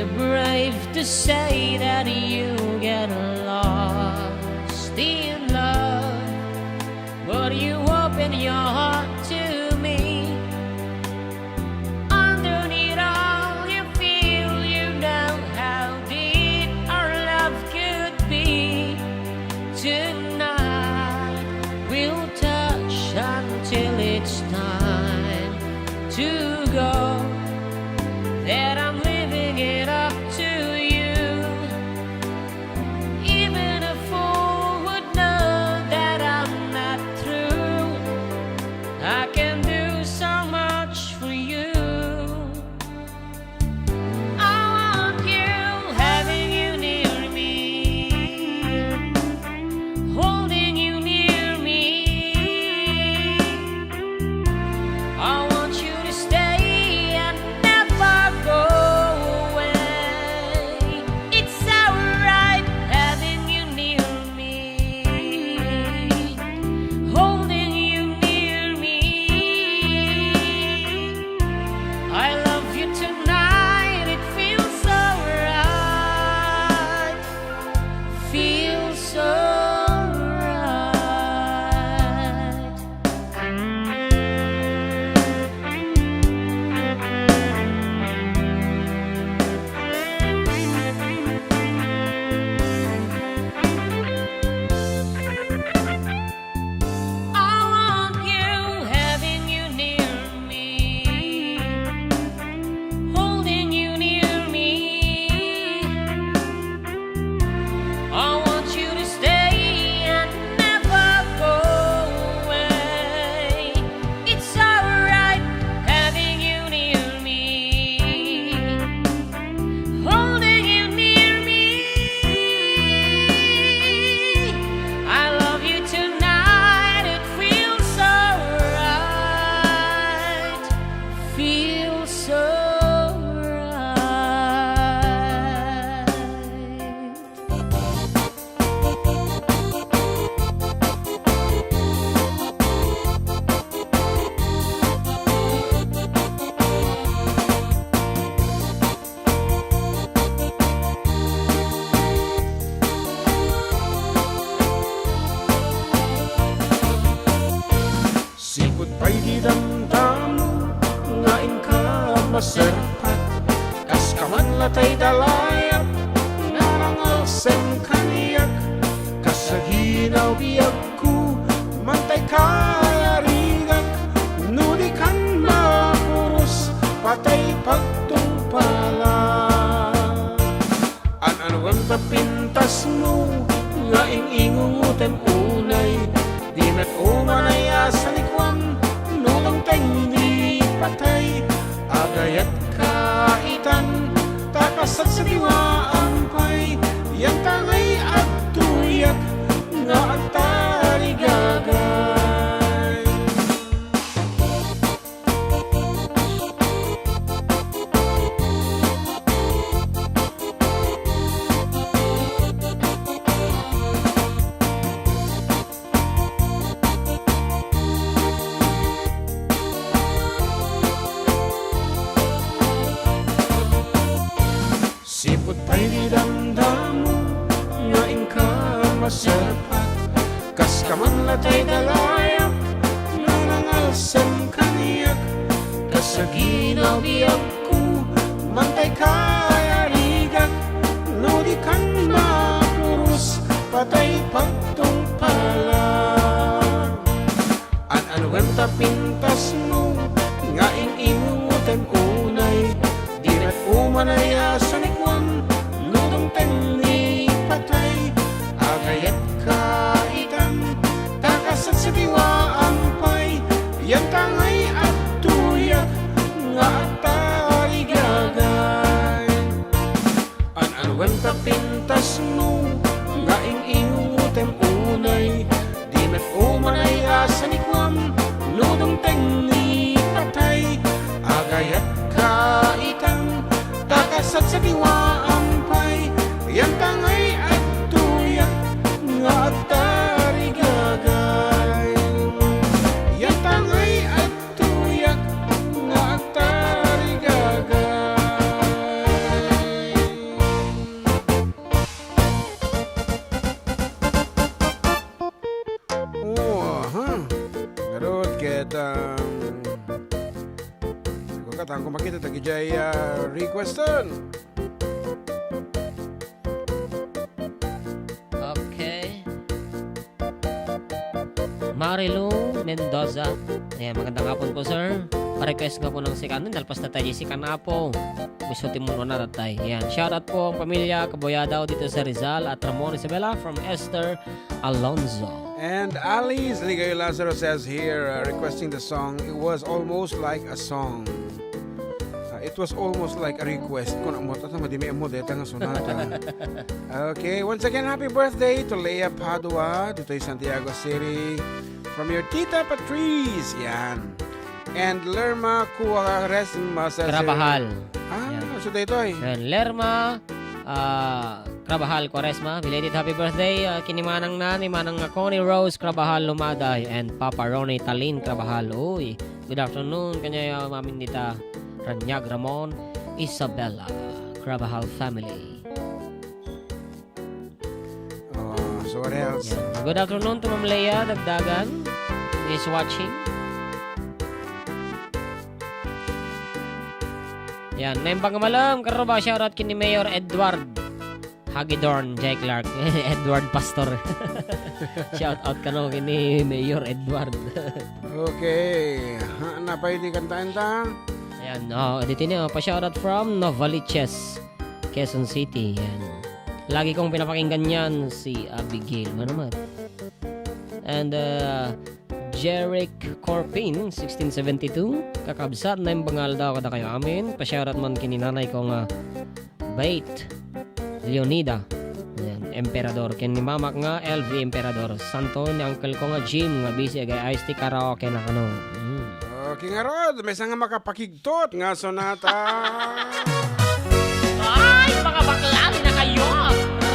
Brave to say that you get lost in love, but you open your heart to me. Underneath all you feel, you know how deep our love could be. Tonight we'll touch until it's time to go. That I'm leaving it up to you. Even a fool would know that I'm not through. I can do so much for you. I want you, having you near me, holding you near me. I want you to stay and never go away. It's alright having you near me, holding you near me. I love you tonight, it feels so right, feels so right. I want you, having you near me, holding you near me. I want you to stay and never go away. It's alright having you near me, holding you near me. I love you tonight, it feels so right, feels so right. Sipud pay ti damdamo nga inka maserpat, kas kaman latay da layap nga nangalsem kaniak, kas aginaw biagko, mantay kayarigak, no dikan mapuros, patay pagtungpalan. An-anuem ta pintasmo nga ing-ingungotem unay, di met umanay a sanikuam no dungteng ni patay. Agayatka itan, ta kasadsadiwaam pay, yantangay agtoyak nga agtarigagay. Sipud pay ti damdamo nga inka maserpat, kas kaman latay da layap nga nangalsem kaniak, kas aginaw biagko, mantay kayarigak, no dikan mapuros, patay pagtungpalan. An-anuem ta pintasmo nga ing-ingungotem unay, di met umanay a sanikuam no dungteng ni patay. Agayatka itan, ta kasadsadiwaam pay, yantangay agtoyak nga agtarigagay. An-anuem ta pintasmo nga ing-ingungotem unay, di met umanay a sanikuam no dungteng ni patay. Agayatka itan, ta kasadsadiwaam pay, yantangay agtoyak nga agtarigagay. Yantangay agtoyak nga agtarigagay. Ang kumakita dagiti, ah, requeston. Okay. Marilu Mendoza. Ayan, magandang hapon po, sir. Pa-request nga po ng sikan. Nalpas na tayo si Kanapo. Gusto ti mo na tatay. Ayan. Shout out po ang pamilya, Kaboyadaw dito sa Rizal at Ramon Isabela from Esther Alonzo. And Alice Ligayo Lazaro says here, uh, requesting the song, "It was almost like a song." Uh, it was almost like a request. Kung amot, at madi may amot, deta nga sonata. Okay, once again, happy birthday to Lea Padua, dito sa Santiago City, from your Tita Patrice. Yan. And Lerma Cuaresma says here, Trabahal. Ah, Yan. So dito eh. Yan, Lerma, ah, Crabahal Cuaresma, belated happy birthday, ah, kini manang na, ni manang nga Connie Rose Crabahal Lumaday and Papa Ronnie Talin Crabahal. Uy, good afternoon, kanya, ah, mamin dita, Ranyag Ramon, Isabella, Crabahal family. Oh, so what else? Yan. Good afternoon to Ma'am Lea Dagdagan is watching. Yan, naimbag nga malem, karuba, shoutout kini Mayor Edward Hagidorn, Jay Clark, Edward Pastor. Shoutout kano kini Mayor Edward. Okay. Ha, napay di kantaen ta? Ayan, oh, dito niya, pa-shoutout from Novaliches, Quezon City. Yan. Lagi kong pinapakinggan yan, si Abigail. Ano naman? And, uh, Jeric Corpin, sixteen seventy-two, kakabsat, naimbag nga aldaw kadakayo amin. Pa-shoutout man kini nanay ko nga Bait Leonida. Ayan, Emperador. Ken ni mamak nga L V Emperador. Santo ni uncle ko nga Jim nga busy agay ayos ti karaoke na kano. Mm. Okay, ngarud, maysa nga makapakig- Tot nga sonata. Ay, mga bakla, di na kayo.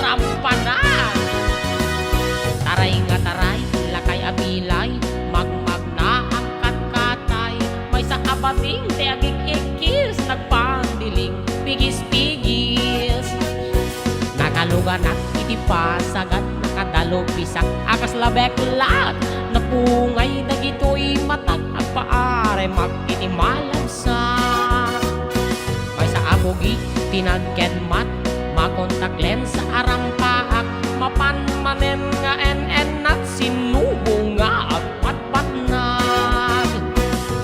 Rampa na. Taray nga taray, lakay a pilay, magmagna ang katkatay. Maysa a bading ti agik-ikkis, nagpandiling, pigis-pigis. Nakaluganak iti pasagat, nakadalupisak a kasla beklat. Napungay dagitoy matak, agpaaremak iti malabsak. Maysa a bugi ti nagkedmat, makontak lens a rampaak, mapan manen nga en-ennat, sinubo nga agpatpatnag.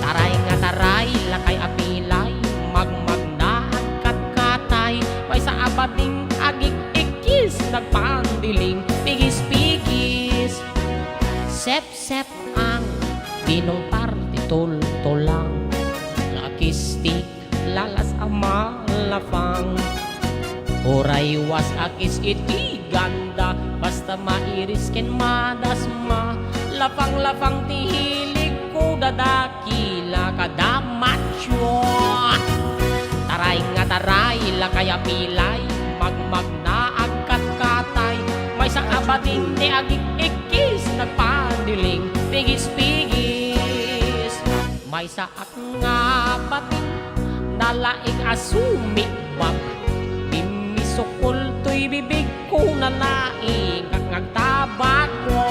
Taray nga taray, lakay a pilay, magmagna agkatkatay, maysa a bading agik-ikkis, nagpandiling, pigis-pigis. Sep Sep-ang, pinungpar ti tultulang, nakistik, lalas a malapang. Uray was a kis iti ganda, basta mairis ken madasma. Lapang-lapang ti hilig ko, dadakila kada macho. Taray nga taray, lakay a pilay, magmagna agkatkatay. Maysa a bading ti agik-ik- kis, nagpandiling, pigis-pigis. Maysaak nga bating, nalaing a sumikbak. Bimmisukol toy bibigko, nalaing nga agtabako.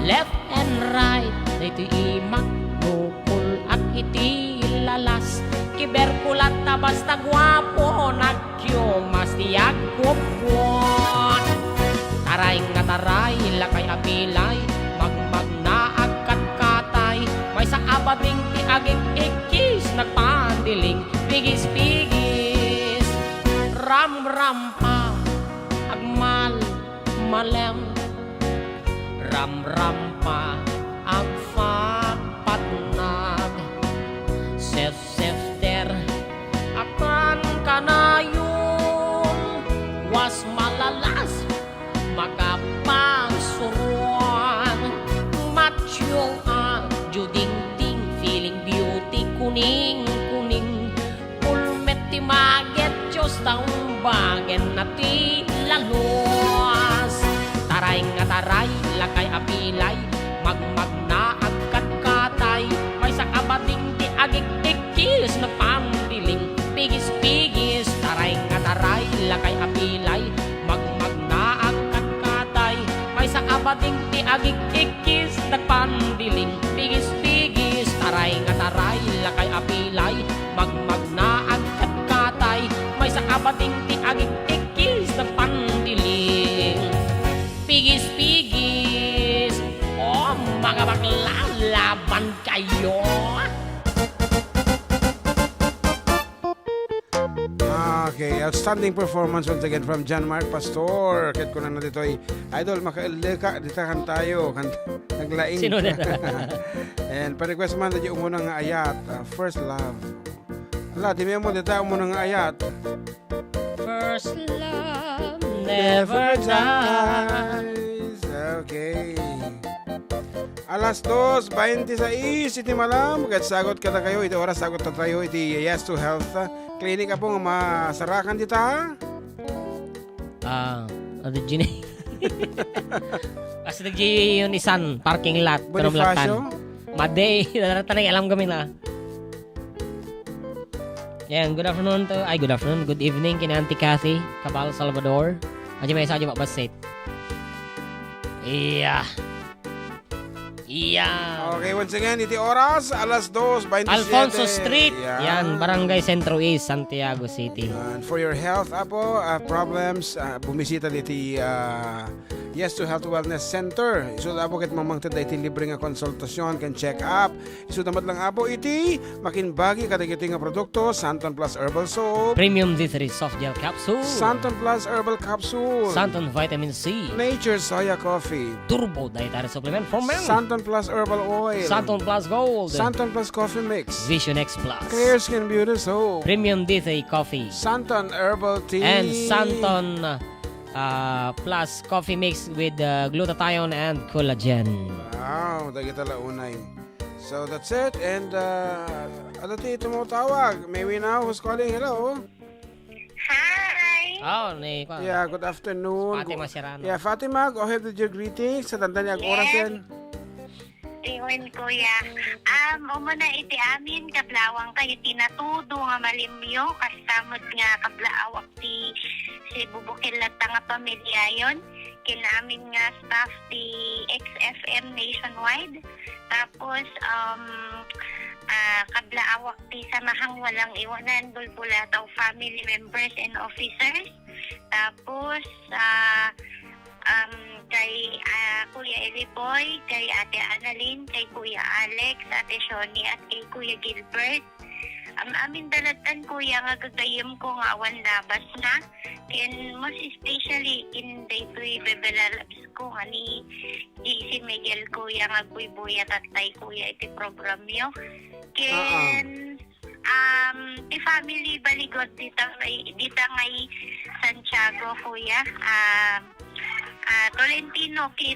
Left and right, daytoy imak, nukol-ak iti lalas. Kiberkulat ta basta guapo, nag- Kiomas ti agkupkot. Taray nga taray, lakay a pilay, magmagna agkatkatay, maysa a bading ti agik-ikkis, nagpandiling, pigis-pigis. Ramrampa, agmal- malem. Ramrampa, agpatpatnag. Sefsefter, akan kanayon. Was malalas, makapasuruan. Macho a judingding, feeling beauty, kuning-kuning. Pulmet ti maget, Dios, ta umbagen na ti lalus. Taray nga taray, lakay a pilay, magmagna agkatkatay, maysa a bading ti agik-ikkis, nagpandiling, pigis-pigis. Taray nga taray, lakay a pilay, magmagna agkatkatay, maysa a bading ti agik-ikkis, nagpandiling, pigis-pigis. Taray nga taray, lakay a pilay, Pating ti agigtikkis ta pandiling. Pigis-pigis. Oh, mga bakla, laban kayo. Okay, outstanding performance once again from John Mark Pastor. Ket kunana ditoy, "Idol, makaelleka, dita kantayo." Kan-, naglaing. Sino dita? And pa-request man, dita umuna nga ayat, uh, First Love. Ala, di mo dita umuna nga ayat. First love never dies. Okay. Alas dos bainti sais iti malam, ket sagut kadakayo iti oras, sagut tayo iti Yes to Health Clinic. Apo nga masarakan dita? Ah, adu dyan eh. Basta nagji yun isan, parking lot, Bonifacio? Madi, darata na alam kami na. Yan, good afternoon to, ay, good afternoon, good evening, kina Auntie Cathy, Cabal, Salvador. Aja may sa aja mabassit. Iya. Iya. Okay, once again, iti oras, alas dos, bainti siete. Alfonso Street. Yan. Yan, Barangay Centro East, Santiago City. And for your health, apo, uh, problems, uh, bumisita diti, uh, Yes to Health Wellness Center. Isu, apo, ket mamangted iti libre nga konsultasyon ken check-up. Isuda met lang, apo, iti makinbagi kadagiti nga produkto, Santon Plus Herbal Soap, Premium D three Soft Gel Capsule, Santon Plus Herbal Capsule, Santon Vitamin C, Nature Soya Coffee, Turbo Dietary Supplement for Men, Santon Plus Herbal Oil, Santon Plus Gold, Santon Plus Coffee Mix, Vision X Plus, Clear Skin Beauty Soap, Premium D three Coffee, Santon Herbal Tea, and Santon, uh, Plus Coffee Mix with, uh, glutathione and collagen. Wow, dagita la unay. So that's it. And, uh, ano ti tumutawag? May we now? Who's calling? Hello? Hi! Oh, ni, kwa. Yeah, good afternoon. Fatima Go-, Serrano. Yeah, Fatima, go ahead with your greetings. Sa tanda niya, yes, oras yan. Ingon, kuya. Um, umuna iti amin, kablawang kayo tinatudo nga malimyo, kastamod nga kablaawak ti si bubukil latta nga pamilyayon, ken amin nga staff ti X F M nationwide. Tapos, um, ah, kablaawak ti samahang walang iwanan, bulbulataw family members and officers. Tapos, ah, um, kay, ah, Kuya Eli Boy, kay Ate Annalyn, kay Kuya Alex, Ate Shoni, at kay Kuya Gilbert. Am-, amin dalatan, kuya, nga gagayem ko nga awan labas na. Ken most especially in daytoy Bebe Lalabs ko nga ni J C Miguel, kuya, nga agbuybuya tattay, kuya, iti program yo. Ken, um, ti family Baligot dita ngay, dita ngay Santiago, kuya. Ah, Ah, Tolentino kin,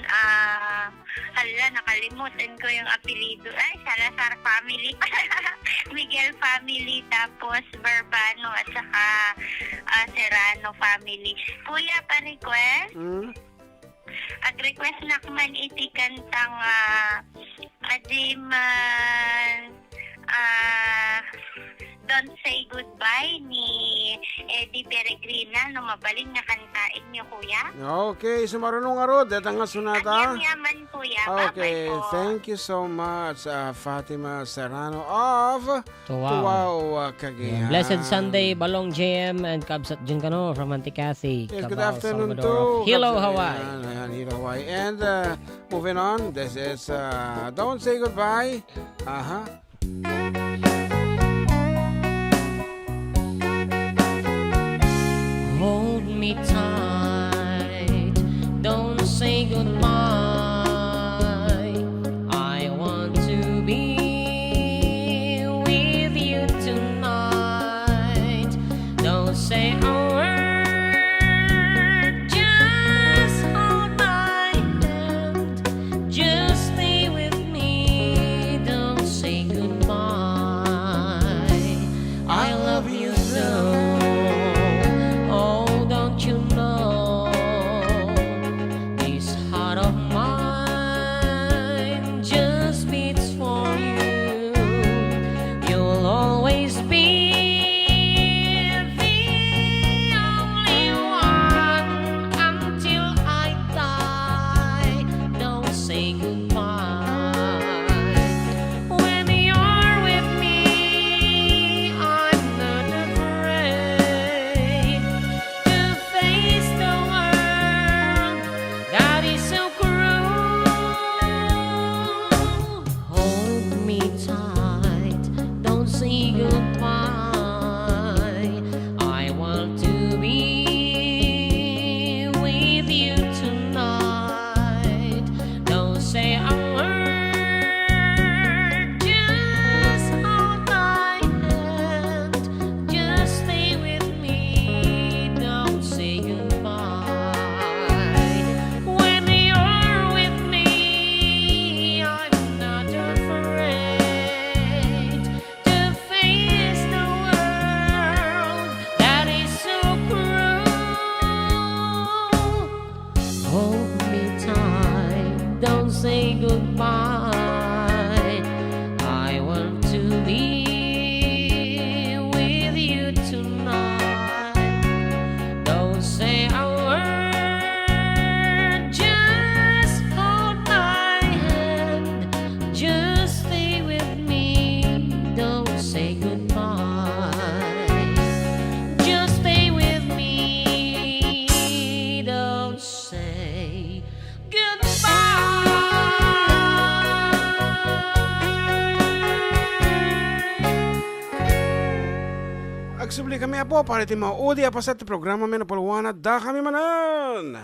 ah, hala, nakalimutan ko yung apelyido. Ay, Salazar family. Miguel family, tapos Verbano at saka, ah, Serrano family. Kuya, pa-request? Mm. Ag-request nak man iti kantang, ah, Adi man, ah, Don't Say Goodbye ni Eddie Peregrina, no mabalin nga kantaen niyo, kuya. Okay, sumarunong arod, deta nga sunata. Agyaman, kuya. Okay, bye-bye po. Thank you so much, ah, Fatima Serrano of Tuwao. Tuwao, ah, Cagayan. Yeah. Blessed Sunday, Balong J M and Kabsat Jun Cano from Antiqueazi, yes, good afternoon Cabal, Salvador to of Hilo, Kabsat Hawaii. Ayan, ayan, Hilo, Hawaii. And, uh, moving on, this is, uh, Don't Say Goodbye. Aha. Hold me tight, don't say goodbye. I want to be with you tonight. Don't say a word, just hold my hand. Just stay with me, don't say goodbye. Agsubli kami, Apo, para iti maudi a paset ti programa mi a napalwan, adda kami manen.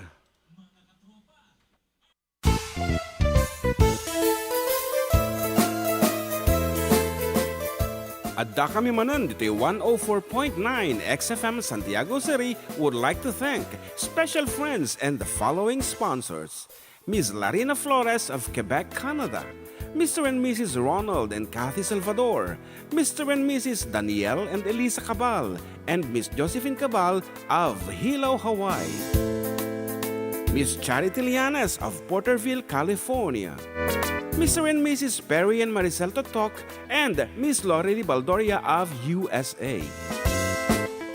Adda kami manen ditoy one oh four point nine X F M Santiago City would like to thank special friends and the following sponsors: Miss Larina Flores of Quebec, Canada, Mister and Missus Ronald and Kathy Salvador, Mister and Missus Daniel and Elisa Cabal, and Miss Josephine Cabal of Hilo, Hawaii. Miss Charity Lianes of Porterville, California. Mister and Missus Perry and Maricel Totok and Miss Lorely Baldoria of U S A.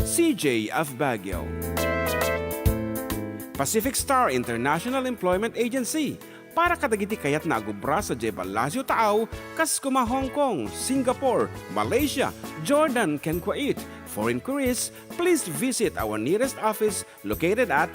C J of Baguio. Pacific Star International Employment Agency, para kadagiti kayatna a agubra sadiay Palacio Taaw, kas koma Hong Kong, Singapore, Malaysia, Jordan, ken Kuwait. For inquiries, please visit our nearest office located at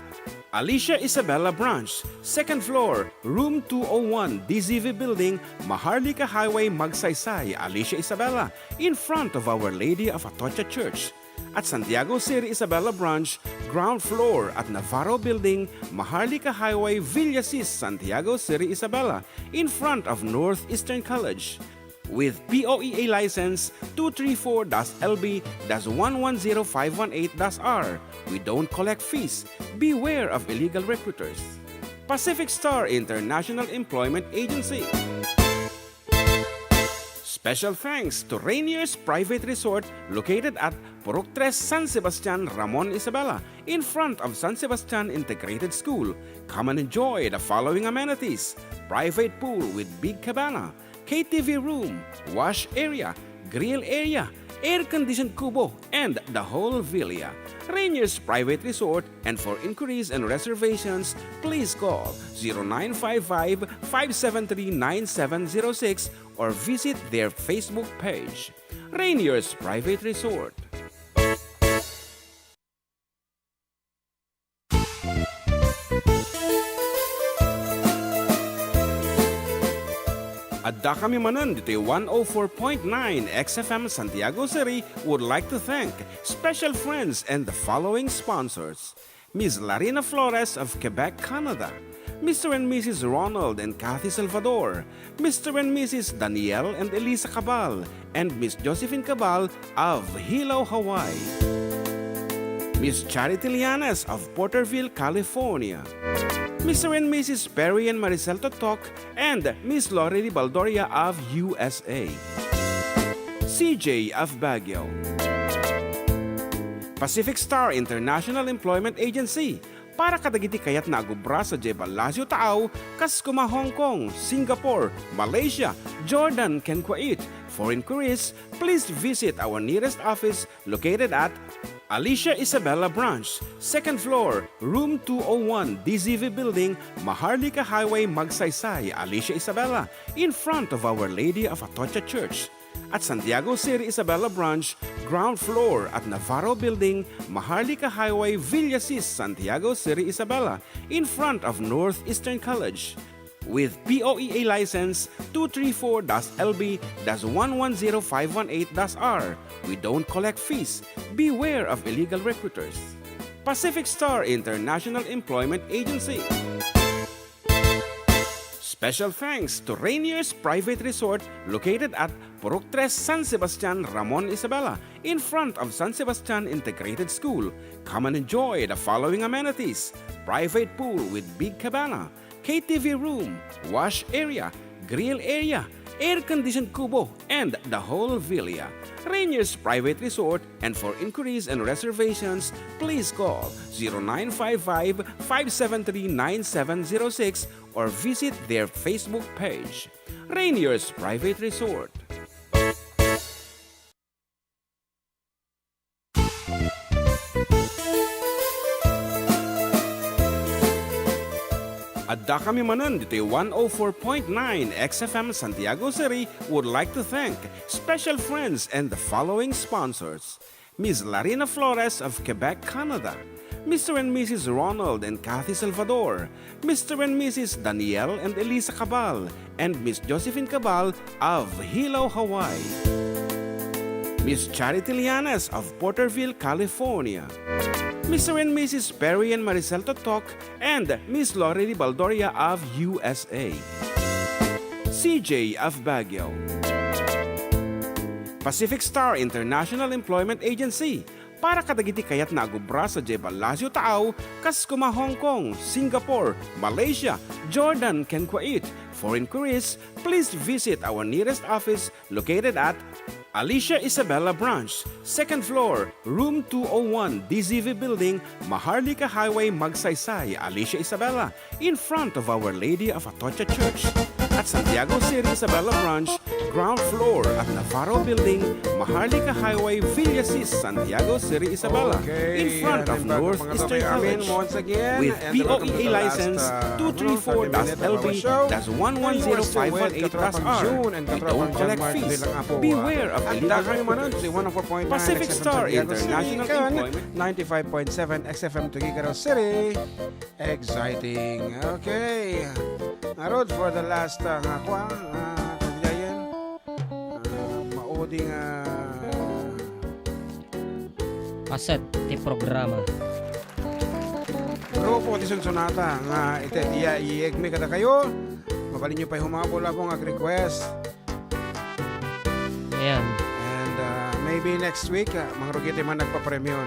Alicia Isabela Branch, second floor, room two oh one, D Z V Building, Maharlika Highway, Magsaysay, Alicia Isabela, in front of Our Lady of Atocha Church. At Santiago City Isabela Branch, ground floor at Navarro Building, Maharlika Highway, Villasis, Santiago City Isabela, in front of Northeastern College. With P O E A license two three four dash L B dash one one zero five one eight dash R, we don't collect fees. Beware of illegal recruiters. Pacific Star International Employment Agency. Special thanks to Rainier's Private Resort located at Purok Tres, San Sebastian, Ramon Isabela, in front of San Sebastian Integrated School. Come and enjoy the following amenities: private pool with big cabana, K T V room, wash area, grill area, air-conditioned kubo, and the whole villa. Rainier's Private Resort, and for inquiries and reservations, please call zero nine five five, five seven three, nine seven zero six or visit their Facebook page. Rainier's Private Resort. Adda kami manen ditoy one oh four point nine X F M Santiago City would like to thank special friends and the following sponsors: Miss Larina Flores of Quebec, Canada, Mister and Missus Ronald and Kathy Salvador, Mister and Missus Daniel and Elisa Cabal, and Miss Josephine Cabal of Hilo, Hawaii. Miss Charity Lianes of Porterville, California. Mister and Missus Perry and Maricel Totok and Miss Lorely Baldoria of U S A. C J of Baguio. Pacific Star International Employment Agency, para kadagiti kayatna a agubra sadiay Palacio Taaw, kas koma Hong Kong, Singapore, Malaysia, Jordan, ken Kuwait. For inquiries, please visit our nearest office located at Alicia Isabela Branch, second floor, room two oh one, D Z V Building, Maharlika Highway, Magsaysay, Alicia Isabela, in front of Our Lady of Atocha Church. At Santiago City Isabela Branch, ground floor at Navarro Building, Maharlika Highway, Villasis, Santiago City Isabela, in front of Northeastern College. With P O E A license two three four dash L B dash one one zero five one eight dash R, we don't collect fees. Beware of illegal recruiters. Pacific Star International Employment Agency. Special thanks to Rainier's Private Resort located at Purok Tres, San Sebastian, Ramon Isabela, in front of San Sebastian Integrated School. Come and enjoy the following amenities: private pool with big cabana, K T V room, wash area, grill area, air-conditioned kubo, and the whole villa. Rainier's Private Resort, and for inquiries and reservations, please call zero nine five five, five seven three, nine seven zero six or visit their Facebook page. Rainier's Private Resort. Adda kami manen ditoy one oh four point nine X F M Santiago City would like to thank special friends and the following sponsors: Miss Larina Flores of Quebec, Canada, Mister and Missus Ronald and Kathy Salvador, Mister and Missus Daniel and Elisa Cabal, and Miss Josephine Cabal of Hilo, Hawaii. Miss Charity Lianes of Porterville, California. Mister and Missus Perry and Maricel Totok and Miss Lorely Baldoria of U S A. C J of Baguio. Pacific Star International Employment Agency, para kadagiti kayatna a agubra sadiay Palacio Taaw, kas kuma Hong Kong, Singapore, Malaysia, Jordan, ken Kuwait. For inquiries, please visit our nearest office located at Alicia Isabela Branch, second floor, room two oh one, D Z V Building, Maharlika Highway, Magsaysay, Alicia Isabela, in front of Our Lady of Atocha Church. At Santiago City Isabela Branch, ground floor at Navarro Building, Maharlika Highway, Villasis, Santiago City Isabela, in front of North Eastern College. With P O E A license two three four dash L B dash one one zero five one eight dash R, we don't collect fees. Beware of illegal recruiters. Pacific Star International Employment. Ninety-five point seven X F M Tuguegarao City. Exciting. Okay. Ngarud, for the last, ah, nga kua, ah, kagdayan, ah, maudi nga paset ti programa. Grupo ti Sunsonata nga iti iya iyegmi kadakayo. Mabalinyo pay humabol, apo, nga ag-request. Ayan. And, ah, maybe next week, ah, mangrugiti man nagpapremyo.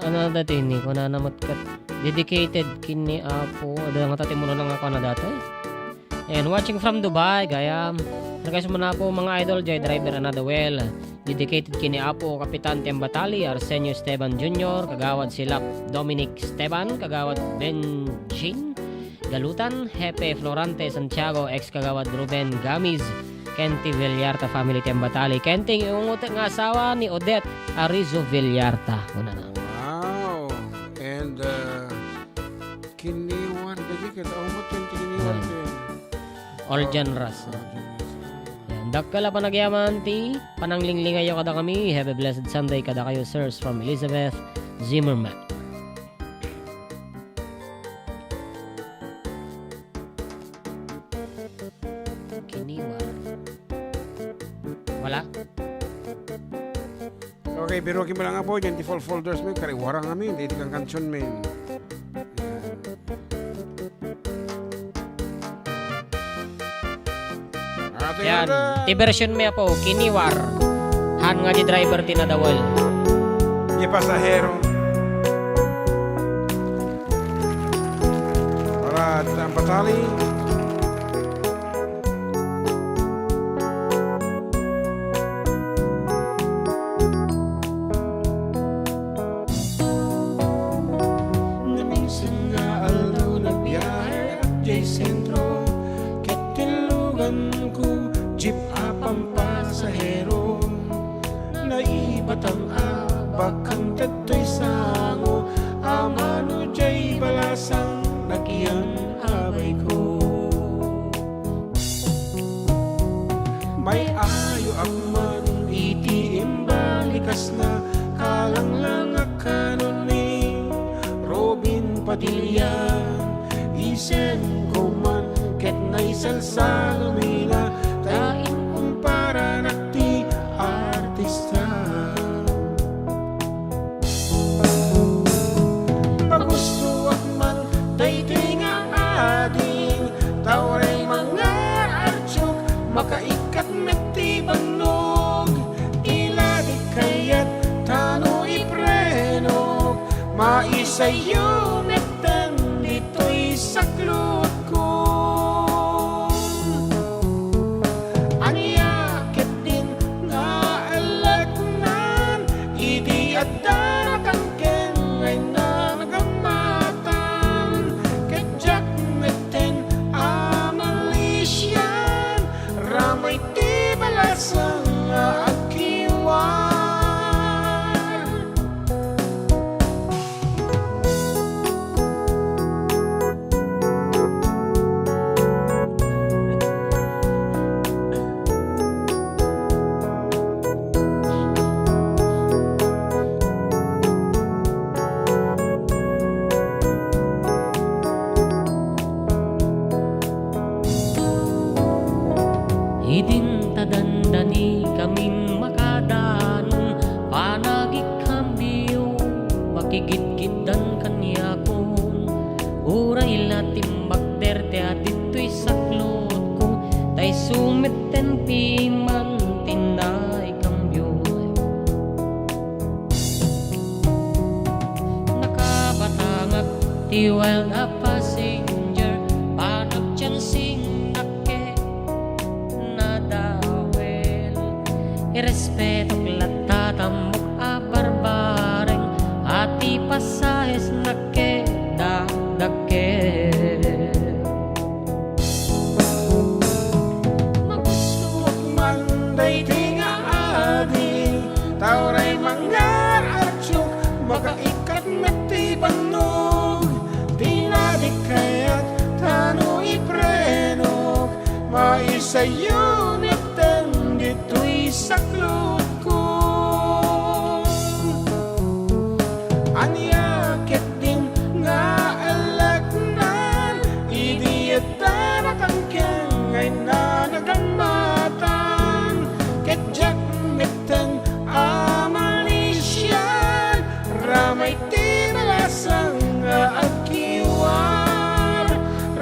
Ano dati ni, kunana met ket dedicated ken ni Apo, adda nga tatimuno nga kunana dati. And watching from Dubai, gayam. Request man, Apo, mga idol, Joy Driver, Another Well. Dedicated ken ni Apo, Kapitan Tembatali, Arsenio Esteban Junior, Kagawad Silap Dominic Esteban, Kagawad Benjin Galutan, Hepe Florante Santiago, ex Kagawad Ruben Gamiz, ken ti Villarta family ti Ambatali, ken ti ingutek nga asawa ni Odette Arizo Villarta. Kunana. Wow! And, uh, kiniwar, dagiti ket, awan met ken ti kiniwar. Yan. Ken. All genres. All genres. Yan. Dakkel a panagyaman ti pananglinglingayo kadakami. Have a blessed Sunday kadakayo, sirs, from Elizabeth Zimmerman. Kiniwar. Wala? Okay, pero kimo lang, Apo, diay ti full folders mi, kariwarang amin, diay ti kankansion mi. Ato. Yan. Ti version mi, Apo, kiniwar. Han nga di driver ti nadawel. Di pasahero. Para ti Ambatali. Naminsan nga aldaw, nagbiahe ak diay sentro, ket tinluganko jeep a pampasahero. Naibatang a bakkan dagtoy sango a mano diay balasang nagyan a bayko. May-ayoak man iti imbalikasna, kalanglangak kanon ni Robin Padilla. Isenko man ket naisalsalomina, ta inkumparanak ti artista. Pagustoak man daytoy nga ading, ta uray mangaartiok, makaikkat met ti bannog. Ila di kayat ta no iprenok, maisayo metten ditoy saklotko. Ania ketdin nga eleknan idi adda nakangkengayna nagammatan, ket diak metten a malisian, ramay ti balasang nga agkiwar. Gitgitdan kaniakon, uray la timbagder ti aditoy saklotko, ta isu metten piman ti naikambio. Nakabatangak ti wild a passenger, panagtiansinnak ket nadawel. Irespetok latta tambok a barbareng a ti pasahes nakedadakkel. Magustuak man daytoy nga adi, ta uray mangngar-atsok, makaikkat met ti bannog. Ti nadikkayak ta no iprenok, maisayo metten ditoy saklotko. Ania ketdin nga aleknan, idi adda nakangkeng nga innanag a matan, ket diak metten a malisian. Ramay ti balasang nga agkiwar,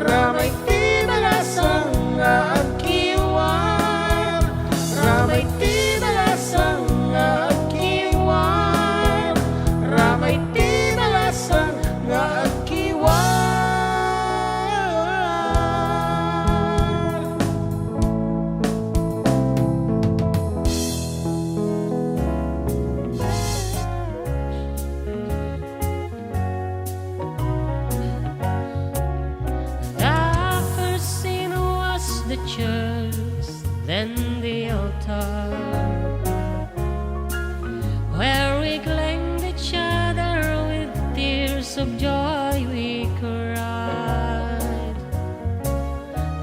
ramay ti balasang nga agkiwar, ramay ti balasang nga agkiwar, ramay ti balasang nga agkiwar. The first scene was the church, then the altar, where we claimed each other with tears of joy we cried.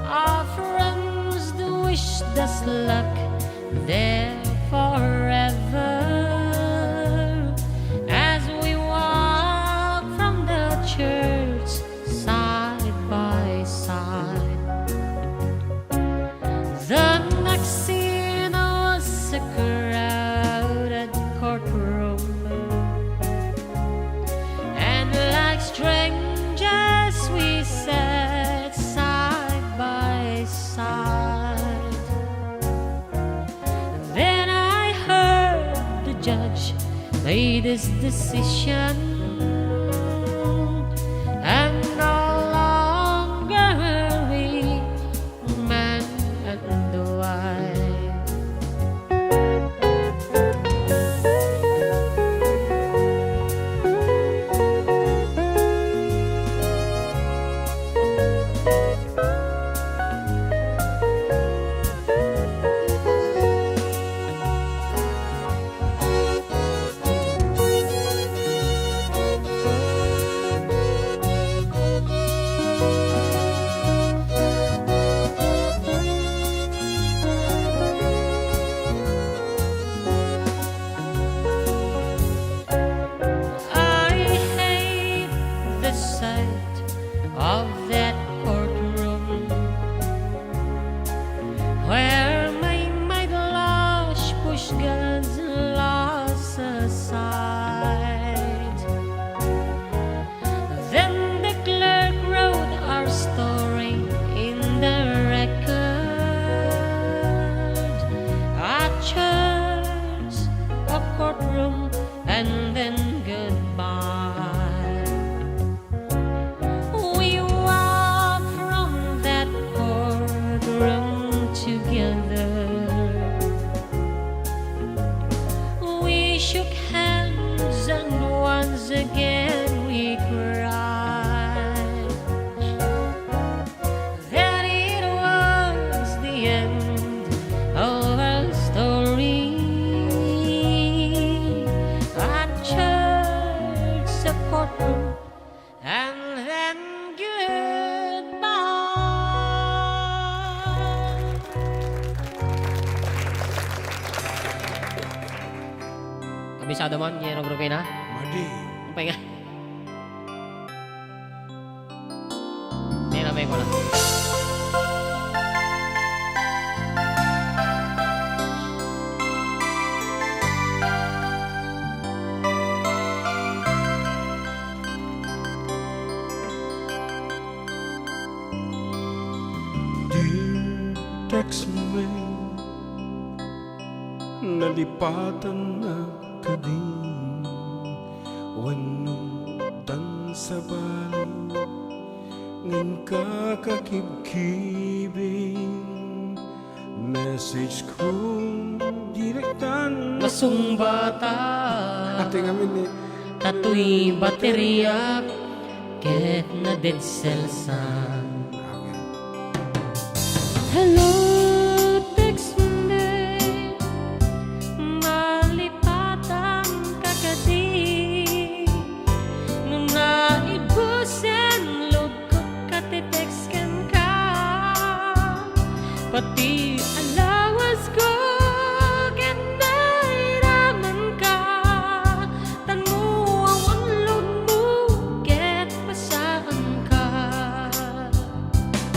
Our friends do wish us luck there forever as we walk from the church side by side. The next scene was a crowded courtroom, and like strangers we sat side by side. Then I heard the judge made his decision, and no longer were we man and wife. I hate the sight of that courtroom where my mind laws push God's laws aside. Then the clerk wrote our story in the record. A church, a courtroom, and then goodbye. We walked from that courtroom together. We shook hands and once again we cried. That it was the end of our story. A church, a courtroom, and then goodbye. Kabisado man, Yero Grupina? Madi. Ang pahinga. Tira, may ko na. Lipatannak kadi wenno tan sabali, ngem kakakibkibing message ko direktan. Masungbata. Ate ngamin ni. Tatoy bateriak ket na-dead cellsan. Hello, textmate. Malipatan ka kadi? No naibusen lubko, ka-text kenka. Pati alawas ko ket nairamanka. Tan no awan lubmo ket pasaanka.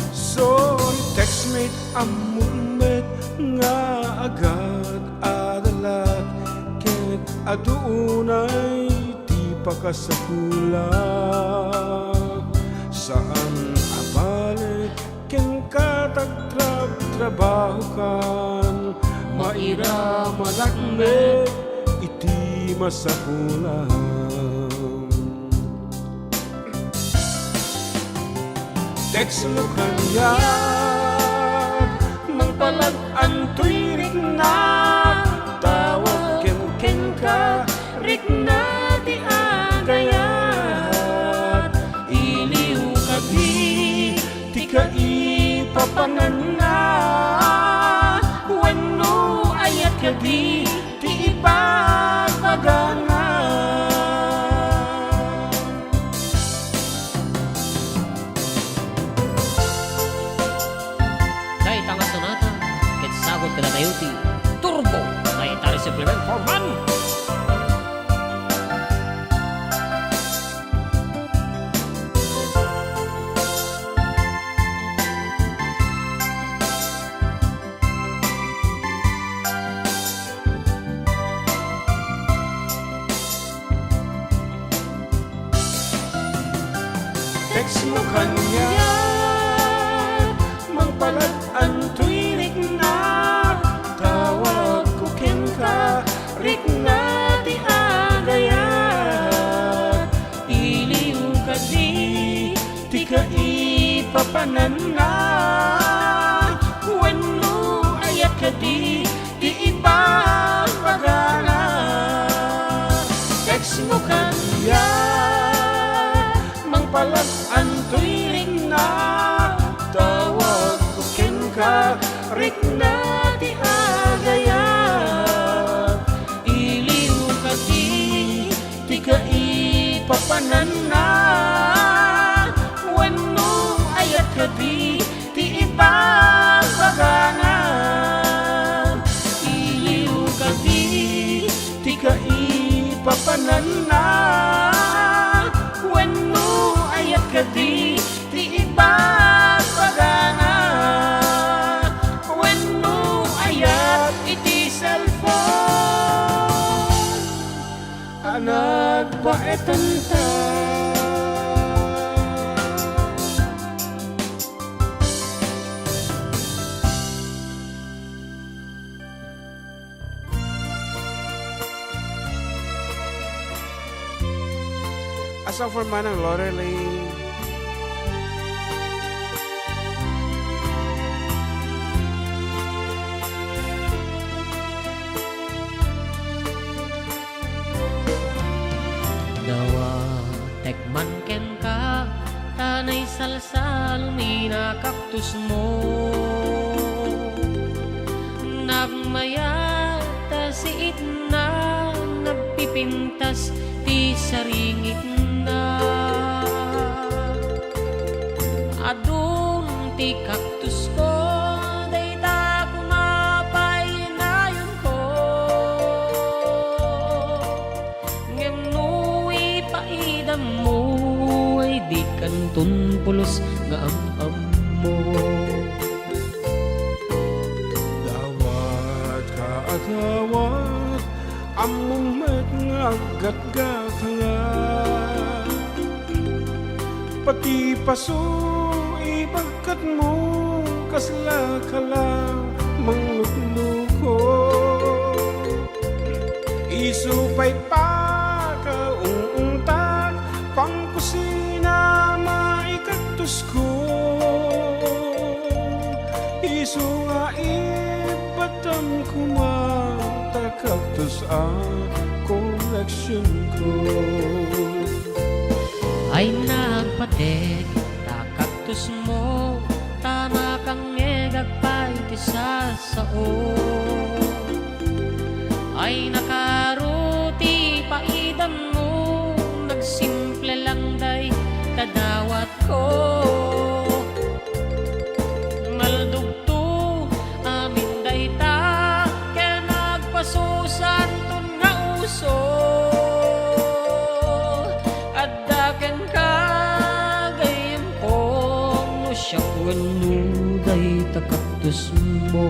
Sorry, textmate, ammom met nga agad a dalak ket adu unay ti pakasapulak. Saan a bale kenka ta agtrabtrabahokan, mairamanak met iti masapulak. Text mo kaniak, mangpalag-antoy rikna, tawag ken kenka, rikna ti agayat. Iliw kadi ti kaipapananna, wenno ayat kadi ti ibagbaganna. Dayta nga sonata ket sagut kadatayo ti Turbo, dayta ti supplement for man. Text mo kaniak, mangpalag-antoy rikna, tawag ko kenka, rikna ti agayat. Iliw kadi ti kaipapananna, wenno ayat kadi ti ibagbagana. Text mo kaniak, mangpalag-antoy rikna, tawag ko kenka, rikna ti agayat. Iliw kadi ti kaipapananna, wenno ayat kadi ti ibagbagana. Iliw kadi ti kaipapananna, wenno ayat kadi ti ibagbagana, wenno ayat iti cellphone a nagbaetanta. A song for Manang Lorelei. Dawatek man kenka, ta naisalsal ni na kaktusmo. Nagmayat ta siitna, nagpipintas ti saringitna. Adun ti kaktusko, dayta koma pay nayonko. Ngem no ipaidammo, ay dikanton pulos nga am-ammo. Dawat ka a dawat, ammom met nga aggatgatanga. Pati paso, ibagkatmo, kasla ka la mangnuknukot. Isu pay pakaungungtak, pangkusina maikaktusko. Isu nga ipatam koma ta kaktus a koleksionko. Ay nagpatek ta kaktusmo, ta nakangngegak pay ti sasao. Ay nakaro ti paidanmo, nagsimple lang dayta dawatko. Naldugto amin dayta ken nagpasusanton nga uso. Adda kenka gayyemko no siak wenno dayta kaktusmo.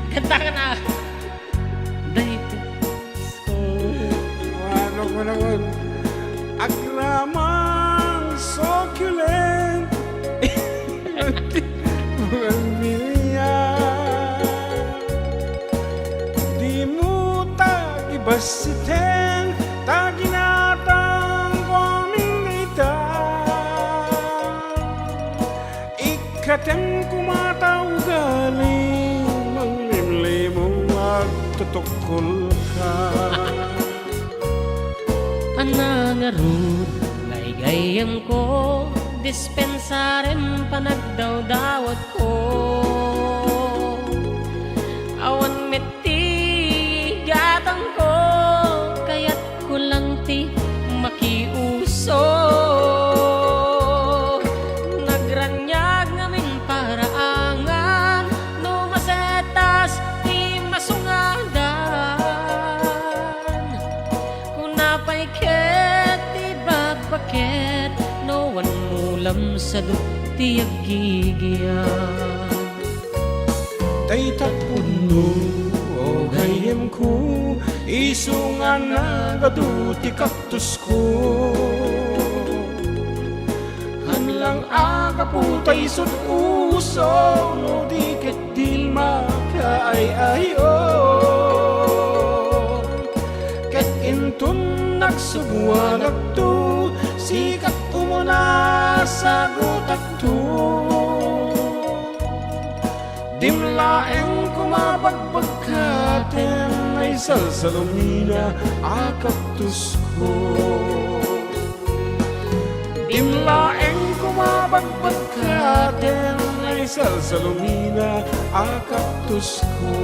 Kanta ka na. Dayta. Ano ko naman? Agramang succulent. Bougainvillea. Dimo ta ibassiten, ta ginatangko amin dayta. Ikkatem koma ta ugali, manglimlimong agtutukkolka. Ania ngarud nga igayyemko, dispensarem panagdawdawatko. Awan met ti gatangko, kayatko lang ti makiuso. Nagraniag ngamin paraangan no masetas ti masungadan. Kuna pay ket ti bakbaket no awan mo lamsadok ti aggigian. Dayta pudno, o gayyemko, isu nga nagadu ti kaktusko. Haan lang a gapu ta isut' uso, no di ket di makaay-ayo. Ket inton nagsubuanakto, sika umuna sagutakto. Dim laeng koma bagbagkaten, ay salsalumina a kaktusko. Dim laeng koma bagbagkaten, ay salsalumina a kaktusko.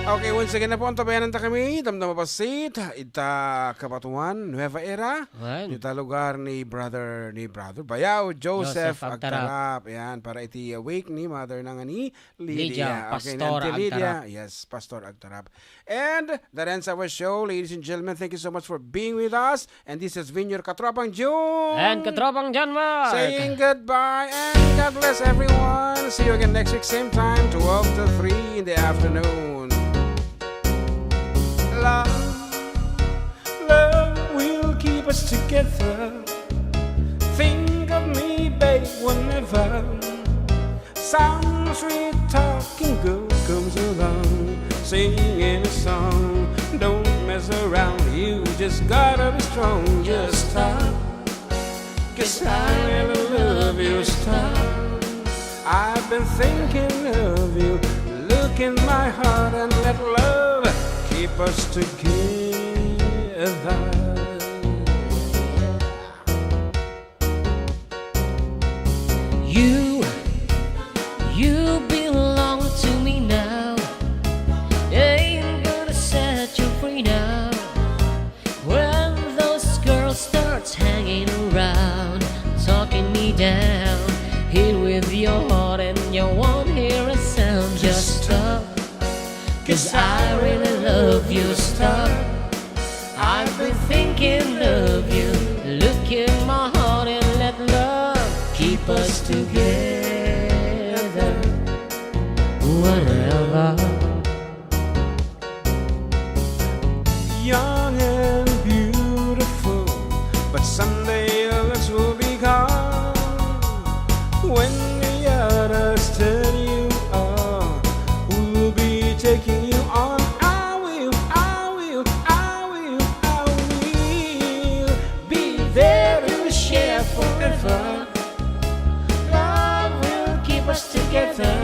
Okay, once again, napauntabayanan ta kami, Damdama Bassit, ita Cabatuan, Nueva Era, Wen. Ita lugar ni brother, ni brother Bayaw, Joseph Joseph Agtarap. Agtarap. Yan, para iti, uh, wake ni mother na nga ni Lydia. Lydia, Okay, ni Pastor Auntie Lydia. Agtarap. Yes, Pastor Agtarap. And that ends our show, ladies and gentlemen. Thank you so much for being with us. And this has been your Katropang Jun. And Katropang John Mark. Saying goodbye and God bless everyone. See you again next week, same time, twelve to three in the afternoon. Love, love will keep us together. Think of me, babe, whenever. Some sweet talking girl comes along, singing a song. Don't mess around, you just gotta be strong. Just stop, 'cause I really love you. Stop, I've been thinking of you. Look in my heart and let love keep us together. You, you belong 'Cause I really love you, stop. I've been thinking of you. Look in my heart and let love keep us together. Whatever. Young and beautiful, but someday your looks will be gone. When the others turn you on, who will be taking you on? I will, I will, I will, I will be there to share forever. Love will keep us together.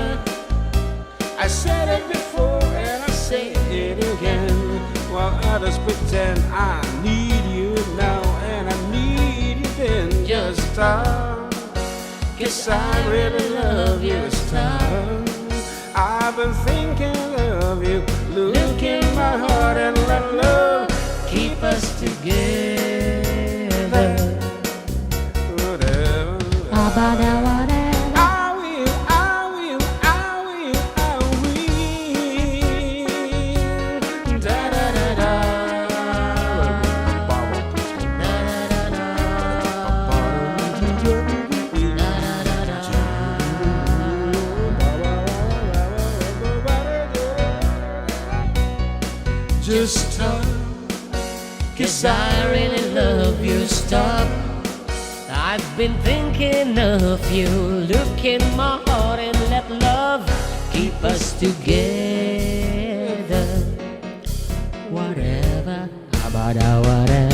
I said it before and I say it again. While others pretend I need you now and I need you then, just stop. 'Cause I really love you, stop. I've been thinking of you. Look in my heart and let love keep us together. Whatever. Abada, whatever. I will, I will, I will, I will. Da, da, da, da. Da, da, da, da. Da, da, da, da. Just stop, 'cause I really love you, stop. I've been thinking of you. Look in my heart and let love keep us together. Whatever, abada, whatever.